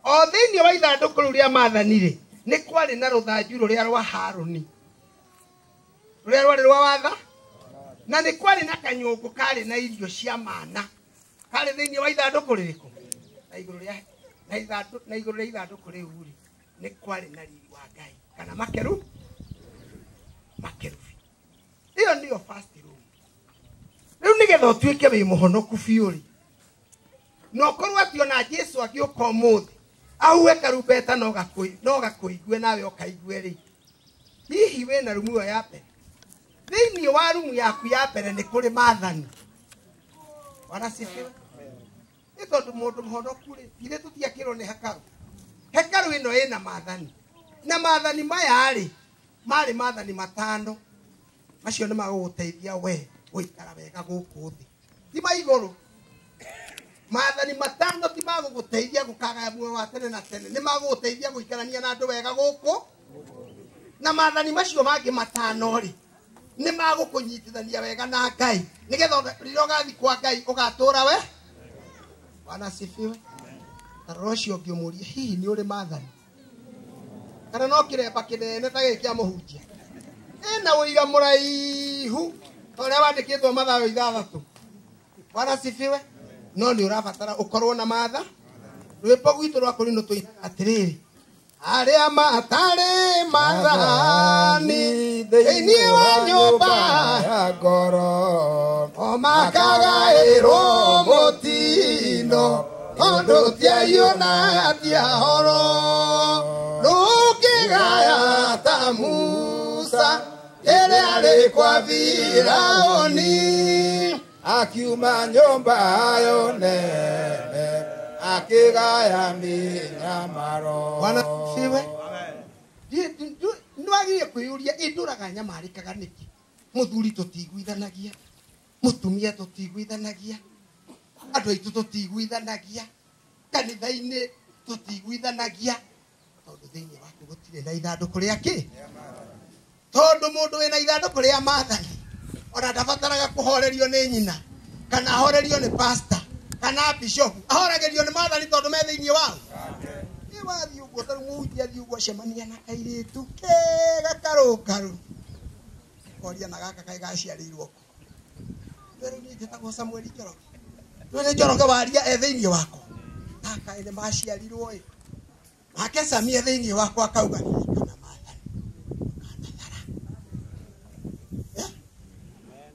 o thĩinĩ wa ithandũkũ rĩu rĩa maathani rĩ nĩ kwarĩ na rũthanju rũrĩa rwa Harũni rũrĩa rwarĩ rwa watha na nĩ kwarĩ na kanyũngũ karĩ na irio cia mana karĩ thĩinĩ wa ithandũkũ rĩrĩkũ na igũrũ rĩa ithandũkũ rĩu rĩ nĩ kwarĩ na riri wa Ngai kana makerubi ĩyo nĩyo first room rĩu nĩgetha ũtuĩke wĩ mũhonoku biũ rĩ na ũkorwo atĩ ona Jesũ agĩũka ũmũthĩ auwe karumbeta no gakũigue nawe ũkaigue rĩ hihi wĩna rumu ĩyo ya mbere thĩinĩ wa rumu yaku ya mbere nĩ kũrĩ maathani wanasifiwe nĩ tondũ mũndũ mũhonoku rĩ ithuĩ tũtiakĩrwo nĩ hekarũ hekarũ ĩno ĩna maathani na maathani maya rĩ marĩ maathani matano macio nĩ magũgũteithia we gũikara wega gũkũ thĩ ti ma igũrũ maathani matano ti magũgũteithia gũkagaya muoyo wa tene na tene nĩ magũgũteithia gũikarania na andũ wega gũkũ na maathani macio mangĩ matano rĩ nĩ magũkũnyitithania wega na Ngai nĩgetha rĩrĩa ũgathiĩ kwa Ngai ũgatũra we wanasifiwe tarora ũcio ũngĩ ũmũrie hihi nĩ ũrĩ maathani kana no kĩremba kĩnene ta gĩkĩ kĩa mũhunjia ĩna ũira mũraihu ta ũrĩa wandĩkĩtwo Mathayo 6 wanasifiwe no nĩ ũrabatara ũkorwo na matha rwĩmbo gwitũ rwa kũrinũ tũinaga atĩrĩrĩ arĩa matarĩ maathani thĩinĩ wa nyũmba ya ngoro o makagaĩrwo mũtino tondũ tiaiyo na tiahoro rũkĩgaya ta Musa ĩrĩa arĩ kwa Firaũni akiuma nyũmba yo nene akĩgaya mĩnyamaro wanasifiwe nĩwagĩrĩire kwĩyũria ĩndũraga nyamarĩkaga nĩkĩ mũthuri tũtiguithanagia mũtumia tũtiguithanagia andũ aitũ tũtiguithanagia kanitha-inĩ tũtiguithanagia tondũ thĩinĩ waku gũtirĩ na ithandũkũ rĩa kĩ tondũ mũndũ wĩna ithandũkũ rĩa maathani ona ndabataraga kũhorerio nĩ nyina kana ahorerio nĩ pastor kana bishop ahoragĩrio nĩ maathani tondũ me thĩinĩ wao nĩ wathiĩ ũguo tarĩu mũhunjia athiĩ ũguo acemania na kairĩtu kega karũngaru koria na gaka kaĩ gaciarĩirwo kũ rĩu niĩ njĩtagwo Samuel Njoroge rĩu nĩ Njoroge waria e thĩinĩ wakwa gaka nĩ maciarirwo ĩ nake Sami e thĩinĩ wakwa akauga kana maathani kanathara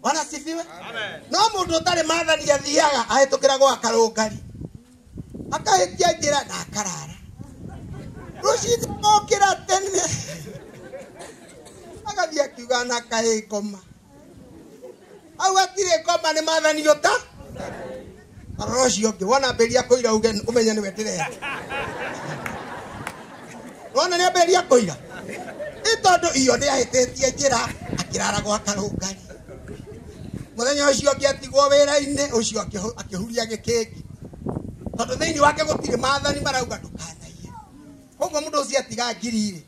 wanasifiwe no mũndũ ũtarĩ maathani athiaga ahĩtũkĩra gwa karũngari Akahĩtia njĩra na akarara. Rũcinĩ okĩra tene. Agathiĩ akiuga na kaĩ ngoma. Hau hatirĩ ngoma nĩ maathani ũta. Rora ũcio ũngĩ wona ambĩrĩria kũira uge ũmenye nĩwe ndĩrera. Wona nĩ ambĩrĩria kũira. Ĩ tondũ iyo nĩ ahĩtĩtie njĩra akĩrara gwa karũngari. Mũthenya ũcio ũngĩ atigwo wĩra-inĩ ũcio akĩhuria gĩkĩngi. Tondũ thĩinĩ wake gũtirĩ maathani marauga ndũkanaiye. Koguo mũndũ ũcio atiga ngiri rĩ,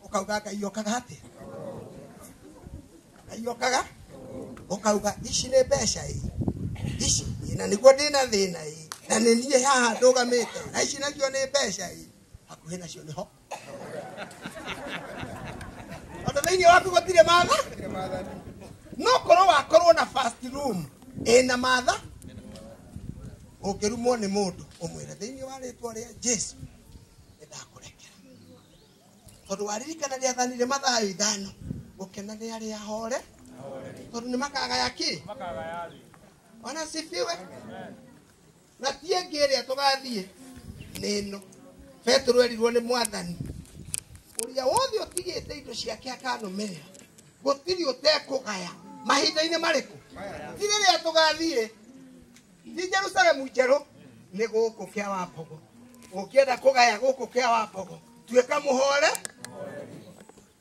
ũkauga Ngai okaga atĩa? Ngai okaga? Ũkauga ici nĩ mbeca ĩ. Ici na nĩguo ndĩna thĩna ĩ. Na nĩ niĩ haha ndũgamĩte. Na ici nacio nĩ mbeca ĩ. Hakuhĩ nacio nĩho. Tondũ thĩinĩ waku gũtirĩ matha. No korwo wakorwo na first room ĩna matha, ũngĩrumwo nĩ mũndũ ũmwĩre thĩinĩ wa rĩtwa rĩa Jesu nĩndakũrekera. Tondũ waririkana rĩathani rĩa Mathayo 5 gũkena nĩ arĩa ahore tondũ nĩ makagaya kĩ? Bwana asifiwe. Na ti ĩngĩ ĩrĩa tũgathiĩ nĩ ĩno. Petero erirwo nĩ Mwathani ũrĩa wothe ũtigĩte indo ciake akanũmĩrĩra gũtirĩ ũtekũgaya mahinda-inĩ marĩkũ? Ti rĩrĩa tũgathiĩ ti Jerusalemu njerũ, nĩ gũkũ kĩa Wambogo. Ũngĩenda kũgaya gũkũ kĩa Wambogo, tuĩka mũhore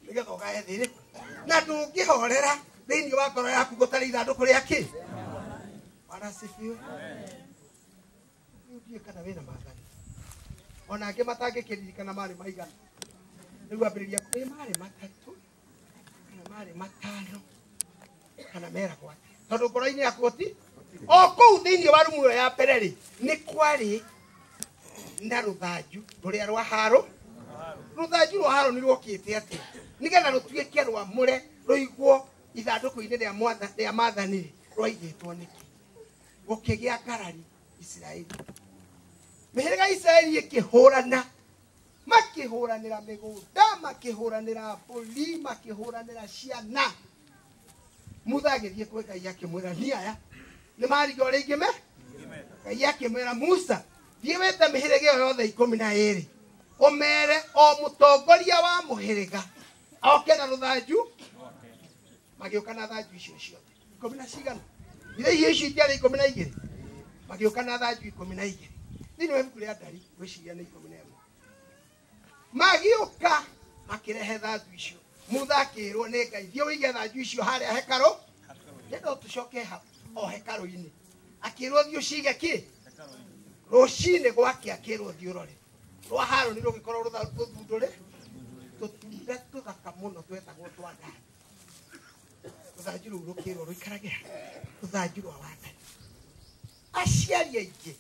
nĩgetha ũgaye thĩ ĩrĩkũ? Na ndũngĩhorera thĩinĩ wa ngoro yaku gũtarĩ ithandũkũ rĩa kĩ? Bwana asifiwe. Rĩu ndiũĩ kana wĩna maathani. Ona angĩ matangĩkĩririkana marĩ maigana. Rĩu ambĩrĩria ĩ marĩ 3 kana marĩ 5 kana meragwo atĩa? Tondũ ngoro-inĩ yaku gũti o kũu thĩinĩ wa rumu ĩyo ya mbere rĩ, nĩ kwarĩ na rũthanju rũrĩa rwa Harũ. Rũthanju rwa Harũni rwokĩte atĩa? Nĩgetha rũtuĩke rwamũre rũigwo ithandũkũ-inĩ rĩa maathani rĩ, rwaigĩtwo nĩkĩ? Gũkĩgĩa ngarari Isiraeli. Mĩhĩrĩga ya Isiraeli ĩkĩhũrana, makĩhũranĩra mĩgũnda, makĩhũranĩra mbũri, makĩhũranĩra ciana. Musa agĩthiĩ kwĩ Ngai akĩmwĩra, niĩ aya nĩ mariga ũrĩa ingĩme? Ngai akĩmwĩra, Musa, thiĩ wĩte mĩhĩrĩga ĩyo yothe 12 ũmere o mũtongoria wa mũhĩrĩga oke na rũthanju. Magĩũka na thanju icio ciothe 10 na cigana? Ithe icio itiarĩ 12? Magĩũka na thanju 12. Thĩinĩ wa ibuku rĩa Ndari ngwĩciria nĩ 11. Magĩũka makĩrehe thanju icio. Musa akĩrwo nĩ Ngai, thiĩ ũige thanju icio harĩa hekarũ. Ndĩrenda tũcoke hau o hekarũ-inĩ. Akĩrwo thiĩ ũcige kĩ? Rũcinĩ gwake akĩrwo thiĩ ũrore. Rwa Harũni rũgĩkorwo rũthundũre tũtunda tũthaka mũno twetagwo twa ndani. Rũthanju rũu rũkĩrwo rũikarage ha? Rũthanju rwa wathani. Aciari aingĩ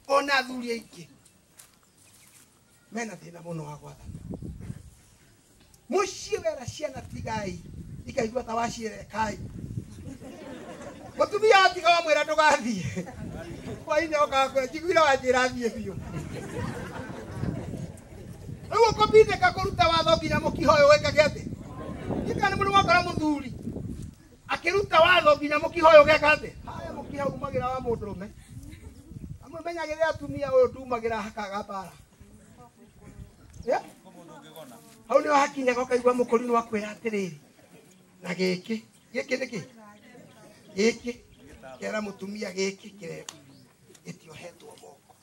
ona athuri aingĩ mena thĩna mũno wa gwathana. Mũciĩ wera ciana tigai ikaigua ta waciĩra kai. Mũtumia atiga wamwĩra ndũgathiĩ. Hwainĩ okaga kwĩra njiguire wanjĩra thiĩ biũ. Rĩu ũkũbindĩka kũruta watho nginya mũkiha ũyũ wĩkage atĩa? Ndiũĩ kana nĩ mũndũ wakora mũthuri akĩruta watho nginya mũkiha ũyũ ũgeka atĩa? Haya mũkiha umagĩra wa mũndũrũme. Amwe menyagĩrĩra atumia ũyũ ndumagĩra hakaga mbara. Hau nĩho hakinyaga ũkaigua mũkũrinũ akwĩra atĩrĩrĩ, na gĩkĩ gĩkĩ nĩ kĩ? Gĩkĩ kera mũtumia gĩkĩ kĩremba gĩtiohetwo moko.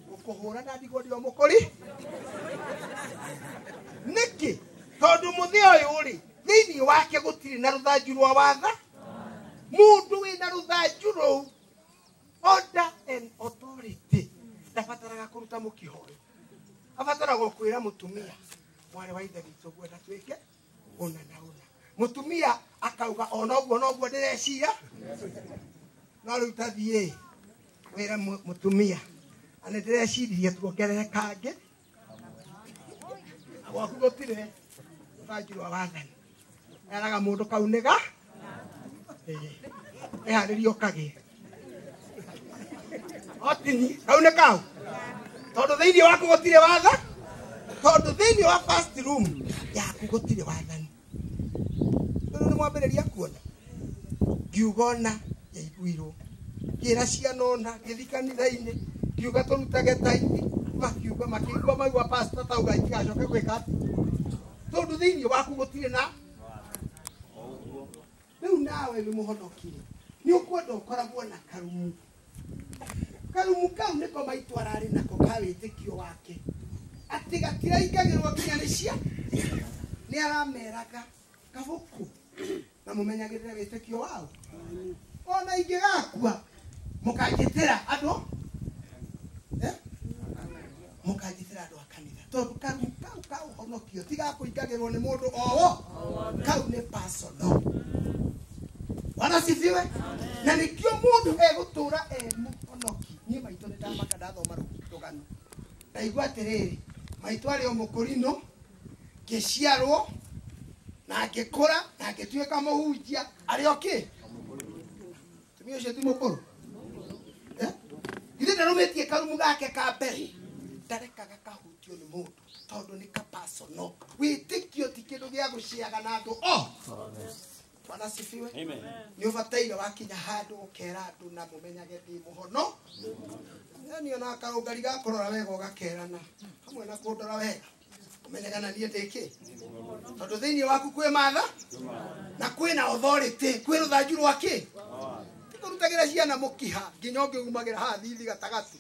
Gũkũhũra na ndigwo ndio mũkũri. Nĩkĩ? Tondũ mũthĩ ũyũ rĩ, thĩinĩ wake gũtirĩ na rũthanju rwa watha. Mũndũ wĩna rũthanju rũu, order and authority, ndabataraga kũruta mũkiha ũyũ. Abataraga kwĩra mũtumia, mwarĩ wa ithe witũ ngwenda twĩke ũna na ũna. Mũtumia akauga ona ũguo noguo ndĩreciria. No rĩu ta thiĩ wĩre mũtumia, na nĩ ndĩreciririe tuongerere kangĩ. Gwaku gũtirĩ rũthanju rwa wathani. Eraga mũndũ kaunĩga, ĩharĩrie ũkagĩe. Otini, kau nĩ kau. Tondũ thĩinĩ waku gũtirĩ watha, tondũ thĩinĩ wa first room yaku gũtirĩ wathani. Rĩu nĩ mwambĩrĩria kuona. Ngiuga ona yaiguirwo. Ngĩra ciana ona, ngĩthiĩ kanitha-inĩ, Ngiuga tũrutage taithi makiuga makĩigua maigua pastor tauga itigacoke gwĩka atĩ tondũ thĩinĩ waku gũtirĩ na rĩu nawe wĩ mũhonokie nĩ ũkwenda ũkoragwo na karumu karumu kau nĩko maitũ ararĩ nako ka wĩtĩkio wake atĩ gatiraingagĩrwo nginya nĩ cia nĩ arameraga kabuku na mũmenyagĩrĩre wĩtĩkio wao ona ingĩgakua mũkanjĩtĩra andũ mũkanjĩtĩra andũ a kanitha tondũ karumu kau ka ũhonokio ti gakũingagĩrwo nĩ mũndũ owo kau nĩ personal. Bwana asifiwe. Na nikio mundu egutura e muhonoki. Ni maitũ nĩ ndamaka ndathoma rũgano. Ndaigua atĩrĩrĩ, maitũ arĩ o mũkũrinũ, ngĩciarwo na ngĩkũra na ngĩtuĩka mũhunjia arĩ o kĩ? Tumia ũcio ti mũkũrũ. Githĩ ndarũmĩtie karumu gake ka mbere. Ndarekaga kahutio nĩ mũndũ tondũ nĩ ka personal. Wĩtĩkio ti kĩndũ gĩa gũciaga na andũ o. Bwana asifiwe. Amen. Ni ũbataire wakinya handũ ũkera andũ na mũmenyage ndĩ mũhono. Yaani ona karũngari gakũrora wega ũgakerana hamwe na kũndora wega ũmenyaga na niĩ ndĩ kĩ tondũ thĩinĩ waku kwĩ matha na kwĩna authority kwĩ rũthanju rwa kĩ ti kũrutagĩra ciana mũkiha nginya ũngĩumagĩra haha thithi gatagatĩ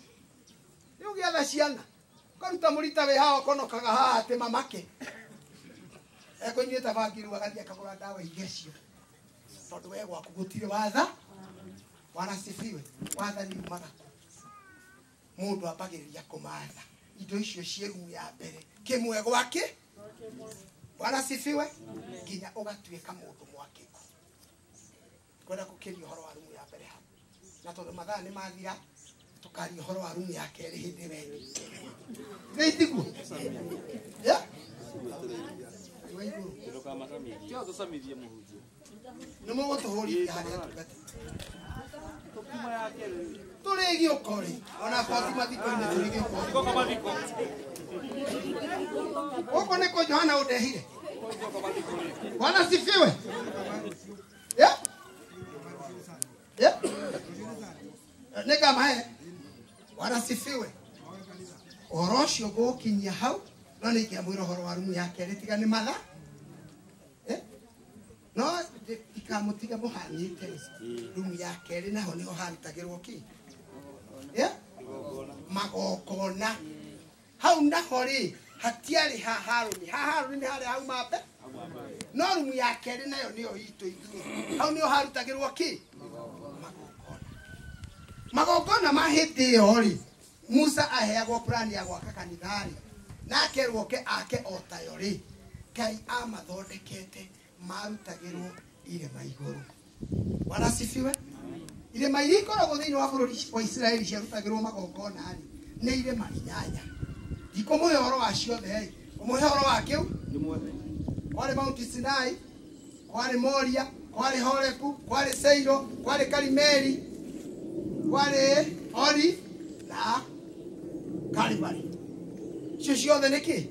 nĩ ũgĩatha ciana ũkaruta mũrita wĩ haha ũkonokaga haha atĩ mamake ekũnyuĩte bangi rĩu agathiĩ akagũra ndawa iria cio tondũ we gwaku gũtirĩ watha. Bwana asifiwe. Wathani umaga kũ? Mũndũ ambagĩrĩria kũmatha indo icio ciĩ rumu ya mbere kĩmwe gwake. Bwana asifiwe. Nginya ũgatuĩka mũndũ mwakĩku. Kwenda gũkĩria ũhoro wa rumu ya mbere hau na tondũ mathaa nĩ mathira tũkaria ũhoro wa rumu ya kerĩ hĩndĩ ĩyo ĩngĩ. Nĩ itiguo? Nĩ mũgũtũhũrithia harĩa tungata tũrĩ gĩũko rĩ ona akorwo ti mathiko-inĩ tũrĩ gĩũko gũkũ nĩkũ Johana ũndehire. Bwana asifiwe. Nĩngamahe. Bwana asifiwe. Ũhoro ũcio ngũũkinyia hau no nĩ ingĩamwĩra ũhoro wa rumu ya kerĩ tiga nĩ mathaa no ikamũtiga mũhanĩte rumu ya kerĩ naho nĩho harutagĩrwo kĩ magongona hau naho rĩ hatiarĩ ha Harũni ha Harũni nĩ harĩa hauma mbere no rumu ya kerĩ nayo nĩyo itũ ithuĩ hau nĩho harutagĩrwo kĩ magongona magongona ma hĩndĩ ĩyo rĩ Musa aheagwo plani ya gwaka kanitha rĩ na akerwo ke ake o tayo rĩ Ngai amathondekete marutagĩrwo irĩma igũrũ. Bwana asifiwe. Irĩma iria ikoragwo thĩinĩ wa bũrũri wa Isiraeli ciarutagĩrwo magongona rĩ nĩ irĩma inyanya. Ndikũmũhe ũhoro wa ciothe ũmũhe ũhoro wa kĩu kwarĩ Mount Sinai, kwarĩ Moria, kwarĩ Horebu, kwarĩ Seiro, kwarĩ Karimeli, kwarĩ Ori na Kalvari. Icio ciothe nĩ kĩ?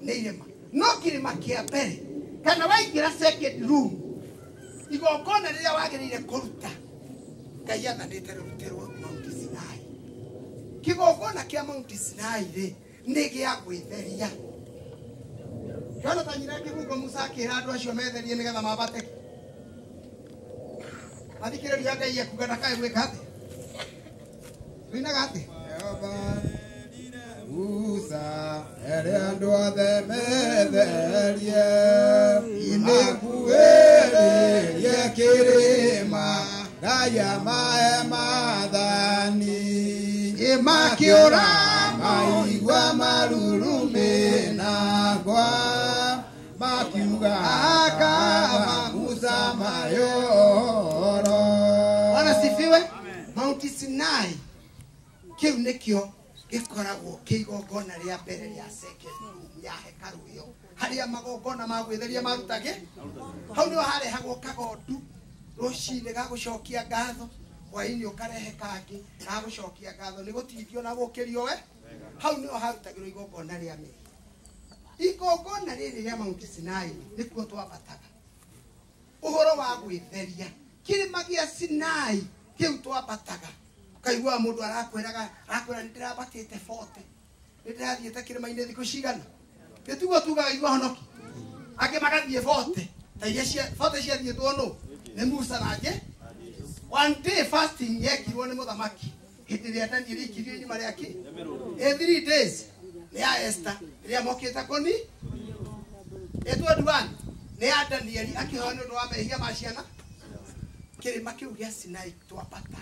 Nĩ irĩma. No kĩrĩma kĩa mbere kana waingĩra second room igongona rĩrĩa wagĩrĩire kũruta Ngai athanĩte rũrutĩrwo Mount Sinai. Kĩgongona kĩa Mount Sinai rĩ nĩ gĩa gwĩtheria. Kĩona ta nyina kĩbungo Musa akĩra andũ acio metherie nĩgetha mambate mathikĩrĩria Ngai ekuga ndakae gwĩka atĩa tuinaga atĩa Musa ere andũ othe metherie makuĩrĩrie kĩrĩma Ngai amahe maathani makĩũra maigua marurumĩ na ngwa makiuga akaba Musa mayoro. Bwana asifiwe. Mount Sinai kĩu nĩkĩo gĩkoragwo kĩ igongona rĩa mbere rĩa second room ya hekarũ ĩyo harĩa magongona ma gwĩtheria marutage hau nĩho harehagwo kagondu rũcinĩ ga gũcokia ngatho hwaĩ-inĩ ũkarehe kangĩ ga gũcokia ngatho nĩ gũtithio na gũkĩrio we hau nĩho harutagĩrwo igongona rĩa mehia. Igongona rĩrĩ rĩa Mount Sinai nĩkuo twambataga ũhoro wa gwĩtheria kĩrĩma gĩa Sinai kĩu twambataga Kaigua mundu arakwiraga akwira ndirambatite 40 ndirathiite kirima-ini thiku cigana gĩtiguo tugaga igua honoki angĩ magathiĩ 40 ta iria cia 40 ciathiĩtwo nũ nĩ Musa na nje. One day fasting yekirwo nĩ mũthamaki hĩndĩ ĩrĩa Danieli aikirio irima rĩa kĩ 3 days nĩ ya Esther rĩrĩa mokĩte kũni 21 nĩ ya Danieli akĩhoya nĩ ũndũ wa mehia ma ciana. Kĩrĩma kĩu gĩa Sinai twambataga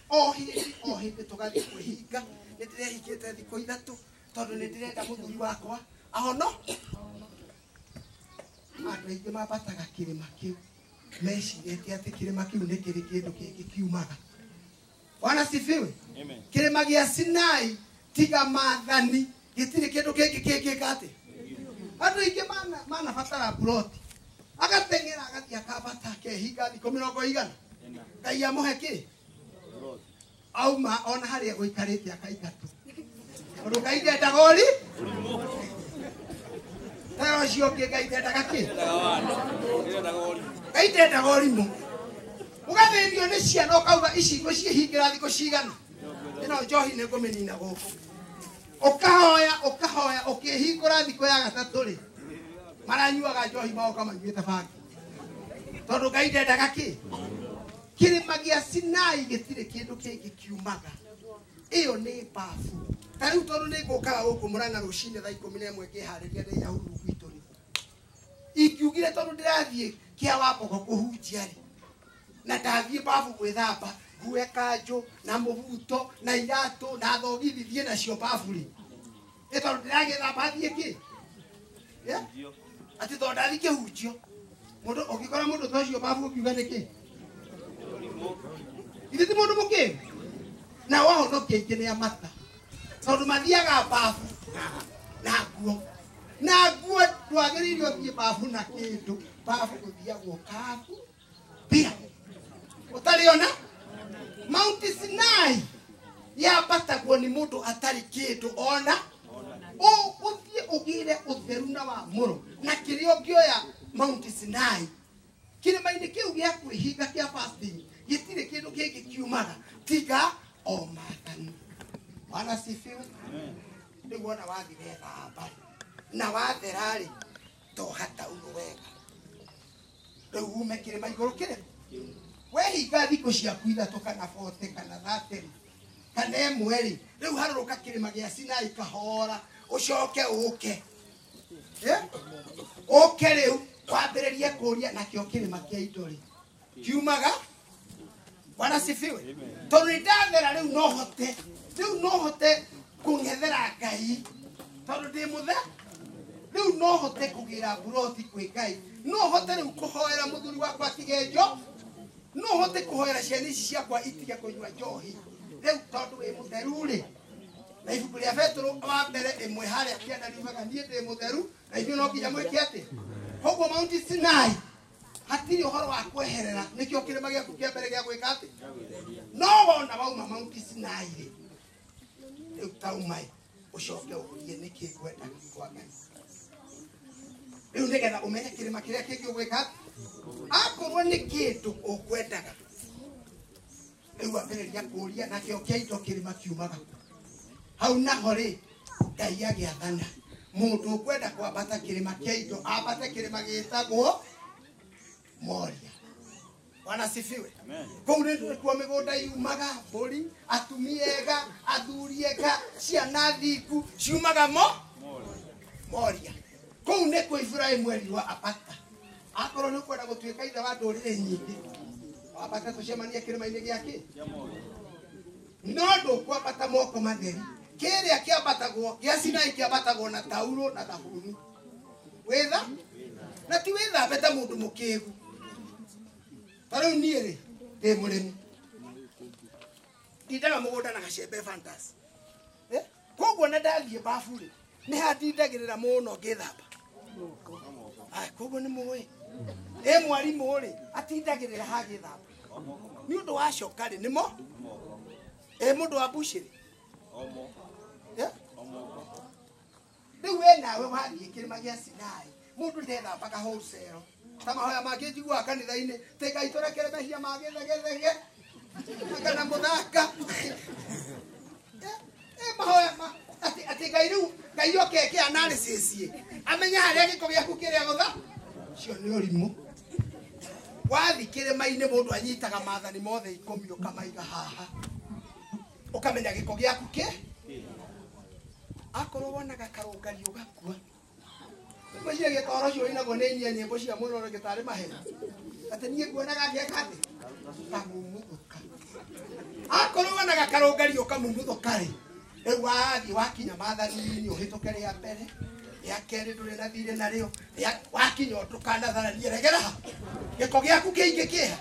o hĩndĩ tũgathiĩ kwĩhinga. Nĩ ndĩrehingĩte thikũ ithatũ tondũ nĩ ndĩrenda mũthuri wakwa ahono. Andũ aingĩ mambataga kĩrĩma kĩu mecirĩtie atĩ kĩrĩma kĩu nĩ kĩrĩ kĩndũ kĩngĩ kiumaga. Bwana sifiwe. Kĩrĩma gĩa Sinai tiga maathani gĩtirĩ kĩndũ kĩngĩ kĩngĩka atĩ. Andũ aingĩ manabatara buroti agateng'era agathiĩ akambata akehinga thikũ mĩrongo igana Ngai amũhe kĩ auma ona harĩa gũikarĩte akaingatwo tondũ Ngai ndendaga ũri tara ũcio ũngĩ. Ngai ndendaga kĩ? Ngai ndendaga ũrimũ. Ũgathĩnio nĩ ciana ũkauga ici ngũciĩhingĩra thikũ cigana ĩno njohi nĩ ngũmĩnina gũkũ. Ũkahoya ũkahoya ũkĩhingũra thikũ ya gatatũ rĩ maranyuaga njohi magoka manyuĩte bangi tondũ Ngai ndendaga kĩ? Kĩrĩma gĩa Sinai gĩtirĩ kĩndũ kĩngĩ kiumaga. Ĩyo nĩ babu. Ta rĩu tondũ nĩ ngũkaga gũkũ Murang'a rũcinĩ thaa 11 ngĩharĩria ndĩ Nyahururu gwitũ rĩ, ingiugire tondũ ndĩrathiĩ kĩa Wambogo kũhunjia rĩ na ndathiĩ babu gwĩthamba ngue kanjũ na mũbuto na iratũ na thogithi thiĩ nacio babu rĩ, ĩ tondũ ndĩragĩthamba thiĩ kĩ atĩ tondũ ndathiĩ kĩhunjio. Mũndũ ũngĩkora mũndũ ta ũcio babu ũkiuga nĩ kĩ? Ithe ti mũndũ mũkĩgu na wahonokia aingĩ nĩ amata tondũ mathiaga babu na nguo na nguo ndwagĩrĩire ũthiĩ babu na kĩndũ. Babu gũthiagwo kabu mbia ũtarĩ ona. Mount Sinai yambatagwo nĩ mũndũ atarĩ kĩndũ ona. Ũthiĩ ũgĩre ũtheru na wa mũro na kĩrĩa ũngĩoya Mount Sinai kĩrĩma-inĩ kĩu gĩa kwĩhinga kĩa fasting gĩtirĩ kĩndũ kĩngĩ kiumaga tiga o maathani. Bwana sifiwe. Rĩu wona wathiĩ wethamba na wathera rĩ toha taurũ wega rĩu ume kĩrĩma igũrũ kĩrĩkũ wehinga thikũ ciaku ithatũ kana 40 kana 30 kana ĩmwe rĩ rĩu harũrũka kĩrĩma gĩa Sinai kahora ũcoke ũke ũke rĩu wambĩrĩrie kũria nakĩo kĩrĩma kĩa indo rĩ kiumaga. Bwana sifiwe. Tondũ nĩ ndathera rĩu no hote rĩu no hote kũng'ethera Ngai tondũ ndĩ mũthe rĩu no hote kũgĩra buroti kwĩ Ngai no hote rĩu kũhoera mũthuri wakwa atige njo no hote kũhoera ciana ici ciakwa itige kũnyua njohi rĩu tondũ wĩ mũtheru rĩ. Na ibuku rĩa Petero wa mbere ĩmwe harĩa kĩanda riugaga niĩ ndĩ mũtheru na inyuĩ no nginya mwĩke atĩ. Koguo Mount Sinai hatirĩ ũhoro wa kweherera nĩkĩo kĩrĩma gĩaku kĩa mbere gĩa gwĩka atĩ. No wona wauma Mount Sinai rĩ rĩu taumai ũcoke ũrie nĩkĩ ngwendaga kwa Ngai rĩu nĩgetha ũmenye kĩrĩma kĩrĩa kĩngĩ ũgwĩka atĩ. Akorwo nĩ kĩndũ ũkwendaga rĩu ambĩrĩria kũria nakĩo kĩa indo kĩrĩma kiumaga hau naho rĩ Ngai agĩathana mũndũ ũkwenda kwambata kĩrĩma kĩa indo ambate kĩrĩma gĩtagwo Moria. Bwana sifiwe. Kũu nĩkuo mĩgũnda yumaga mbũri atumia ega athuri ega ciana thingu ciumaga mo Moria. Kũu nĩkuo Iburahĩmu erirwo ambata akorwo nĩ ũkwenda gũtuĩka ithe wa ndũrĩrĩ nyingĩ wambate tũcemanie kĩrĩma-inĩ gĩa kĩ no ndũkwambata moko matheri. Kĩrĩa kĩambatagwo gĩa Sinai kĩambatagwo na taurũ na thabuni wĩtha na ti wĩthambe ta mũndũ mũkĩgu. Ta rĩu niĩ rĩ ndĩ mũrĩmi ndindaga mũgũnda na gacembe fantas koguo na ndathiĩ babu rĩ nĩ handindagĩrĩra mũno ngĩthamba. Koguo nĩ mũĩ ĩ mwarimũ rĩ atindagĩrĩra hagĩthamba nĩ ũndũ wa coka rĩ nĩmo ĩ mũndũ wa mbucĩrĩ rĩu we nawe wathiĩ kĩrĩma gĩa Sinai mũndũ ndethambaga wholesale ta mahoya mangĩ njiguaga kanitha-inĩ tĩ Ngai tũrekere mehia ma gĩthegethege Kana mũthaka. Mahoya ma atĩ Ngai rĩu Ngai oke eke analysis ĩ. Amenye harĩa gĩko gĩaku kĩrĩa gũtha. Ũcio nĩ ũrimũ. Wathi kĩrĩma-inĩ mũndũ anyitaga maathani mothe 10 ũkamaiga haha. Ũkamenya gĩko gĩaku kĩ. Akorwo wonaga karũngario gakua. Ngwĩciria gĩkoro ũcio ũinagwo nĩ inyia nyĩmbo cia mũno gĩtarĩ maheni. Atĩ niĩ nguonaga ngĩka atĩ kamumuthũka. Akorwo wonaga karũngario kamumuthũka rĩ, rĩu wathiĩ wakinya maathani-inĩ ũhĩtũke rĩa mbere, rĩa kerĩ ndũrĩ na thirĩ narĩo, wakinya ndũkanatharanie regera ha. Gĩko gĩaku kĩingĩ kĩha.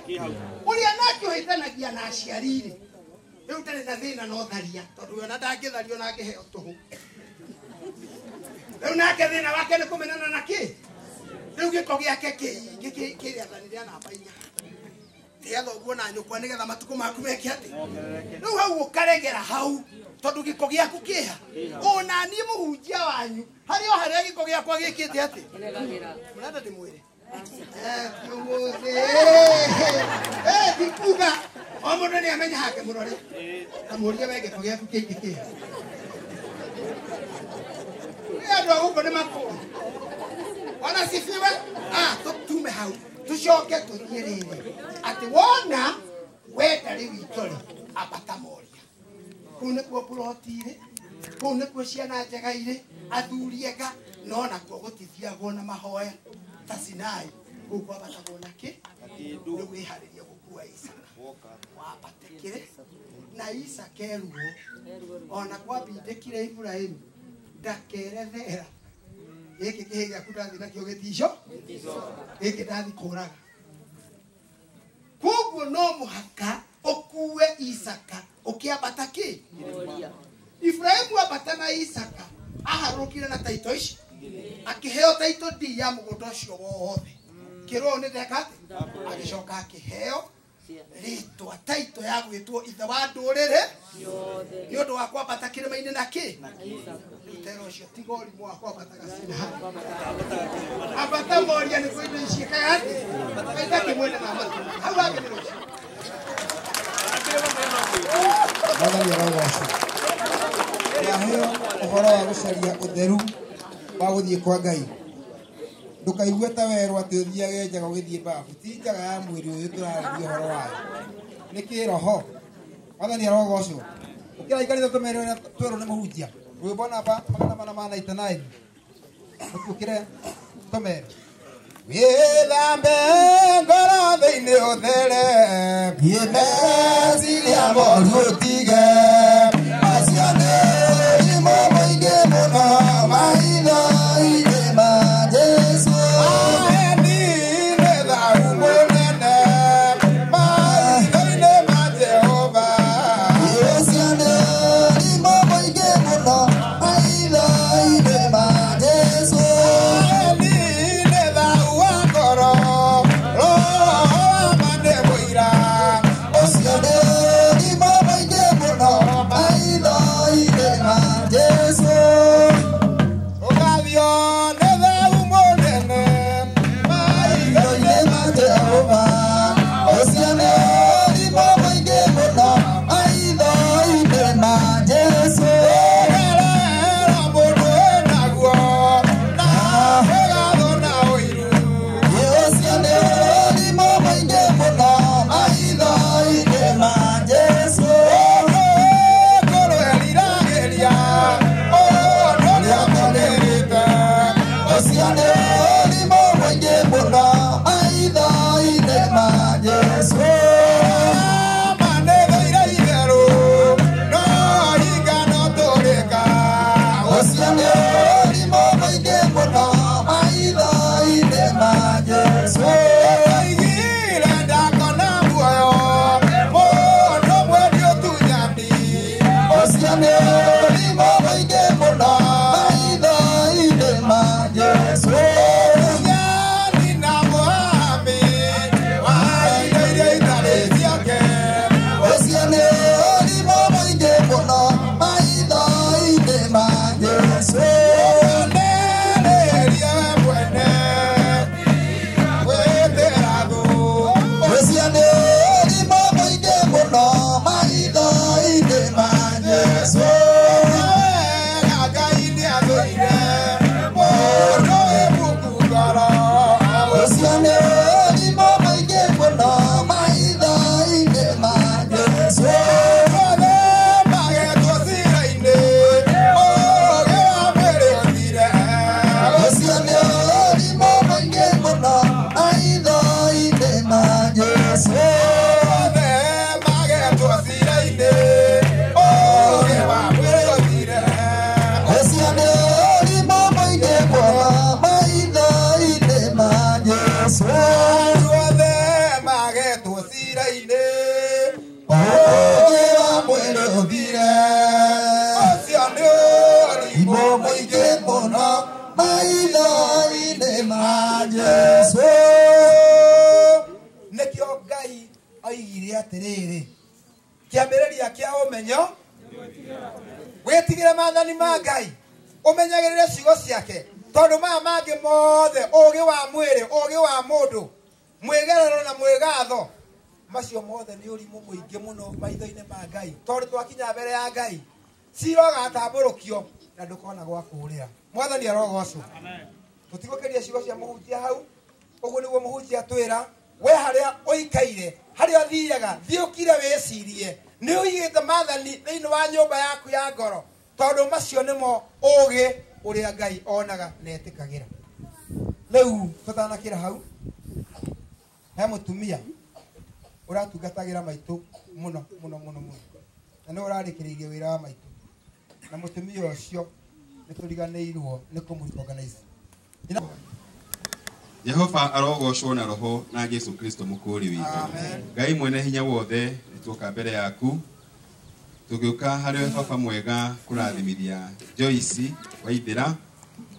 Ũrĩa nake ũhĩtanagia na aciari rĩ, rĩu ndarĩ na thĩna no tharia, tondũ we ona ndangĩthario na angĩheo tũhũ. Rĩu nake thĩna wake nĩ kũmenana na kĩ? Rĩu gĩko gĩake kĩingĩ kĩ rĩathani rĩa namba 4. Tĩa thoguo na nyũkwa nĩgetha matukũ maku meke atĩ. Rĩu hau ũkaregera hau tondũ gĩko gĩaku kĩha. Ona niĩ mũhunjia wanyu harĩ o harĩa gĩko gĩakwa gĩkĩte atĩ. Mũrenda ndĩmwĩre? Ũmũthĩ. Ndikuga. O mũndũ nĩ amenya hake mũrore. Kamũria we gĩko gĩaku kĩingĩ kĩha. Andũ a gũkũ nĩ makũĩ. Ona sifiwe. Tume hau. Tucoke tũthiĩ rĩrĩ. Atĩ wona wenda rĩu itũrĩ ambata Moria. Kũu nĩkuo puroti irĩ, kũu nĩkuo ciana njega irĩ, athuri ega, no nakuo gũtithiagwo na mahoya ta Sinai. Kũu kwambatagwo na kĩ? Rĩu wĩharĩrie gũkua Isaka. Wambate kĩrĩ na Isaka erwo ona kwambindĩkire Iburahĩmu ndakerethera gĩkĩ kĩhĩ gĩaku ndathiĩ nakĩo gĩtico gĩkĩ ndathiĩ kũraga. Koguo no mũhaka ũkue Isaka ũkĩambata kĩ? Iburahĩmu ambata na Isaka aharũrũkire na taito ici akĩheo taito ndii ya mũgũnda ũcio wothe. Kĩrwo nĩ ndeka atĩ agĩcoka akĩheo rĩtwa taito ya gwĩtwo ithe wa ndũrĩrĩ nĩ ũndũ wa kwambata kĩrĩma-inĩ na kĩ? Rĩu ũcio tiga ũrimũ wa kwambataga Sinai. Ambata Moria nĩkuo indo ici ciĩkaga atĩ Ngai ndakĩmwenda na matũ. Hau hangĩ nĩ rũciũ. Mwathani arogocwo. Ndaheo ũhoro wa gũcaria ũtheru wa gũthiĩ kwa Ngai. Ndũkaigue ta werwo atĩ ũthiage njaga ũgĩthiĩ babu. Ti njaga ya mwĩrĩ ũyũ tũrarĩria ũhoro wayo. Nĩ kĩroho. Mwathani arogocwo. Ũkĩra ikarĩte tũmerwo twerwo nĩ mũhunjia. Rwĩmbo namba 499. Ũkĩre tũmerwo. Wĩthambe ngoro thĩinĩ ũthere, meciria moru ũtige. Macio nĩ ũrimũ mũingĩ mũno maitho-inĩ ma Jesũ. Aeni nĩ thahu mũnene maitho-inĩ ma Jehova. Ũcio nĩ ũrimũ mũingĩ mũno maitho-inĩ ma Jesũ. Aeni nĩ thahu wa ngoro, roho wa ma nĩ mũira. Ũcio nĩ ũrimũ mũingĩ mũno. athũire mũndũ wĩ muku ngoro. Ũcio nĩ ũrimũ mũingĩ mũno maitho-inĩ ma Jesũ. Othe magetwo cira-inĩ, ũũgĩ wa mwĩrĩ ũthire. Ũcio nĩ ũrimũ mũingĩ mũno maitho-inĩ ma Jesũ. Othe magetwo cira-inĩ, ũũgĩ wa mwĩrĩ ũthire. Ũcio nĩ ũrimũ mũingĩ mũno maitho-inĩ ma Jesũ. Othe magetwo cira-inĩ, Ũũgĩ wa mwĩrĩ ũthire. ũcio nĩ ũrimũ mũingĩ mũno maitho-inĩ ma Jesũ. Nĩkĩo Ngai oigire atĩrĩrĩ, kĩambĩrĩria kĩa ũmenyo wĩtigĩre maathani ma Ngai, ũmenyagĩrĩre ciugo ciake, tondũ maya mangĩ mothe, ũũgĩ wa mwĩrĩ, ũũgĩ wa mũndũ, mwĩgerero na mwĩgatho, macio mothe nĩ ũrimũ mũingĩ mũno maitho-inĩ ma Ngai, tondũ twakinya mbere ya Ngai cira ũgatambũrũkio na ndũkona gwa kũũrĩra. Mwathani arogocwo. Tũtigũkĩria ciugo cia mũhunjia hau. Ũguo nĩguo mũhunjia atwĩra, we harĩa ũikaire, harĩa ũthiaga, thiĩ ũkire wĩcirie nĩ ũigĩte maathani thĩinĩ wa nyũmba yaku ya ngoro, tondũ macio nĩmo ũũgĩ ũrĩa Ngai onaga na etĩkagĩra. Rĩu tũtanakĩra hau, he mũtumia ũratungatagĩra maitũ mũno mũno mũno mũno, na nĩwe ũrarĩkĩrĩirie wĩra wa maitũ, na mũtumia ũcio nĩ tũriganĩirwo nĩ kũmũ-recognize. Jehova arogocwo na roho na Jesu Kristo mũkũũri witũ. Ngai mwene hinya wothe, nĩtuoka mbere yaku tũgĩũka harĩ we baba mwega kũrathimithia Joyce Waithĩra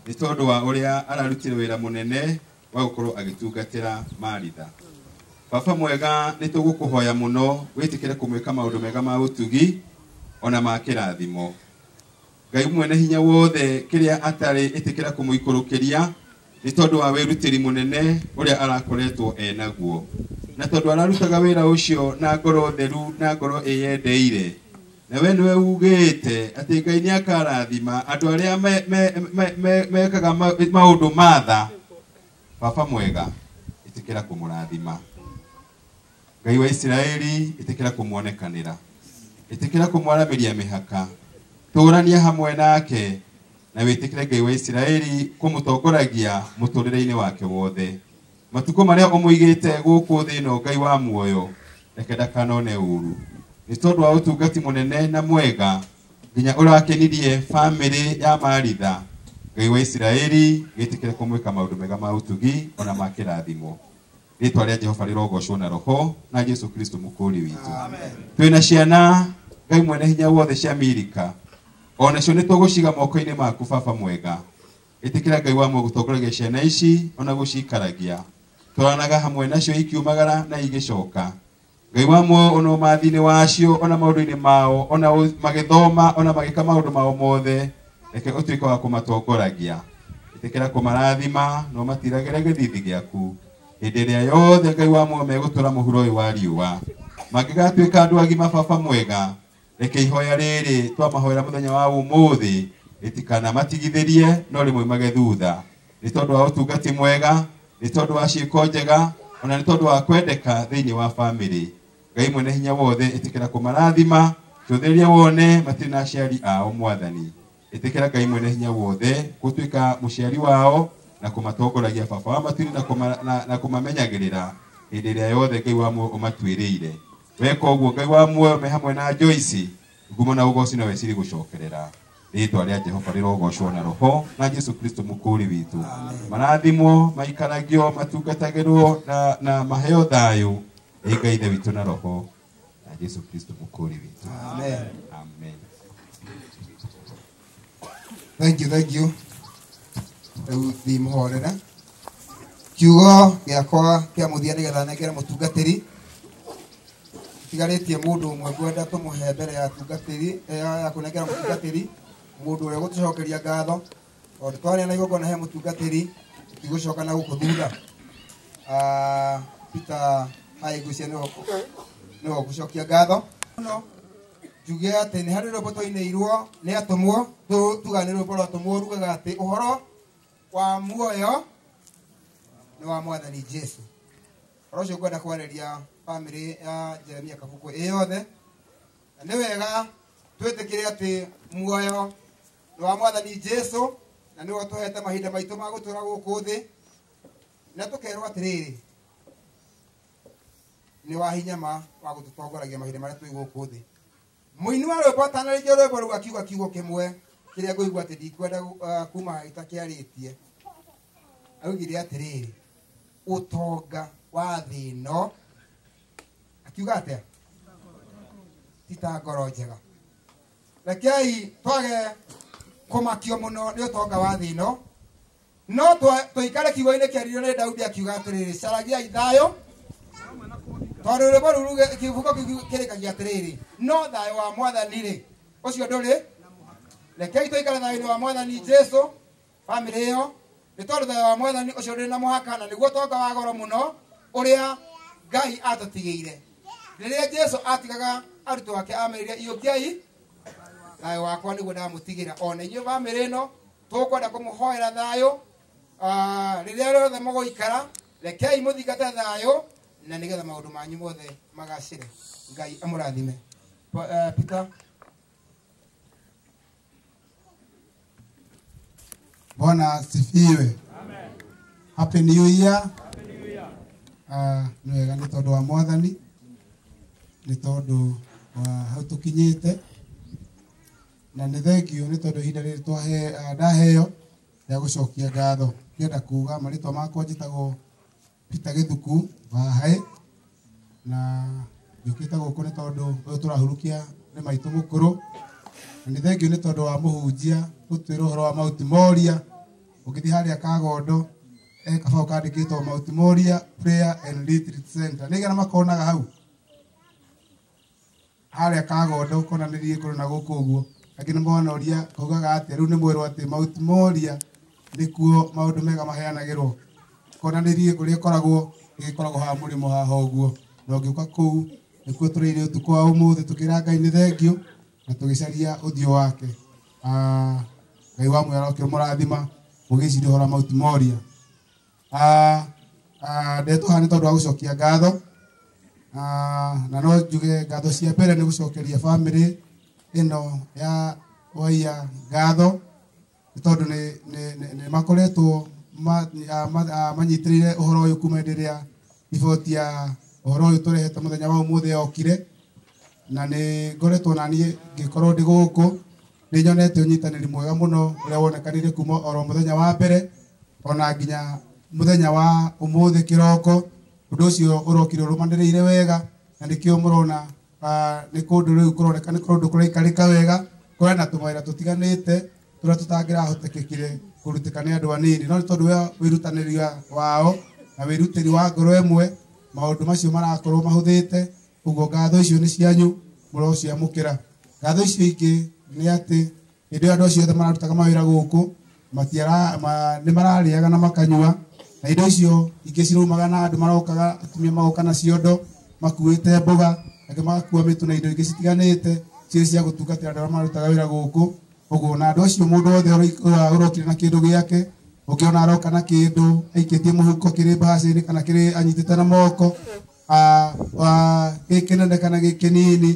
nĩ tondũ wa ũrĩa ararutire wĩra mũnene wa gũkorwo agĩtungatĩra Maritha. Baba mwega, nĩ tũgũkũhoya mũno wĩtĩkĩre kũmwĩka maũndũ mega ma ũtugi ona ma kĩrathimo. Ngai mwene hinya wothe, kĩrĩa atarĩ ĩtĩkĩra kũmũikũrũkĩria nĩ tondũ wa wĩrutĩri mũnene ũrĩa arakoretwo enaguo, na tondũ ararutaga wĩra ũcio na ngoro theru na ngoro ĩyendeire. Na we nĩwe ugĩte atĩ Ngai nĩ akarathima andũ arĩa mekaga maũndũ ma tha. Baba mwega, ĩtĩkĩra kũmũrathima. Ngai wa Isiraeli, ĩtĩkĩra kũmuonekanĩra, ĩtĩkĩra kũmwaramĩria mĩhaka, tũrania hamwe nake, na wĩtĩkĩre Ngai wa Isiraeli kũmũtongoragia mũtũrĩre-inĩ wake wothe. Matukũ marĩa ũmũigĩte gũkũ thĩ ĩno, Ngai wa muoyo, reke ndakanone ũru, nĩ tondũ wa ũtungati mũnene na mwega nginya ũrakenirie bamĩrĩ ya Maritha. Ngai wa Isiraeli, wĩtĩkĩre kũmwĩka maũndũ mega ma ũtugi ona ma kĩrathimo. Rĩtwa rĩa Jehova rĩrogocwo na roho na Jesu Kristo mũkũũri witũ. Twĩna ciana Ngai mwene hinya wothe cia Mirika, onacio nĩ tũgũciga moko-inĩ maku baba mwega. Ĩtĩkĩra Ngai wa muoyo gũtongoragia ciana ici ona gũcikaragia, tũranaga hamwe nacio ikiumagara na igĩcoka. Ngai wa muoyo, ona ũmathi-inĩ wacio, ona maũndũ-inĩ mao, ona magĩthoma, ona magĩka maũndũ mao mothe, reke ũtuĩke wa kũmatongoragia. Ĩtĩkĩra kũmarathima na ũmatiragĩre gĩthithi gĩaku hĩndĩ ĩrĩa yothe Ngai wa muoyo megũtũra mũhuro ũyũ wa riũa. Mangĩgatuĩka andũ agima baba mwega, reke ihoya rĩrĩ twamahoera mũthenya wa ũmũthĩ rĩtikanamatigithĩrie no rĩmoimage thutha, nĩ tondũ wa ũtungati mwega, nĩ tondũ wa ciĩko njega, ona nĩ tondũ wa kwendeka thĩinĩ wa bamĩrĩ. Ngai mwene hinya wothe, ĩtĩkĩra kũmarathima, cũthĩrĩria wone matirĩ na aciari ao Mwathani. Ĩtĩkĩra Ngai mwene hinya wothe gũtuĩka mũciari wao na kũmatongoragia baba wa matu-inĩ na kũmamenyagĩrĩra hĩndĩ ĩrĩa yothe Ngai wa muoyo ũmatuĩrĩire. Weka ũguo Ngai wa muoyo me hamwe na Joyce, ngumo na ũgoci no weciri gũcokerera. Rĩtwa rĩa Jehova rĩrogocwo na roho na Jesu Kristo mũkũũri witũ. Marathimwo, maikaragio, matungatagĩrwo na maheo thayũ nĩ Ngai Ithe witũ na roho na Jesu Kristo mũkũũri witũ. Amen. Amen. Thank you, thank you. Rĩu thiĩ mũhorere. Kiugo gĩakwa kĩa mũthia nĩgetha nengere mũtungatĩri. Tigarĩtie mũndũ ũmwe ngwenda tũmũhe mbere ya tungatĩri, ya kũnengera mũtungatĩri, mũndũ ũrĩa ũgũtũcokeria ngatho. Tondũ twarĩa na igongona he mũtungatĩri, tũtigũcoka na gũkũ thutha. Peter Haigucia nĩwe ũgũcokia ngatho. Mũno. Njuge atĩ nĩ harĩ rwĩmbo twainĩirwo nĩ atũmwo, tuga nĩ rwĩmbo rwa atũmwo rugaga atĩ ũhoro wa muoyo nĩ wa Mwathani Jesu. Ũhoro ũcio ngwenda kwarĩria bamĩrĩ ya Jeremia Kabuku ĩ yothe. Na nĩ wega twĩtĩkĩre atĩ muoyo nĩ wa Mwathani Jesu na nĩwe ũtũhete mahinda maitũ ma gũtũũra gũkũ thĩ, na tũkerwo atĩrĩrĩ nĩ wa hinya ma wa gũtũtongoragia mahinda marĩa twĩ gũkũ thĩ. Mũini wa rwĩmbo atanarĩkia rwĩmbo rũu akiuga kiugo kĩmwe kĩrĩa ngũigua atĩ ndikwenda kuma itakĩarĩtie. Augire atĩrĩrĩ, ũtonga wa thĩ ĩno, akiuga atĩa? Ti ta ngoro njega. Rekei twage kũmakio mũno nĩ ũtonga wa thĩ ĩno, no tũikare kiugo-inĩ kĩaririo nĩ Daudi akiuga atĩrĩrĩ, caragiai thayũ, tondũ rwĩmbo rũu kiugo kĩu kĩrĩkagia atĩrĩrĩ, no thayũ wa Mwathani rĩ, ũcio ndũrĩ. Rekei tũikare thayũ-inĩ wa Mwathani Jesu, bamĩrĩ ĩyo, nĩ tondũ thayũ wa Mwathani ũcio ndũrĩ na mũhaka, na nĩguo ũtonga wa goro mũno ũrĩa Ngai atũtigĩire. Rĩrĩa Jesu atigaga arutwo ake amerire, iyũkiai thayũ wakwa nĩguo ndamũtigĩra. Ona inyuĩ bamĩrĩ ĩno tũkwenda kũmũhoera thayũ, rĩrĩa rĩothe mũgũikara, rekei mũthingate thayũ na nĩgetha maũndũ manyu mothe magacĩre. Ngai amũrathime. Peter. Bwana asifiwe. Happy New Year. Nĩ wega nĩ tondũ wa Mwathani, nĩ tondũ wa hau tũkinyĩte, na nĩ thengio nĩ tondũ ihinda rĩrĩ ndaheo rĩa gũcokia ngatho. Ngĩenda kuga marĩtwa makwa njĩtagwo Peter Gĩthuku wa Haĩ, na njũkĩte gũkũ nĩ tondũ ũyũ tũrahurukia nĩ maitũ mũkũrũ, na nĩ thengio nĩ tondũ wa mũhunjia gũtwĩra ũhoro wa Mount Moria. Ũngĩthiĩ harĩa Kagondo kabaũ kandĩkĩtwo Mount Moria Prayer and Retreat Center. Nĩ igana makonaga hau harĩa Kagondo konanĩrie kũrĩ na gũkũ ũguo. Angĩ nĩ mona ũrĩa kaugaga atĩa, rĩu nĩ mwerwo atĩ Mount Moria nĩkuo maũndũ mega maheanagĩrwo. Konanĩrie kũrĩa ĩkoragwo, ĩgĩkoragwo haha mũrĩmo haha ũguo, na ũngĩũka kũu nĩkuo tũrĩire ũtukũ wa ũmũthĩ tũkĩra Ngai nĩ thengio na tũgĩcaria ũthiũ wake. Ngai wa muoyo arokĩmũrathima mũgĩciria ũhoro wa Mount Moria. Ndetwo haha nĩ tondũ wa gũcokia ngatho, na no njuge ngatho cia mbere nĩ gũcokeria bamĩrĩ ĩno ya Waiya ngatho, nĩ tondũ nĩ makoretwo manyitĩrĩire ũhoro ũyũ kuma hĩndĩ ĩrĩa riboti ya ũhoro ũyũ tũrehete mũthenya wa ũmũthĩ yokire, na nĩ ngoretwo na niĩ ngĩkorwo ndĩ gũkũ nĩ nyonete ũnyitanĩri mwega mũno ũrĩa wonekanire kuma oro mũthenya wa mbere ona nginya mũthenya wa ũmũthĩ kĩroko. Ũndũ ũcio ũrokire ũrũmanĩrĩire wega, na nĩkĩo mũrona nĩ kũndũ rĩu kũroneka nĩ kũndũ kũraikarĩka wega, kũrĩ na tũmawĩra tũtiganĩte tũrĩa tũtangĩrahotekekire kũrutĩka nĩ andũ anini, no nĩ tondũ wa wĩrutanĩri wao na wĩrutĩri wa ngoro ĩmwe maũndũ macio marakorwo mahũthĩte. Ũguo ngatho icio nĩ cianyu mũrociamũkĩra. Ngatho icio ingĩ nĩ atĩ hĩndĩ ĩyo andũ acio othe mararutaga mawĩra gũkũ nĩ mararĩaga na makanyua, na indo icio ingĩ ciraumaga na andũ marokaga, atumia magoka na ciondo makuĩte mboga, angĩ magakua mĩtũ na indo ingĩ citiganĩte cirĩ cia gũtungatĩra andũ arĩa marutaga wĩra gũkũ. Ũguo na andũ acio mũndũ wothe ũrokire na kĩndũ gĩake, ũngĩona aroka na kĩndũ aikĩtie mũhuko kĩrĩ mbahaca-inĩ kana kĩrĩ anyitĩte na moko, gĩ kĩnene kana gĩ kĩnini,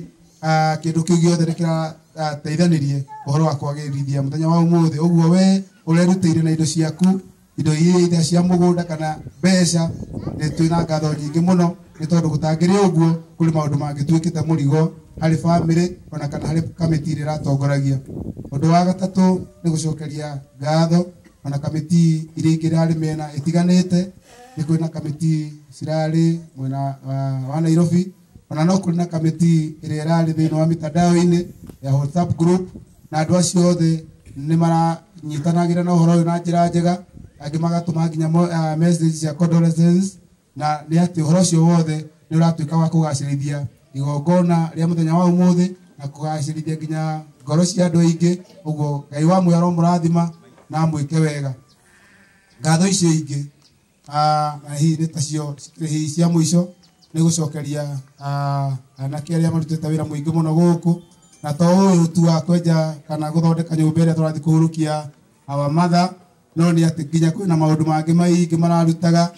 kĩndũ kĩu gĩothe nĩ kĩrateithanĩrie ũhoro wa kwagĩrithia mũthenya wa ũmũthĩ. Ũguo we ũrerutĩire na indo ciaku, indo iria cia mũgũnda kana mbeca, nĩ twĩna ngatho nyingĩ mũno nĩ tondũ gũtangĩrĩ ũguo kũrĩ maũndũ mangĩtuĩkĩte mũrigo harĩ bamĩrĩ ona kana harĩ kamĩtĩ ĩrĩa ĩratongoragia. Ũndũ wa gatatũ nĩ gũcokeria ngatho ona kamĩtĩ iria ingĩ irarĩ mĩena ĩtiganĩte. Nĩ kwĩ na kamĩtĩ cirarĩ mwena wa Nairobi, ona no kũrĩ na kamĩtĩ ĩrĩa ĩrarĩ thĩinĩ wa mitandao-inĩ ya WhatsApp group, na andũ acio othe nĩ maranyitanagĩra na ũhoro ũyũ na njĩra njega, angĩ magatũma nginya message cia condolences, na nĩ atĩ ũhoro ũcio wothe nĩ ũratuĩka wa kũgacĩrithia igongona rĩa mũthenya wa ũmũthĩ na kũgacĩrithia nginya ngoro cia andũ aingĩ. Ũguo Ngai wa muoyo aromũrathima na amwĩke wega. Ngatho icio ingĩ na hihi nĩ tacio hihi cia mũico nĩ gũcokeria anake arĩa marutĩte wĩra mũingĩ mũno gũkũ, Na to ũyũ tu wa kwenja kana gũthondeka nyũmba ĩrĩa tũrathiĩ kũhurũkia our mother, no nĩ atĩ nginya kwĩna maũndũ mangĩ maingĩ mararutaga.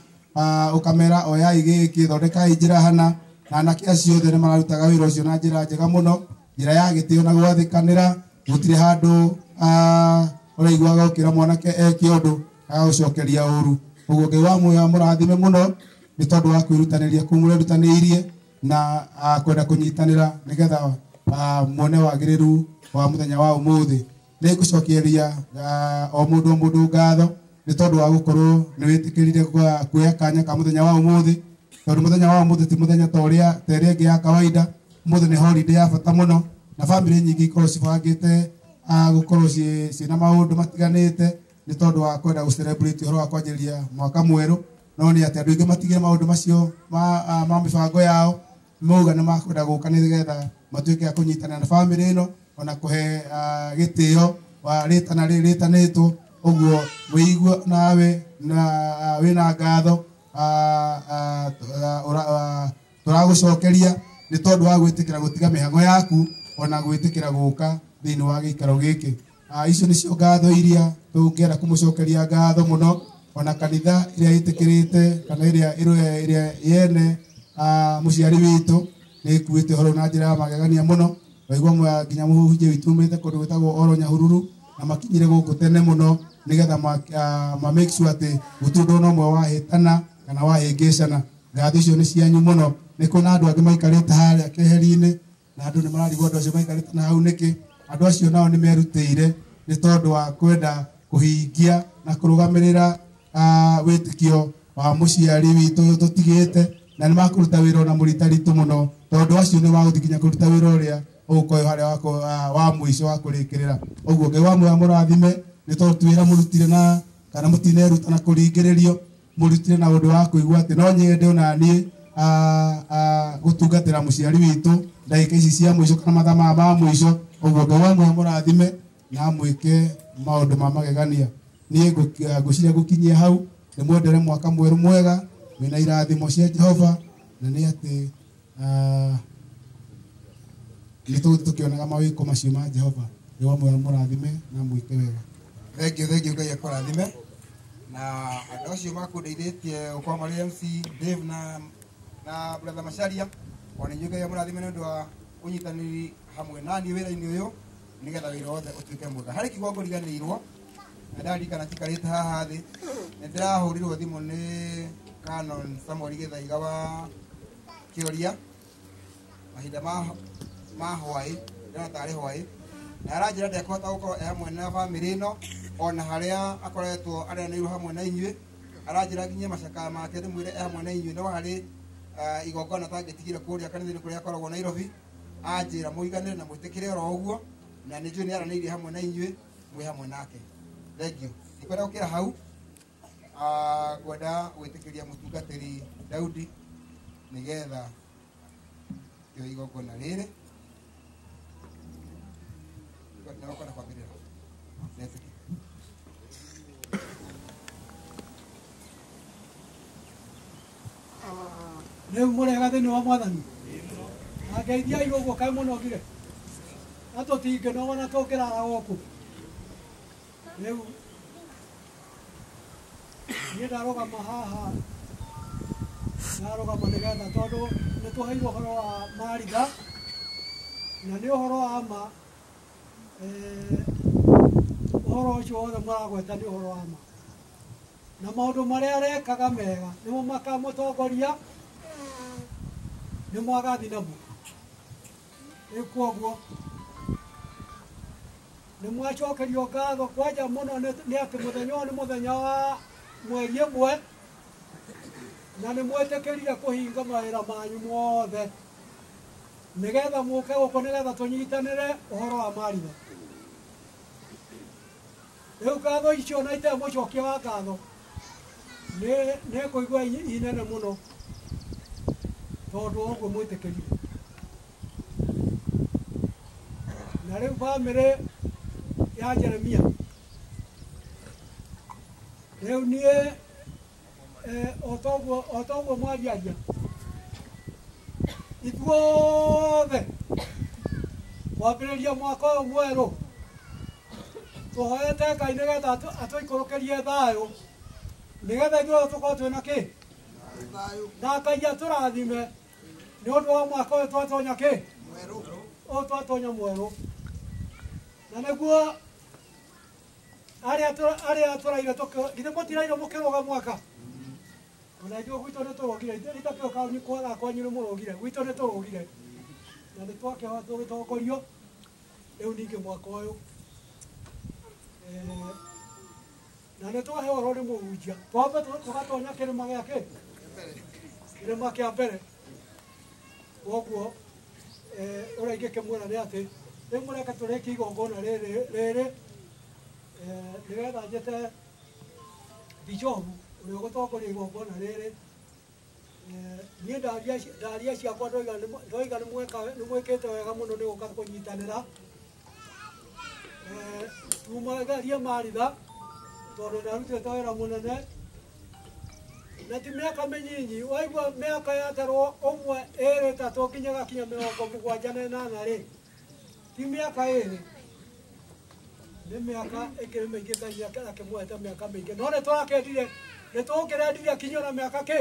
Ũkamera oyai gĩkĩ, thondekai njĩra hana, na anake acio othe nĩ mararutaga wĩra ũcio na njĩra njega mũno, njĩra ya gĩtĩo na gwathĩkanĩra. Gũtirĩ handũ ũraiguaga ũkĩra mwanake eke ũndũ agagũcokeria ũru. Ũguo Ngai wa muoyo amũrathime mũno nĩ tondũ wa kwĩrutanĩria kũu mũrerutanĩirie na kwenda kũnyitanĩra nĩgetha muone wagĩrĩru wa mũthenya wa ũmũthĩ. Nĩ ngũcokeria o mũndũ ngatho nĩ tondũ wa gũkorwo nĩ wĩtĩkĩrire kuoya kanya ka mũthenya wa ũmũthĩ, tondũ mũthenya wa ũmũthĩ ti mũthenya ta ũrĩa ta ĩrĩa ĩngĩ ya kawaida. Ũmũthĩ nĩ holiday ya bata mũno, na bamĩrĩ nyingĩ ikorwo cibangĩte gũkorwo ciĩna maũndũ matiganĩte nĩ tondũ wa kwenda gũ celebrate ũhoro wa kwanjĩrĩria mwaka mwerũ. No nĩ atĩ andũ aingĩ matigire maũndũ macio ma mĩbango yao, mauga nĩ makwenda gũka nĩgetha matuĩke a kũnyitanĩra na bamĩrĩ ĩno ona kũhe gĩtĩo wa rĩtana rĩrĩ rĩtanĩtwo. Ũguo wĩigue nawe na wĩna ngatho tũragũcokeria nĩ tondũ wa gwĩtĩkĩra gũtiga mĩhang'o yaku ona gwĩtĩkĩra gũka thĩinĩ wa gĩikaro gĩkĩ. Icio nĩcio ngatho iria tũngĩenda kũmũcokeria ngatho mũno, ona kanitha ĩrĩa ĩtĩkĩrĩte kana ĩrĩa yene mũciari witũ nĩ ĩkuĩte ũhoro na njĩra ya magegania mũno. Waigua nginya mũhunjia witũ umĩte kũndũ gwĩtagwo Oro Nyahururu, na makinyire gũkũ tene mũno nĩgetha ma make sure atĩ gũtirĩ ũndũ ona ũmwe wahĩtana kana wahĩngĩcana. Ngatho icio nĩ cianyu mũno. Nĩ kũna andũ angĩ maikarĩte harĩa keheri-inĩ, na andũ nĩ mararigwo andũ acio maikarĩte na hau nĩkĩ. Andũ acio nao nĩ merutĩire nĩ tondũ wa kwenda kũhingia na kũrũgamĩrĩra wĩtĩkio wa mũciari witũ ũyũ tũtigĩte, na nĩ makũruta wĩra ona mũritaritũ mũno, tondũ acio nĩ magũthiĩ nginya kũruta wĩra ũrĩa ũgũkorwo harĩa wa mũico wa kũrĩkĩrĩra. Ũguo Ngai wa muoyo amũrathime nĩ tondũ ti wĩra mũrutire na kana mũtineruta na kũringĩrĩrio, mũrutire na ũndũ wa kũigua atĩ no nyende ona niĩ gũtungatĩra mũciari witũ ndagĩka ici cia mũico kana mathaa maya ma mũico. Ũguo Ngai wa muoyo amũrathime na amwĩke maũndũ ma magegania. Niĩ ngwĩciria ngũkinyia hau, ndĩmwendere mwaka mwerũ mwega wĩna irathimo cia Jehova, na nĩ atĩ nĩ tũgũthiĩ tũkĩonaga mawĩko macio ma Jehova. Ngai wa muoyo amũrathime na amwĩke wega. Thank you, Ngai akũrathime. Na andũ acio makũndeithĩtie gũkorwo marĩ MC Dave na brother Macharia, ona inyuĩ Ngai amũrathime nĩ ũndũ wa ũnyitanĩri hamwe naniĩ wĩra-inĩ ũyũ nĩgetha wĩra wothe ũtuĩke mwega. Harĩ kiugo ngũriganĩirwo na ndarikana njikarĩte haha thĩ, nĩ ndĩrahũrirwo thimũ nĩ Canon Samuel Gĩthaiga wa Kĩoria mahinda ma hwaĩ, ndĩrona tarĩ hwaĩ, na aranjĩra ndekũhota gũkorwo e hamwe na bamĩrĩ ĩno ona harĩa akoretwo areranĩirwo hamwe na inyuĩ. Aranjĩra nginya macakaya make ndĩmwĩre e hamwe na inyuĩ, no harĩ igongona tangĩtigire kũrĩa kanitha-inĩ kũrĩa akoragwo Nairobi. Anjĩra mũiganĩre na mwĩtĩkĩre oro ũguo, na nĩ njũĩ nĩ aranĩirie hamwe na inyuĩ mwĩ hamwe nake. Thank you. Ndikwenda gũkĩra hau, ngwenda gwĩtĩkĩria mũtungatĩri Daudi nĩgetha kĩo igongona rĩrĩ. Nĩwakwenda kwambĩrĩra. Ndetĩkĩra. Rĩu mũrega thĩinĩ wa Mwathani. Na ngeithiai ũguo kaĩ mũnogire, na tũtingĩnoga na tũngĩrara gũkũ. Rĩu niĩ ndarũgama haha, ndarũgama nĩgetha tondũ nĩ tũheirwo ũhoro wa Maritha, na nĩ ũhoro wa ma. Ũhoro ũcio wothe mũragweta nĩ ũhoro wa ma, na maũndũ marĩa arekaga mega nĩmo makamũtongoria, nĩmo agathiĩ namo. Rĩu koguo nĩ mwacokerio ngatho kwanja mũno nĩ atĩ mũthenya ũyũ nĩ mũthenya wa mweri ĩmwe, na nĩ mwetĩkĩrire kũhinga mawĩra manyu mothe nĩgetha mũke gũkũ nĩgetha tũnyitanĩre ũhoro wa Maritha. Rĩu ngatho icio na itarĩ mũcokia wa ngatho nĩ kũigua inene mũno tondũ ũguo mwĩtĩkĩrire. Na rĩu bamĩrĩ ya Jeremia, rĩu niĩ o toguo mwariaria ithuothe Kwambĩrĩria mwaka ũyũ mwerũ tũhoete Ngai nĩgetha atũikũrũkĩrie thayũ nĩgetha ithuothe tũkorwo twĩna kĩ na Ngai atũrathime nĩ ũndũ wa mwaka ũyũ twatonya kĩ ũyũ twatonya mwerũ na nĩguo arĩa tũraire githĩ mũtiraire mũkĩrũga mwaka ona ithuĩ gwitũ nĩ tũrũgire itakĩo kwaga kwanyu nĩ mũrũgire gwitũ nĩ tũrũgire na nĩ twakĩhoya tũgĩtongorio rĩu ningĩ mwaka ũyũ na nĩ twahe ũhoro nĩ mũhunjia twambe tũgatonya kĩrĩma gĩa kĩ kĩrĩma kĩa mbere koguo ũrĩa ingĩkĩmwĩra nĩ atĩ rĩu mũreke tũrĩkie igongona rĩrĩ nĩgetha njĩte bishopu ũrĩa ũgũtongoria igongona rĩrĩ niĩ ndaria ciakwa ndoiga nĩ mwĩkĩte wega mũno nĩ gũka kũnyitanĩra tumagarie Maritha tondũ nĩarutĩte wĩra mũnene na ti mĩaka mĩnyinyi waigua mĩaka yatarwo ũmwe ĩrĩ ĩtatũ nginya gakinya 78 rĩ ti mĩaka ĩrĩ nĩ mĩaka ĩkĩrĩ mĩingĩ Ngai akĩmũhete mĩaka mĩingĩ no nĩ tũrakĩendire nĩ tũngĩrendirie akinyio na mĩaka kĩ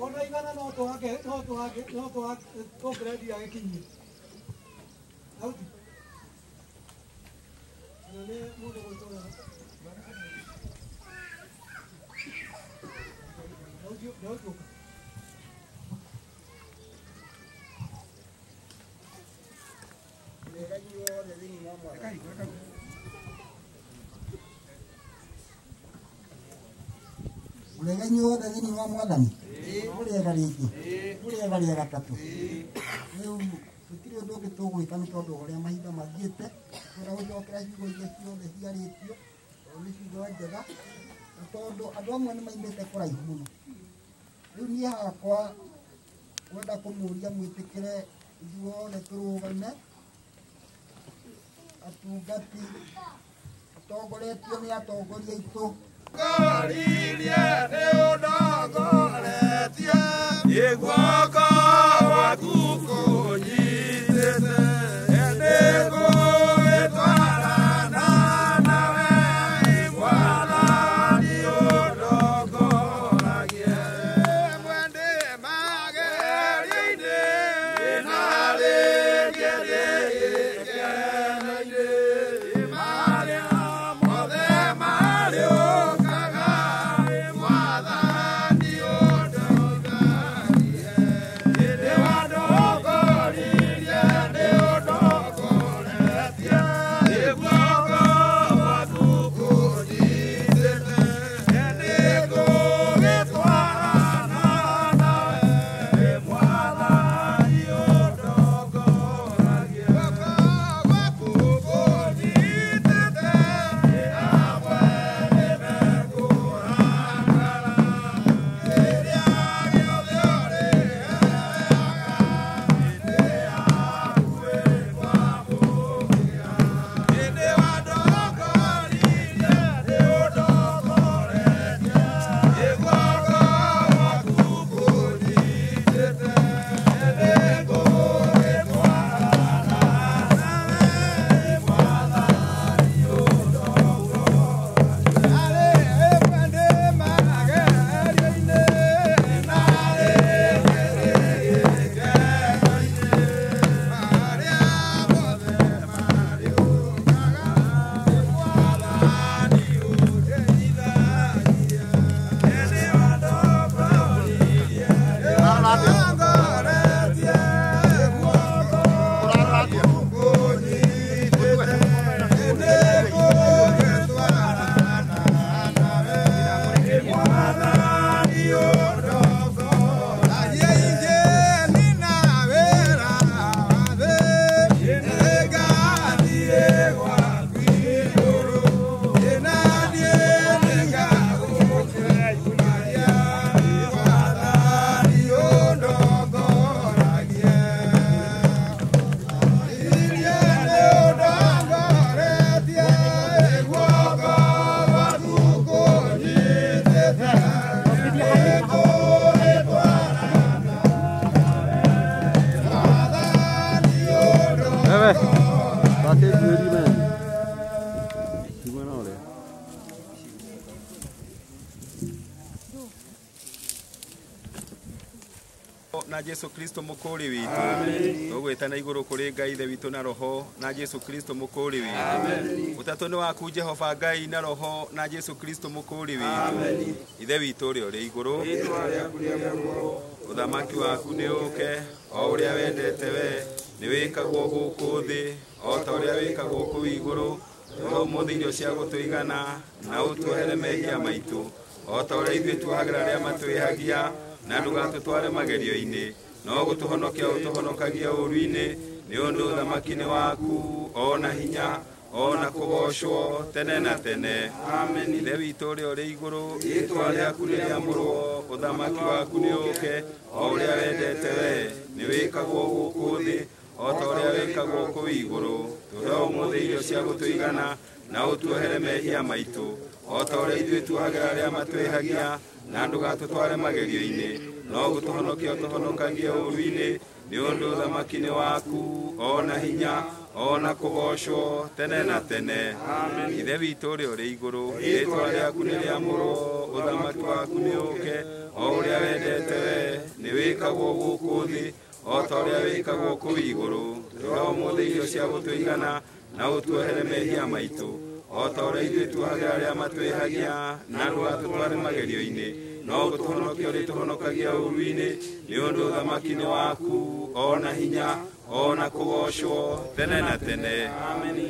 ona igana no tũngĩrendirie agĩkinyie Daudi na nĩ mũndũ gwĩtwo Daudi ũka. Mũrega inyuothe thĩinĩ wa Mwathani mũrĩega rĩngĩ mũrĩega rĩa gatatũ rĩu tũtirĩ ũndũ ũngĩ tũgwĩka nĩ tondũ ũrĩa mahinda mathiĩte twenda gũcokera ciugo iria ciothe ciarĩtio tondũ nĩ ciugo njega na tondũ andũ amwe nĩ maimĩte kũraihu mũno rĩu niĩ hakwa ngwenda kũmũria mwĩtĩkĩre ithuothe tũrũgame atungati atongoretio nĩ atongoria aitũ Ngoririe nĩ ũndongoretie guoko gwaku kũnyitĩte nĩngũgĩtwarana nawe Mwathani ũndongoragie mwende magerio-inĩ na rĩngĩ rĩgĩkeno-inĩ marĩa mothe marĩũkaga Mwathani ũndongoragie na Jesu Kristo mũkũũri witũ. Tũgwĩtana igũrũ kũrĩ Ngai Ithe witũ na Roho na Jesu Kristo mũkũũri witũ. Ũtatũ nĩ waku Jehova Ngai na Roho na Jesu Kristo mũkũũri witũ. Ithe witũ ũrĩa ũrĩ igũrũ, ũthamaki waku nĩ ũũke, o ũrĩa wendete we nĩ wĩkagwo gũkũ thĩ o ta ũrĩa wĩkagwo kũu igũrũ. Tũhe ũmũthĩ irio cia gũtũigana na ũtuohere mehia maitũ o ta ũrĩa ithuĩ tuohagĩra arĩa matwĩhagia, na ndũgatũtware magerio-inĩ, no gũtũhonokia ũtũhonokagia ũũru-inĩ, nĩ ũndũ ũthamaki nĩ waku, o na hinya, o na kũgoocwo tene na tene. Amen. Ithe witũ ũrĩa ũrĩ igũrũ, rĩĩtwa rĩaku nĩrĩamũrwo, ũthamaki waku nĩ ũũke, o ũrĩa wendete we nĩ wĩkagwo gũkũ thĩ o ta ũrĩa wĩkagwo kũu igũrũ. Tũhe ũmũthĩ irio cia gũtũigana na ũtuohere mehia maitũ o ta ũrĩa ithuĩ tuohagĩra arĩa matwĩhagia, na ndũgatũtware magerio-inĩ, no gũtũhonokia ũtũhonokagie ũũru-inĩ, nĩ ũndũ ũthamaki nĩ waku, o na hinya, o na kũgoocwo tene na tene. Amen. Ithe witũ ũrĩa ũrĩ igũrũ, rĩĩtwa rĩaku nĩrĩamũrwo, ũthamaki waku nĩ ũũke, o ũrĩa wendete we nĩ wĩkagwo gũkũ thĩ o ta ũrĩa wĩkagwo kũu igũrũ. Tũhe ũmũthĩ irio cia gũtũigana na ũtuohere mehia maitũ o ta ũrĩa ithuĩ tuohagĩra arĩa matwĩhagia, na ndũgatũtware magerio-inĩ, no gũtũhonokia ũrĩtũhonokagia ũũru-inĩ, nĩ ũndũ ũthamaki nĩ waku, o na hinya, o na kũgoocwo tene na tene.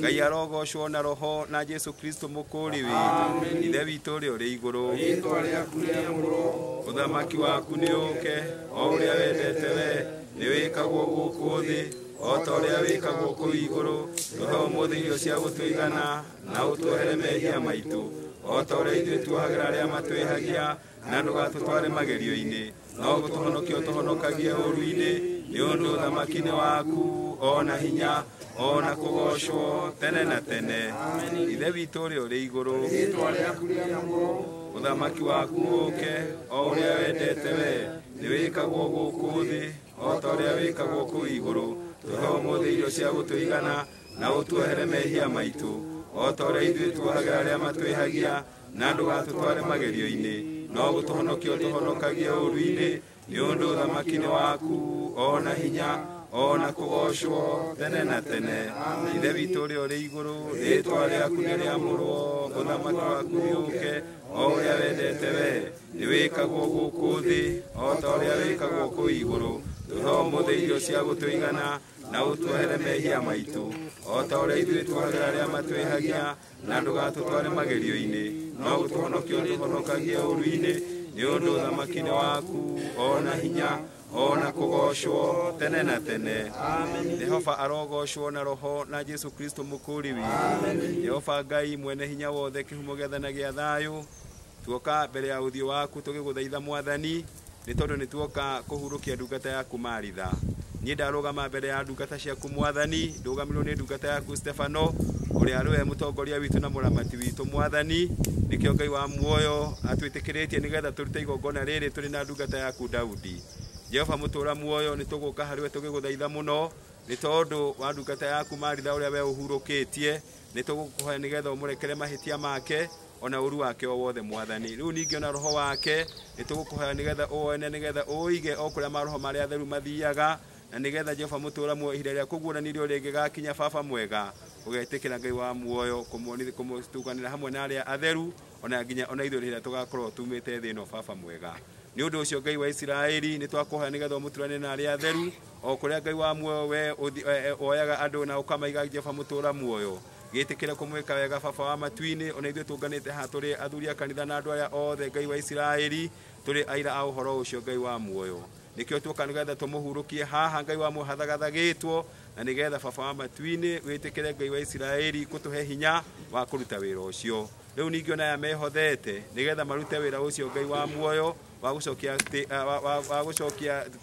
Ngai arogocwo na Roho na Jesu Kristo mũkũũri witũ. Ithe witũ ũrĩa ũrĩ igũrũ, ũthamaki waku nĩ ũũke, o ũrĩa wendete we nĩ wĩkagwo gũkũ thĩ o ta ũrĩa wĩkagwo kũu igũrũ. Tũhe ũmũthĩ irio cia gũtũigana na ũtuohere mehia maitũ o ta ũrĩa ithuĩ tuohagĩra arĩa matwĩhagia, na ndũgatũtware magerio-inĩ, no gũtũhonokia ũtũhonokagie ũũru-inĩ, nĩ ũndũ ũthamaki nĩ waku, o na hinya, o na kũgoocwo tene na tene. Ithe witũ ũrĩa ũrĩ igũrũ, ũthamaki waku ũũke, o ũrĩa wendete we nĩ wĩkagwo gũkũ thĩ o ta ũrĩa wĩkagwo kũu igũrũ. Tũhe ũmũthĩ irio cia gũtũigana na ũtuohere mehia maitũ o ta ũrĩa ithuĩ tuohagĩra arĩa matwĩhagia, na ndũgatũtware magerio-inĩ, no gũtũhonokia ũtũhonokagie ũũru-inĩ, nĩ ũndũ ũthamaki nĩ waku, o na hinya, o na kũgoocwo tene na tene. Ithe witũ ũrĩa ũrĩ igũrũ, rĩĩtwa rĩaku nĩrĩamũrwo, ũthamaki waku nĩ ũũke, o ũrĩa wendete we nĩ wĩkagwo gũkũ thĩ o ta ũrĩa wĩkagwo kũu igũrũ. Tũhe ũmũthĩ irio cia gũtũigana na ũtuohere mehia maitũ o ta ũrĩa ithuĩ tuohagĩra arĩa matwĩhagia, na ndũgatũtware magerio-inĩ, no gũtũhonokia ũtũhonokagie ũũru-inĩ, nĩ ũndũ ũthamaki nĩ waku, o na hinya, o na kũgoocwo tene na tene. Jehova arogocwo na Roho na Jesu Kristo mũkũũri witũ. Jehova Ngai mwene hinya wothe, kĩhumo gĩa tha na gĩa thayũ, tuoka mbere ya ũthiũ waku tũgĩgũthaitha Mwathani, nĩ tondũ nĩ tuoka kũhurũkia ndungata yaku Maritha. Niĩ ndarũgama mbere ya ndungata ciaku Mwathani, ndũgamĩrwo nĩ ndungata yaku Stefano, ũrĩa arĩ we mũtongoria witũ na mũramati witũ Mwathani. Nĩkĩo Ngai wa muoyo atwĩtĩkĩrĩtie nĩgetha tũrute igongona rĩrĩ tũrĩ na ndungata yaku Daudi. Jehova mũtũũra muoyo, nĩ tũgũka harĩ we tũgĩgũthaitha mũno nĩ tondũ wa ndungata yaku Maritha ũrĩa we ũhurũkĩtie. Nĩ tũgũkũhoya nĩgetha ũmũrekere mahĩtia make ona ũru wake o wothe Mwathani. Rĩu ningĩ ona roho wake nĩ tũgũkũhoya nĩgetha ũwone, nĩgetha ũige o kũrĩa maroho marĩa atheru mathiaga, na nĩgetha Jehova mũtũũra muoyo ihinda rĩa kũguũranĩrio rĩngĩgakinya, Baba mwega, ũgetĩkĩra Ngai wa muoyo kũmũtukanĩra hamwe na arĩa atheru, ona nginya ona ithuĩ rĩrĩa tũgakorwo tumĩte thĩ ĩno, Baba mwega. Nĩ ũndũ ũcio Ngai wa Isiraeli, nĩ twakũhoya nĩgetha ũmũturane na arĩa atheru o kũrĩa Ngai wa muoyo we woyaga andũ na ũkamaiga. Jehova mũtũũra muoyo, gĩtĩkĩre kũmwĩka wega Baba wa matu-inĩ. Ona ithuĩ tũnganĩte haha tũrĩ athuri a kanitha na andũ aya othe, Ngai wa Isiraeli, tũrĩ aira a ũhoro ũcio, Ngai wa muoyo. Nĩkĩo tuoka nĩgetha tũmũhurũkie haha, Ngai wa muoyo, hathagathagĩtwo, na nĩgetha Baba wa matu-inĩ wĩtĩkĩre Ngai wa Isiraeli kũtũhe hinya wa kũruta wĩra ũcio. Rĩu ningĩ ona aya mehothete nĩgetha marute wĩra ũcio, Ngai wa muoyo, wa gũcokia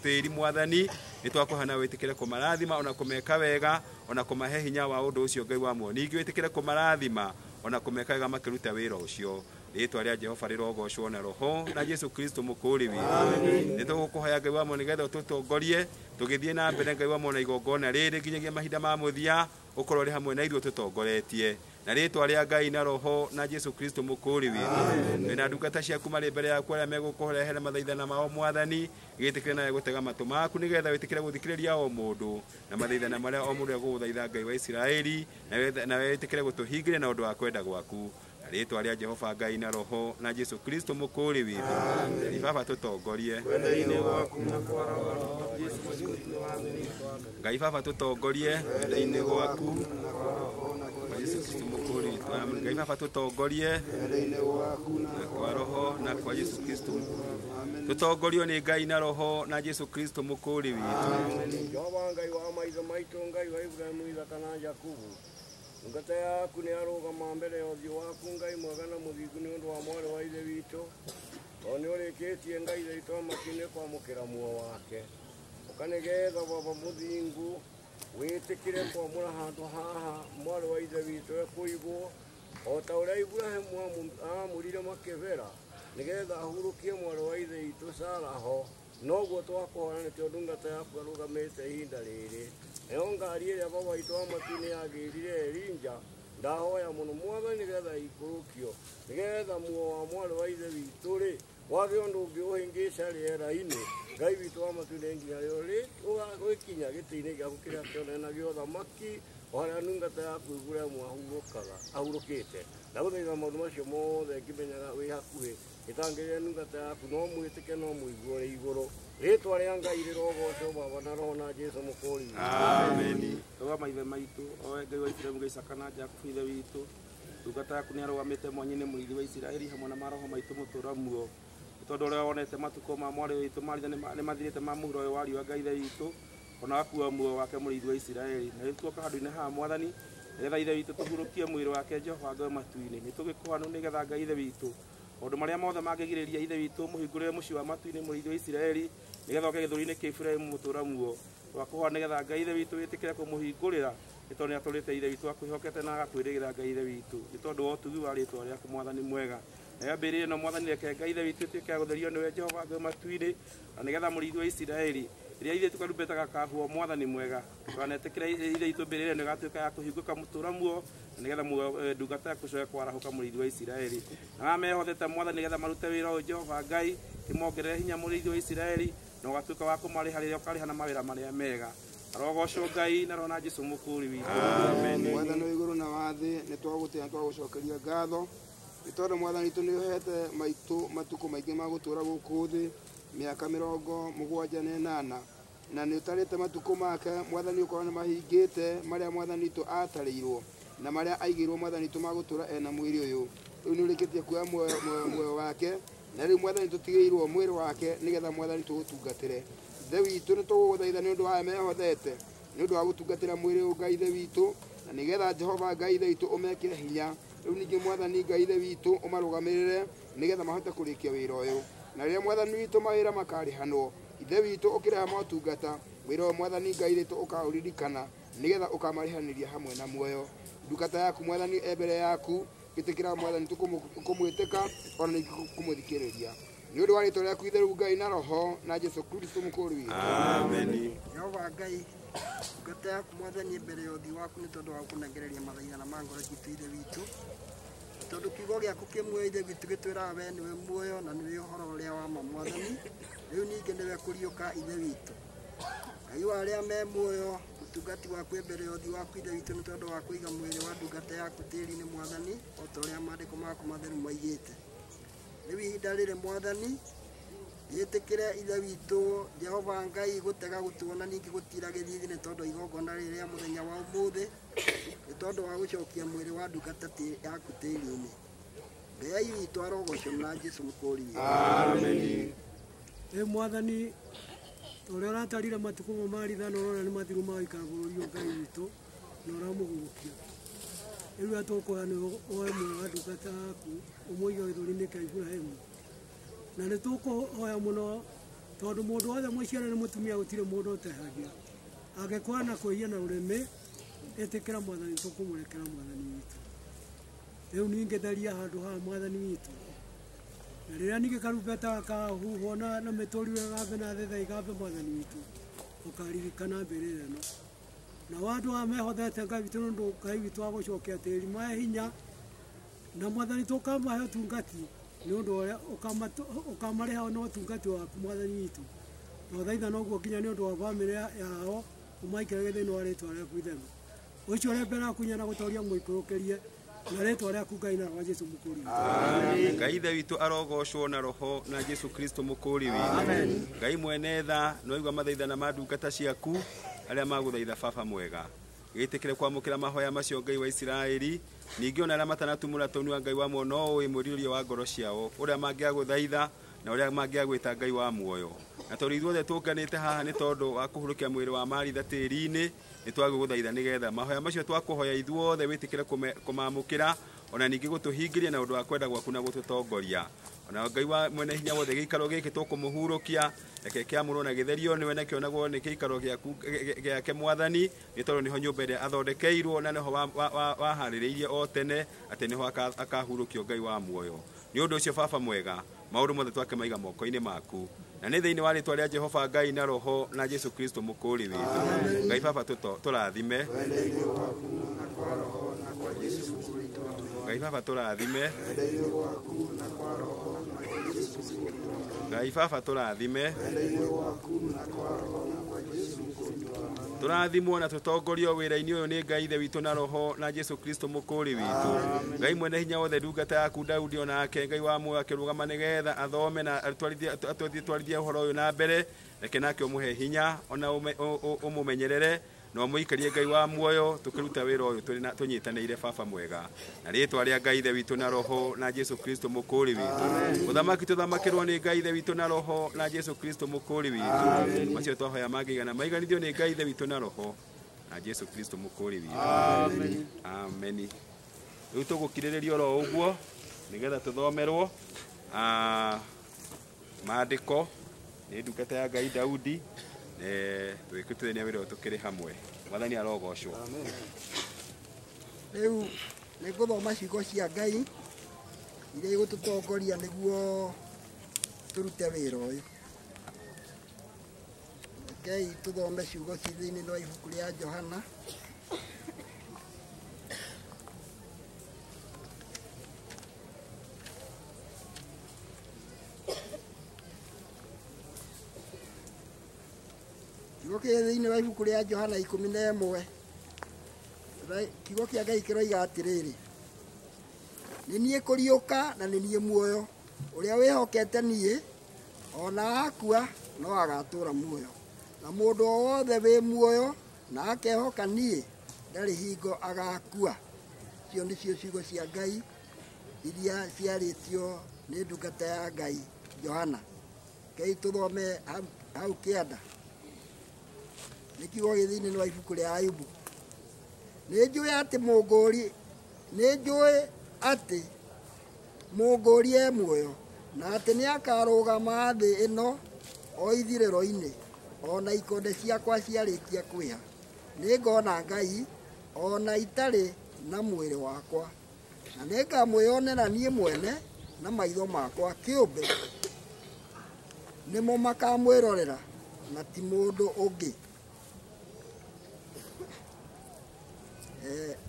tĩri Mwathani, nĩ twakũhana wĩtĩkĩre kũmarathima ona kũmeka wega ona kũmahe hinya wa ũndũ ũcio, Ngai wa muoyo. Ningĩ wĩtĩkĩre kũmarathima ona kũmeka wega makĩruta wĩra ũcio. Rĩĩtwa rĩa Jehova rĩrogocwo na Roho na Jesu Kristo mũkũũri witũ. Nĩ tũgũkũhoya Ngai wa muoyo nĩgetha ũtũtongorie tũgĩthiĩ na mbere, Ngai wa muoyo, na igongona rĩrĩ nginyagia mahinda ma mũthia, ũkorwo ũrĩ hamwe na ithuĩ ũtũtongoretie. Na rĩtwa rĩa Ngai na Roho na Jesu Kristo mũkũũri witũ. Twĩna ndungata ciaku marĩ mbere yaku arĩa megũkũrehera mathaithana mao Mwathani, gĩtĩkĩre nawe gũtega matũ maku nĩgetha wĩtĩkĩre gũthikĩrĩria o mũndũ na mathaithana marĩa o mũndũ egũgũthaitha Ngai wa Isiraeli, nawe wĩtĩkĩre gũtũhingĩria na ũndũ wa kwenda gwaku. Na rĩtwa rĩa Jehova Ngai na Roho na Jesu Kristo mũkũũri witũ. Ngai Baba tũtongorie. Ngai Baba tũtongorie wendo-inĩ gwaku na Jesu Kristo mũkũũri witũ. Amen. Ngai Baba tũtongorie na kwa Roho na kwa Jesu Kristo. Tũtongorio nĩ Ngai na Roho na Jesu Kristo mũkũũri witũ. Jehova Ngai wa maithe maitũ, Ngai wa Ibrahimu, Isaaka na Jakubu, ndungata yaku nĩ arũgama mbere ya ũthiũ waku, Ngai mwega na mũthingu, nĩ ũndũ wa mwarĩ wa ithe witũ, tondũ nĩ ũrĩkĩtie Ngai ithe witũ wa matu-inĩ kwamũkĩra muoyo wake. Ũka nĩgetha Baba mũthingu wĩtĩkĩre kwamũra handũ haha mwarĩ wa ithe witũ ekũigwo, o ta ũrĩa Ibrahimu aamũrire Makĩbera nĩgetha ahurũkie mwarĩ wa ithe witũ Sara ho, noguo twakũhoya nĩkĩo ndungata yaku arũgamĩte ihinda rĩrĩ. Nayo ngari ĩrĩa Baba witũ wa matu-inĩ yagĩrire Elija, ndahoya mũno Mwathani nĩgetha ĩikũrũkio, nĩgetha muoyo wa mwarĩ wa ithe witũ rĩ wage ũndũ ũngĩ ũhĩngĩca rĩera-inĩ. Ngai witũ wa matu-inĩ nginya rĩo ũgĩkinya gĩtĩ-inĩ gĩaku kĩrĩa kĩonene gĩa ũthamaki, o harĩa ndungata yaku Ibrahimu ahurũkĩte. Ndagũthaitha maũndũ macio mothe ngĩmenyaga wĩ hakuhĩ, gĩtangĩrĩre ndungata yaku, no mwĩtĩke no mũigue ũrĩ igũrũ. Rĩtwa rĩa Ngai rĩrogocwo Baba na Roho na Jesu mũkũũri witũ. Amen. Ngai wa maithe maitũ, o we Ngai wa Ibrahimu, Ngai Isaaka na Jakubu ithe witũ, ndungata yaku nĩ arũgamĩte mwanya-inĩ mũrĩithi wa Isiraeli hamwe na maroho maitũ mũtũũra muoyo. Nĩ tondũ ũrĩa wonete matukũ ma mwarĩ witũ Maritha nĩ mathirĩte ma mũhuro ũyũ wa riũa Ngai ithe witũ, ona akua muoyo wake mũrĩithi wa Isiraeli. Na rĩu tuoka handũ-inĩ haha Mwathani, nĩgetha ithe witũ tũhurũkie mwĩrĩ wake Jehova Ngai wa matu-inĩ. Nĩ tũgĩkũhanu nĩgetha Ngai ithe witũ maũndũ marĩa mothe mangĩgirĩrĩria ithe witũ mũhingũrĩre mũciĩ wa matu-inĩ mũrĩithi wa Isiraeli, nĩgetha oke gĩthũri-inĩ kĩa Ibrahimu mũtũũra muoyo. Twakũhoya nĩgetha Ngai ithe witũ wĩtĩkĩre kũmũhingũrĩra, nĩ tondũ nĩatũrĩte ithe witũ akwĩhokete na agakwĩrĩgĩra Ngai ithe witũ, nĩ tondũ wa ũtugi wa rĩtwa rĩaku Mwathani mwega. Nayo mbĩrĩra ĩno Mwathani reke Ngai ithe witũ ĩtuĩke ya gũtherio nĩwe Jehova Ngai wa matu-inĩ, na nĩgetha mũrĩithi wa Isiraeli rĩrĩa ithe tũkarumbeta gakahuhwo Mwathani mwega, ndũkanetĩkĩre ithe witũ mbĩrĩra ĩno ĩgatuĩka ya kũhingũka mũtũũra muoyo, na nĩgetha ndungata yaku ĩcoke kwarahũka mũrĩithi wa Isiraeli. Na arĩa mehothete Mwathani nĩgetha marute wĩra ũyũ Jehova Ngai, kĩmongerere hinya mũrĩithi wa Isiraeli, na ũgatuĩka wa kũmarĩha rĩrĩa ũkarĩha na mawĩra marĩa mega. Arogocwo Ngai na Roho na Jesu mũkũũri witũ. Amen. Mwathani wa igũrũ na wa thĩ, nĩ twagũtĩĩa na twagũcokeria ngatho, nĩ tondũ Mwathani witũ nĩ ũhete maitũ matukũ maingĩ ma gũtũũra gũkũ thĩ, mĩaka 78, na nĩ ũtarĩte matukũ make Mwathani ũkorwo nĩ mahingĩte marĩa Mwathani witũ atarĩirwo na marĩa aigĩirwo Mwathani witũ ma gũtũũra ena mwĩrĩ ũyũ. Rĩu nĩ ũrĩkĩtie kuoya muoyo wake, na rĩu Mwathani tũtigĩirwo mwĩrĩ wake nĩgetha Mwathani tũgũtungatĩre. Ithe witũ nĩ tũgũgũthaitha nĩ ũndũ wa aya mehothete, nĩ ũndũ wa gũtungatĩra mwĩrĩ ũyũ Ngai ithe witũ, na nĩgetha Jehova Ngai ithe witũ ũmekĩre hinya. Rĩu ningĩ Mwathani Ngai ithe witũ ũmarũgamĩrĩre nĩgetha mahote kũrĩkia wĩra ũyũ. Na rĩrĩa Mwathani witũ mawĩra makarĩhanwo, ithe witũ ũkĩreha motungata, wĩra ũyũ Mwathani Ngai witũ ũkaũririkana nĩgetha ũkamarĩhanĩria hamwe na muoyo. Ndungata yaku Mwathani e mbere yaku, ĩtĩkĩra Mwathani kũmwĩtĩka ona ningĩ kũmũthikĩrĩria. Nĩ ũndũ wa rĩtwa rĩaku itheru Ngai na Roho na Jesu Kristo mũkũũri witũ. Amen. Jehova Ngai, ndungata yaku Mwathani mbere ya ũthiũ waku nĩ tondũ wa gũkũnengereria mathaithana ma ngoro citũ ithe witũ, tondũ kiugo gĩaku kĩ muoyo ithe witũ gĩtwĩraga we nĩwe muoyo na nĩwe ũhoro ũrĩa wa ma Mwathani. Rĩu ningĩ nĩwe kũriũka ithe witũ. Ngai wa arĩa me muoyo, ũtungati waku mbere ya ũthiũ waku ithe witũ nĩ tondũ wa kũiga mwĩrĩ wa ndungata yaku tĩri-inĩ Mwathani, o ta ũrĩa maandĩko maku matheru maigĩte. Rĩu ihinda rĩrĩ Mwathani, gĩtĩkĩre ithe witũ Jehova Ngai gũtega gũtuona ningĩ gũtira gĩthithi nĩ tondũ igongona rĩrĩ rĩa mũthenya wa ũmũthĩ, nĩ tondũ wa gũcokia mwĩrĩ wa ndungata yaku tĩri-inĩ. Ngai witũ arogocwo na Jesu mũkũũri witũ. Amen. Ĩ Mwathani, ũrĩa ũratarire matukũ ma Maritha na ũrona nĩ mathiru ma gũikara bũrũri ũyũ Ngai witũ, na ũramũhurũkia. Rĩu ũrĩa tũkũhoya nĩ woe muoyo wa ndungata yaku ũmũige gĩthũri-inĩ kĩa Ibrahimu. Na nĩ tũkũhoya mũno tondũ mũndũ wothe mũciare nĩ mũtumia gũtirĩ mũndũ ũtehagia. Angĩkorwo na kwĩhia na ũrĩmĩ, ĩtĩkĩra Mwathani tũkũmũrekera Mwathani witũ. Rĩu ningĩ theria handũ haha Mwathani witũ. Na rĩrĩa ningĩ karumbeta gakahuhwo na mĩtũrirũ ĩgambe na thetha igambe Mwathani witũ, ũkaririkana mbĩrĩra ĩno. Na andũ aya mehothete Ngai witũ nĩ ũndũ Ngai witũ wa gũcokia tĩri mahe hinya na Mwathani tũkamahe ũtungati nĩ ũndũ ũrĩa ũkamarĩha na ũtungati waku Mwathani witũ. Twathaitha noguo nginya nĩ ũndũ wa bamĩrĩ yao ũmaikaragie thĩinĩ wa rĩtwa rĩaku itheru. Ũcio ũrĩ mbere yaku nyana gũtoria mũikũrũkĩrie na rĩtwa rĩaku Ngai na rwa Jesũ mũkũũri witũ. Ngai ithe witũ arogocwo na roho na Jesũ Kristo mũkũũri witũ. Ngai mwene tha nĩwaigua mathaithana ma ndungata ciaku arĩa magũthaitha baba mwega. Gĩtĩkĩre kwamũkĩra mahoya macio Ngai wa Isiraeli, ningĩ ona arĩa matanatumũra tũnua Ngai wa muoyo no ũĩ mwĩrirĩrio wa ngoro ciao ũrĩa mangĩagũthaitha na ũrĩa mangĩagwĩta Ngai wa muoyo. Na tondũ ithuothe tũnganĩte haha nĩ tondũ wa kũhurũkia mwĩrĩ wa Maritha tĩri-inĩ, nĩ twagũgũthaitha nĩgetha mahoya macio twakũhoya ithuothe wĩtĩkĩre kũmamũkĩra ona ningĩ gũtũhingĩria na ũndũ wa kwenda gwaku na gũtũtongoria. Ona Ngai wa mwene hinya wothe gĩikaro gĩkĩ tũkũmũhurũkia reke kĩamũrwo na gĩtherio nĩwe na kĩonagwo nĩ gĩikaro gĩaku gĩake Mwathani, nĩ tondũ nĩho nyũmba ĩrĩa athondekeirwo na nĩho waharĩrĩirie o tene atĩ nĩho akahurũkio Ngai wa muoyo. Nĩ ũndũ ũcio baba mwega, maũndũ mothe twakĩmaiga moko-inĩ maku na nĩ thĩinĩ wa rĩtwa rĩa Jehova Ngai na roho na Jesũ Kristo mũkũũri witũ. Ngai baba tũrathime, Ngai baba tũrathime, Ngai baba tũrathime, tũrathimwo na tũtongorio wĩra-inĩ ũyũ nĩ Ngai ithe witũ na roho na Jesũ Kristo mũkũũri witũ. Ngai mwene hinya wothe ndungata yaku Daudi onake Ngai wa muoyo akĩrũgama nĩgetha athome na atwarithie ũhoro ũyũ na mbere, reke nake ũmũhe hinya ona ũmũmenyerere na ũmũikarie Ngai wa muoyo tũkĩruta wĩra ũyũ tũnyitanĩire baba mwega. Na rĩtwa rĩa Ngai ithe witũ na roho na Jesũ Kristo mũkũũri witũ. Ũthamaki tũthamakĩrwo nĩ Ngai ithe witũ na roho na Jesũ Kristo mũkũũri witũ. Macio twahoya mangĩigana maiganithio nĩ Ngai ithe witũ na roho na Jesũ Kristo mũkũũri witũ. Ameni. Rĩu tũgũkirĩrĩria oro ũguo nĩgetha tũthomerwo maandĩko nĩ ndungata ya Ngai Daudi twĩkĩtithania wĩra ũyũ tũkĩrĩ hamwe. Mwathani arogocwo. Rĩu nĩ ngũthoma ciugo cia Ngai iria igũtũtongoria nĩguo tũrute wĩra ũyũ. Rekei tũthome ciugo ci thĩinĩ wa ibuku rĩa Johana. Kiugo kĩ thĩinĩ wa ibuku rĩa Johana 11. Kiugo kĩa Ngai kĩroiga atĩrĩrĩ, nĩ niĩ kũriũka na nĩ niĩ muoyo, ũrĩa wĩhokete niĩ ona akua no agatũũra muoyo, na mũndũ o wothe wĩ muoyo na akehoka niĩ ndarĩ hingo agakua. Icio nĩcio ciugo cia Ngai iria ciarĩtio nĩ ndungata ya Ngai Johana. Rekei tũthome hau kĩanda. Nĩ kiugo gĩ thĩinĩ wa ibuku rĩa Ayubu. Nĩ njũĩ atĩ mũngũũri, nĩ njũĩ atĩ mũngũũri e muoyo na atĩ nĩ akarũgama thĩ ĩno o ithirĩro-inĩ, ona ikonde ciakwa ciarĩkia kwĩha. Nĩ ngona Ngai ona itarĩ na mwĩrĩ wakwa, na nĩ ngamwĩonera niĩ mwene na maitho makwa kĩũmbe, nĩmo makamwĩrorera na ti mũndũ ũngĩ.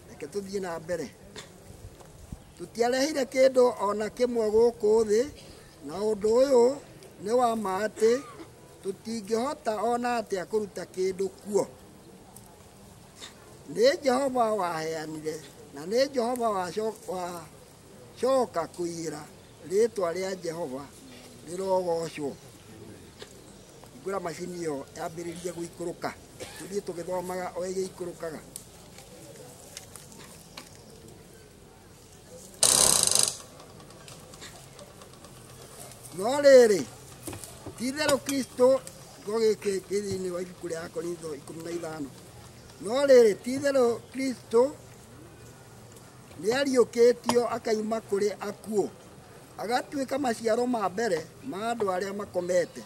Reke tũthiĩ na mbere. Tũtiarehire kĩndũ ona kĩmwe gũkũ thĩ, na ũndũ ũyũ nĩ wa ma atĩ tũtingĩhota ona atĩa kũruta kĩndũ kuo. Nĩ Jehova waheanire na nĩ Jehova wacoka kũiyĩra, rĩtwa rĩa Jehova rĩrogocwo. Hingũra macini ĩyo yambĩrĩrie gũikũrũka, tũthiĩ tũgĩthomaga o ĩgĩikũrũkaga. No rĩrĩ, ti-itherũ Kristo, kiugo gĩkĩ kĩ thĩinĩ wa ibuku rĩa Akorintho 15. No rĩrĩ, ti-itherũ Kristo nĩariũkĩtio akaima kũrĩ akuũ, agatuĩka maciaro ma mbere ma andũ arĩa makomete.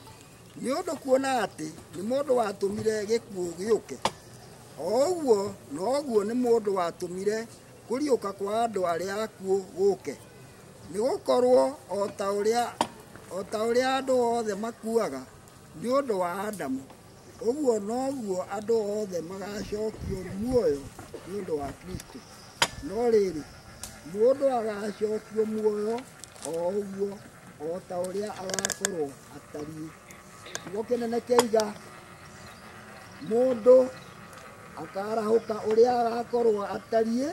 Nĩ ũndũ kuona atĩ nĩ mũndũ watũmire gĩkuũ gĩũke, o ũguo noguo nĩ mũndũ watũmire kũriũka kwa andũ arĩa akuũ gũke. Nĩ gũkorwo o ta ũrĩa andũ othe makuaga nĩ ũndũ wa Adamu, Ũguo noguo andũ othe magacokio muoyo nĩ ũndũ wa Kristo. No rĩrĩ, mũndũ agacokio muoyo o ũguo o ta ũrĩa agakorwo atariĩ. Kiugo kĩnene kĩaiga mũndũ akarahũka ũrĩa agakorwo atariĩ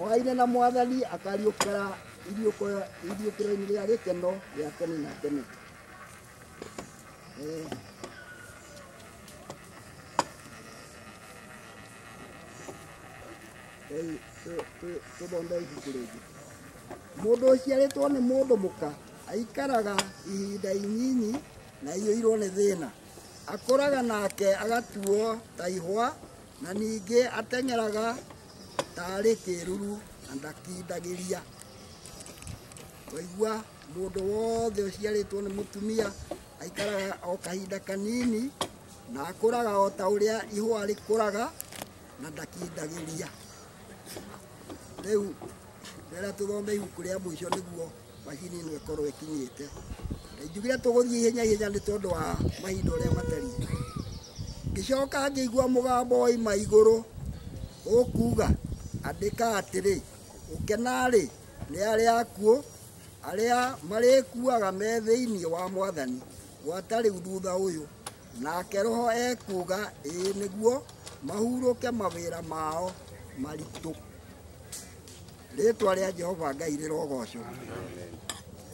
oaine na Mwathani akariũkĩra iriũkĩro-inĩ rĩa gĩkeno gĩa tene na tene. Tũthome ibuku rĩngĩ. Mũndũ ũciarĩtwo nĩ mũndũ mũka aikaraga ihinda inyinyi na aiyũirwo nĩ thĩna. Akũraga nake agatuo ta ihũa na ningĩ ateng'eraga tarĩ kĩruru na ndakindagĩria. Waigua mũndũ wothe ũciarĩtwo nĩ mũtumia aikaraga o kahinda kanini na akũraga o ta ũrĩa ihũa rĩkũraga na ndakindagĩria. Rĩu rĩrĩa tũthome ibuku rĩa mũico nĩguo macini ĩno ĩkorwo ĩkinyĩte. Njugire tũgũthiĩ ihenya ihenya nĩ tondũ wa mahinda ũrĩa matariĩ. Ngĩcoka ngĩigua mũgambo waima igũrũ ũkuga, andĩka atĩrĩ, gũkena-rĩ nĩ arĩa akuũ arĩa marĩkuaga me thĩinĩ wa Mwathani gwata rĩu thutha ũyũ. Nake Roho ekuga ĩĩ nĩguo mahurũke mawĩra mao maritũ. Rĩtwa rĩa Jehova Ngai rĩrogocwo.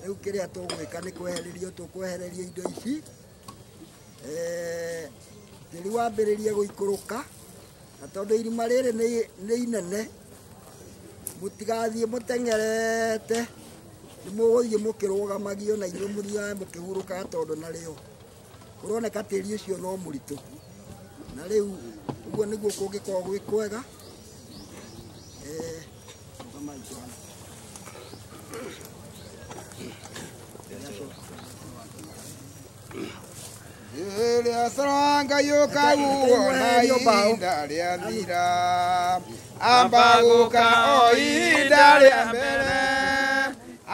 Rĩu kĩrĩa tũgwĩka nĩ kwehererio tũkwehererio indo ici. Tĩri wambĩrĩrie gũikũrũka na tondũ irima rĩrĩ nĩ inene mũtigathiĩ mũteng'erete nĩ mũgũthiĩ mũkĩrũgamagio na inyuĩ mũthiage mũkĩhurũkaga tondũ narĩo kũroneka tĩri ũcio no mũritũ. Na rĩu ũguo nĩguo kũngĩkorwo gwĩ kwega. Rĩrĩa Soranga yũkauona ihinda rĩathira, amba gũka o ihinda rĩa mbere,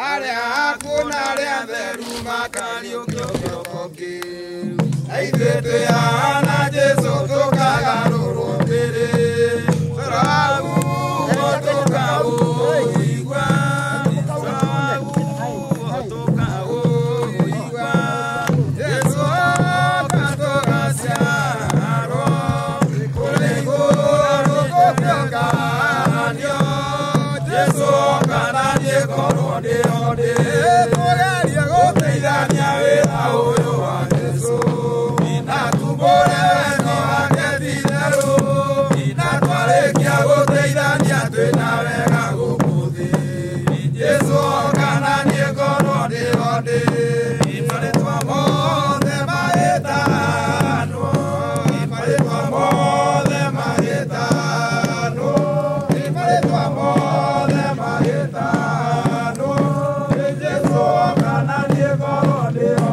arĩa akuũ na arĩa atheru makariũkio kĩroko kĩu. Na ithuĩ twĩ haha na Jesũ tũkagarũrwo mĩĩrĩ, tũraguo tũkaũigua, tũraguo tũkaũigua. Jesũ oka tũgaciarwo, kũrĩ igũrũ tũkĩũnganio. Jesũ oka na niĩ ngorwo ndĩho ndĩ, tũgerie gũteithania wĩra ũyũ wa Jesũ. Na tumbũre wendo wake ti-itherũ, na twarĩkia gũteithania twĩna wega gũkũ thĩ. Jesũ oka na niĩ ngorwo ndĩho ndĩ, marĩtwa mothe mahĩtanwo, marĩtwa mothe mahĩtanwo, marĩtwa mothe mahĩtanwo. Jesũ oka na niĩ ngorwo ndĩho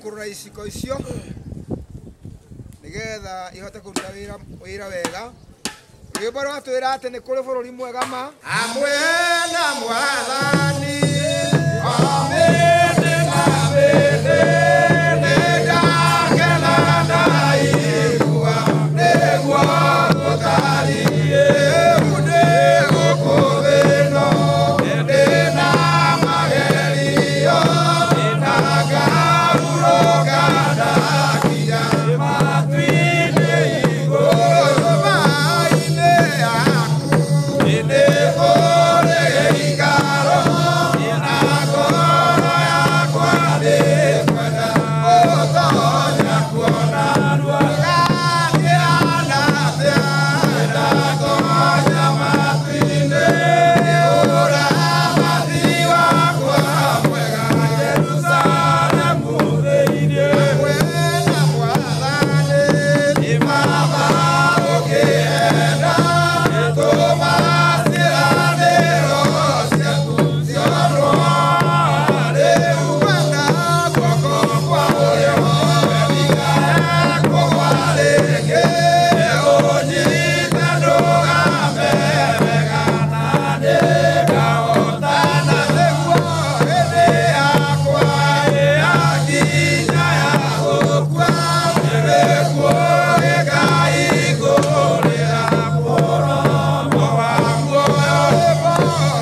Gũkũrũra iciko icio nĩgetha ihote kũruta wĩra wega. Rwĩmbo rwatwĩra atĩ nĩ kũrĩ bũrũri mwega ma hamwe na Mwathani. Amĩndĩ na mĩndĩ nĩndakena ndaigua nĩguo gũtariĩ. Rĩu ndĩ gũkũ thĩ ĩno ndĩna magerio na ngahurũka ndakinya matu-inĩ igũrũ maĩ-inĩ yaku nĩ kũrĩ gĩikaro na ngoro yakwa nĩkwenda gũtonya kuona ngakĩhana atĩa ndatonya matu-inĩ ũramati wakwa mwega Jerusalemu thĩinĩ kwĩna Mwathani nĩ Baba ũkĩenda tũma ciĩranĩro ciaku cionwo rĩu kwenda guoko kwa ũrĩo ndikae kũgwa rĩngĩ ũnyite ndũgame wega na nĩngahotana nĩguo hĩndĩ yakwa yakinya ya gũkua nĩguo gĩkaihingũrĩra mũromo wa muoyo rwĩmbo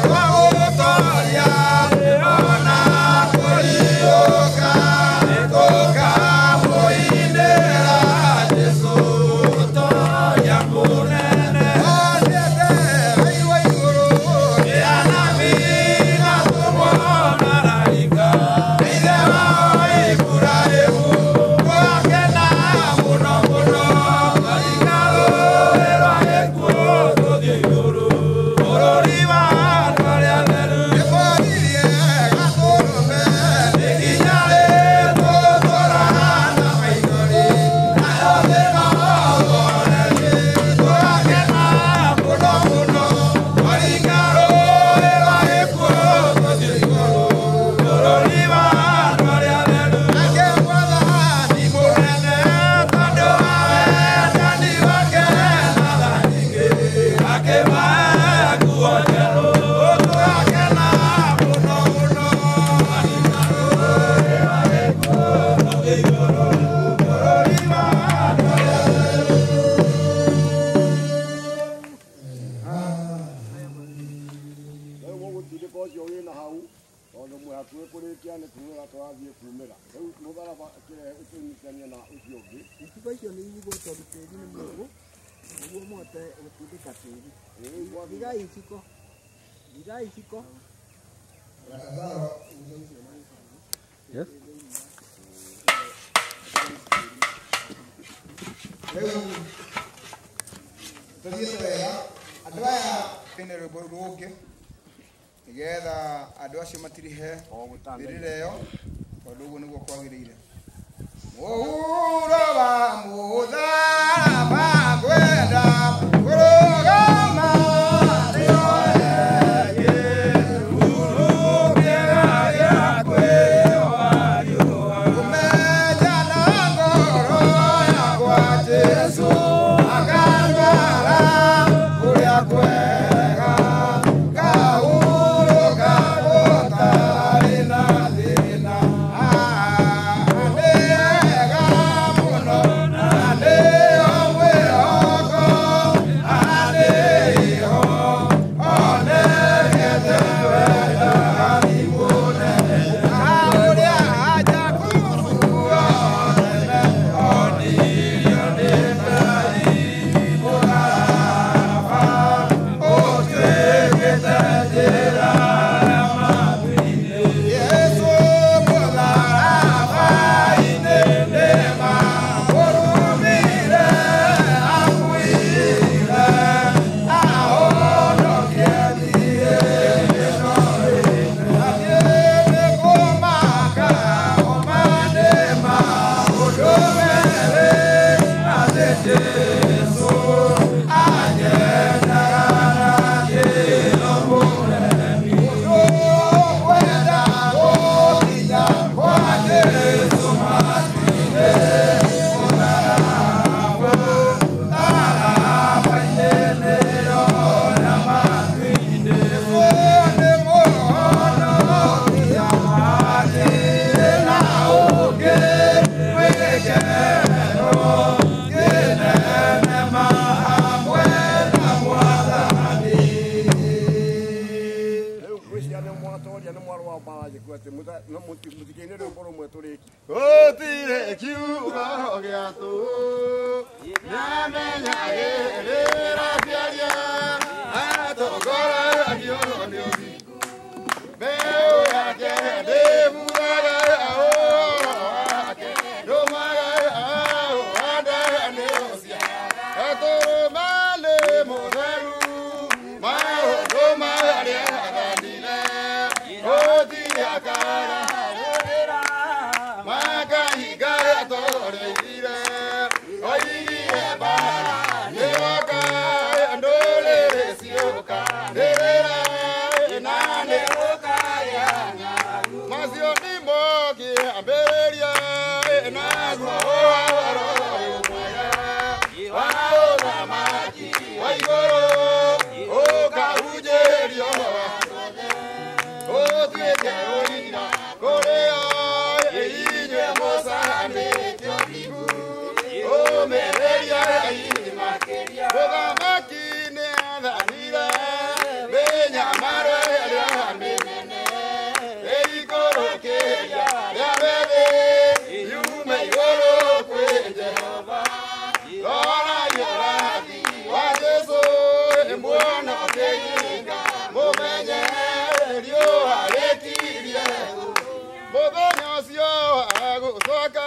rwa gũtoria ona kũriũka nĩtũkamũinĩra Jesũ mũtoria mũnene. Athiĩte airwo igũrũ nĩ anabii na atũmwo na araika Ithe wao Iburahĩmu twakena mũno mũno twaringa rũũĩ rwa gĩkuũ tũthiĩ igũrũ bũrũri wa andũ arĩa atheru. Nĩkworirie gatũrũme nĩ nginya rĩ tũtũraga na maithori nayo thĩ no ũhoreri twakena mũno mũno twaringa rũũĩ rwa gĩkuũ tũthiĩ igũrũ bũrũri wa andũ arĩa atheru. Nake Mwathani mũnene tondũ wa wendani wake na tha nyingĩ akĩmahe nguo njerũ twakena mũno mũno twaringa rũũĩ rwa gĩkuũ tũthiĩ igũrũ bũrũri wa andũ arĩa atheru. Rĩu mũgũtindĩka ũcio wĩna hau tondũ mwĩ hakuhĩ kũrĩkia nĩ kumĩra tũrathiĩ kumĩra rĩu mũtharaba tũnyitithanie na ũcio ũngĩ. Iciko icio nĩ irigwo tondũ tĩri nĩ mũũmũ nĩguo mũhote gũtindĩka tĩri. Igai iciko, igai iciko. Yes. Rĩu tũthiĩte wega andũ aya tene rwĩmbo rũngĩ nĩgetha andũ acio matirihe mbĩrĩra ĩyo tondũ ũguo nĩguo kwagĩrĩire. Mũhuro wa mũtharaba ngwenda kũrũgama kũmenjana ngoro yakwa Jesũ akandwara kũrĩa kwega ngahurũka gũtarĩ na thĩna. Nĩ wega mũno na nĩho mwĩhoko atĩ no mũtikaine rwĩmbo rũmwe tũrĩkie. Gũtirĩ kiugo gĩa tũhũ nĩamenyagĩrĩra ciaria atongoragio nĩ ũthingu mbeũ yake ndĩbuthaga ũhoro wake ndũmaga ũhanda nĩ ũciaraga gatũrũme nĩ mũtheru maũndũ marĩa athanire gũtirĩ akararĩra makahinga atũrĩithire oigire mbara nĩyoka ndũrĩrĩ ciũka ndĩrĩra na nĩgũkagĩa ng'aragu macio nĩmo kĩambĩrĩria naguo ũhoro ũyũ mwega wa ũthamaki wa igũrũ ũkahunjĩrio ũtuĩke ũira kũrĩ o inyuĩ mũcanĩtio thingu ũmĩrĩria makĩria mũthamaki nĩathanire mĩnyamaro ĩrĩa mĩnene ĩikũrũkĩria rĩa mĩthĩ yume igũrũ kwĩ Jehova rorai ũrathi wa Jesũ muono kĩhinga mũmenye riũa rĩkirie mũthenya ũcio wa gũcoka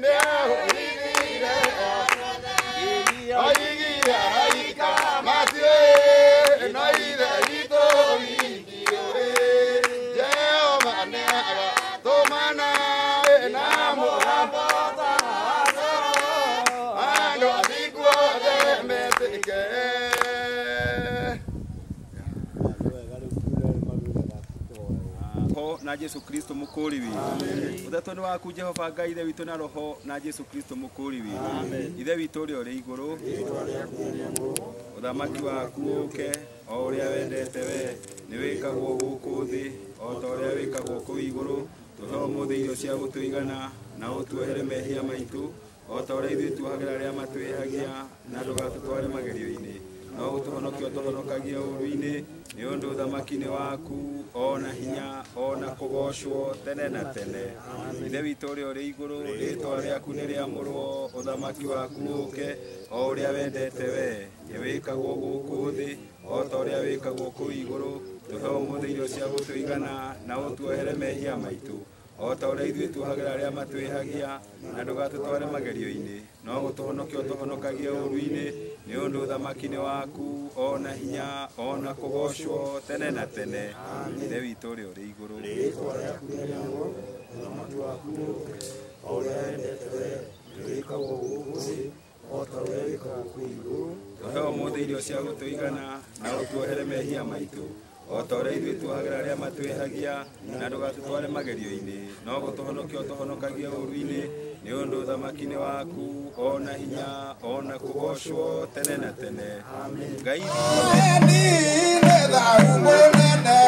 nĩahũrithire oigire araika matiũĩ no ithe witũ wiki ũĩ Jehova nĩagatũmana na mũgambo ta wa coro andũ athingu othe metĩke. Roho na Jesu Kristo mukuri witũ. Uthatũ nĩ waku Jehova Ngai ithe witũ na Roho na Jesu Kristo mukuri witũ. Ithe witũ ũrĩa ũrĩ igũrũ, ũthamaki waku ũke o ũrĩa wendete we nĩ wĩkagwo gũkũ thĩ o ta ũrĩa wĩkagwo kũu igũrũ. Tũhe ũmũthĩ irio cia gũtũigana na ũtuohere mehia maitũ o ta ũrĩa ithuĩ tuohagĩra arĩa matwĩhagia na ndũgatũtware magerio-inĩ no ũtũhonokie ũtũhonokagie ũũru-inĩ nĩ ũndũ ũthamaki nĩ waku ona hinya ona kũgocwo tene na tene. Ithe witũ ũrĩa ũrĩ igũrũ, rĩĩtwa rĩaku nĩ rĩamũrwo, ũthamaki waku ũke o ũrĩa wendete we nĩ wĩkagwo gũkũ thĩ o ta ũrĩa wĩkagwo kũu igũrũ. Tũhe ũmũthĩ irio cia gũtũigana na ũtuohere mehia maitũ o ta ũrĩa ithuĩ tuohagĩra arĩa matwĩhagia na ndũgatũtware magerio-inĩ no gũtũhonokia ũtũhonokagie ũũru-inĩ nĩ ũndũ ũthamaki nĩ waku ona hinya ona kũgocwo tene na tene. Ithe witũ ũrĩa ũrĩ igũrũ, rĩĩtwa rĩaku nĩ rĩamũrwo, ũthamaki waku ũke o ũrĩa wendete we nĩ wĩkagwo gũkũ thĩ o ta ũrĩa wĩkagwo kũu igũrũ. Tũhe ũmũthĩ irio cia gũtũigana na ũtuohere mehia maitũ o ta ũrĩa ithuĩ tuohagĩra arĩa matwĩhagia na ndũgatũtware magerio-inĩ no gũtũhonokia ũtũhonokagie ũũru-inĩ nĩ ũndũ ũthamaki nĩ waku ona hinya ona kũgocwo tene na tene. Ngai nĩ thau mũnene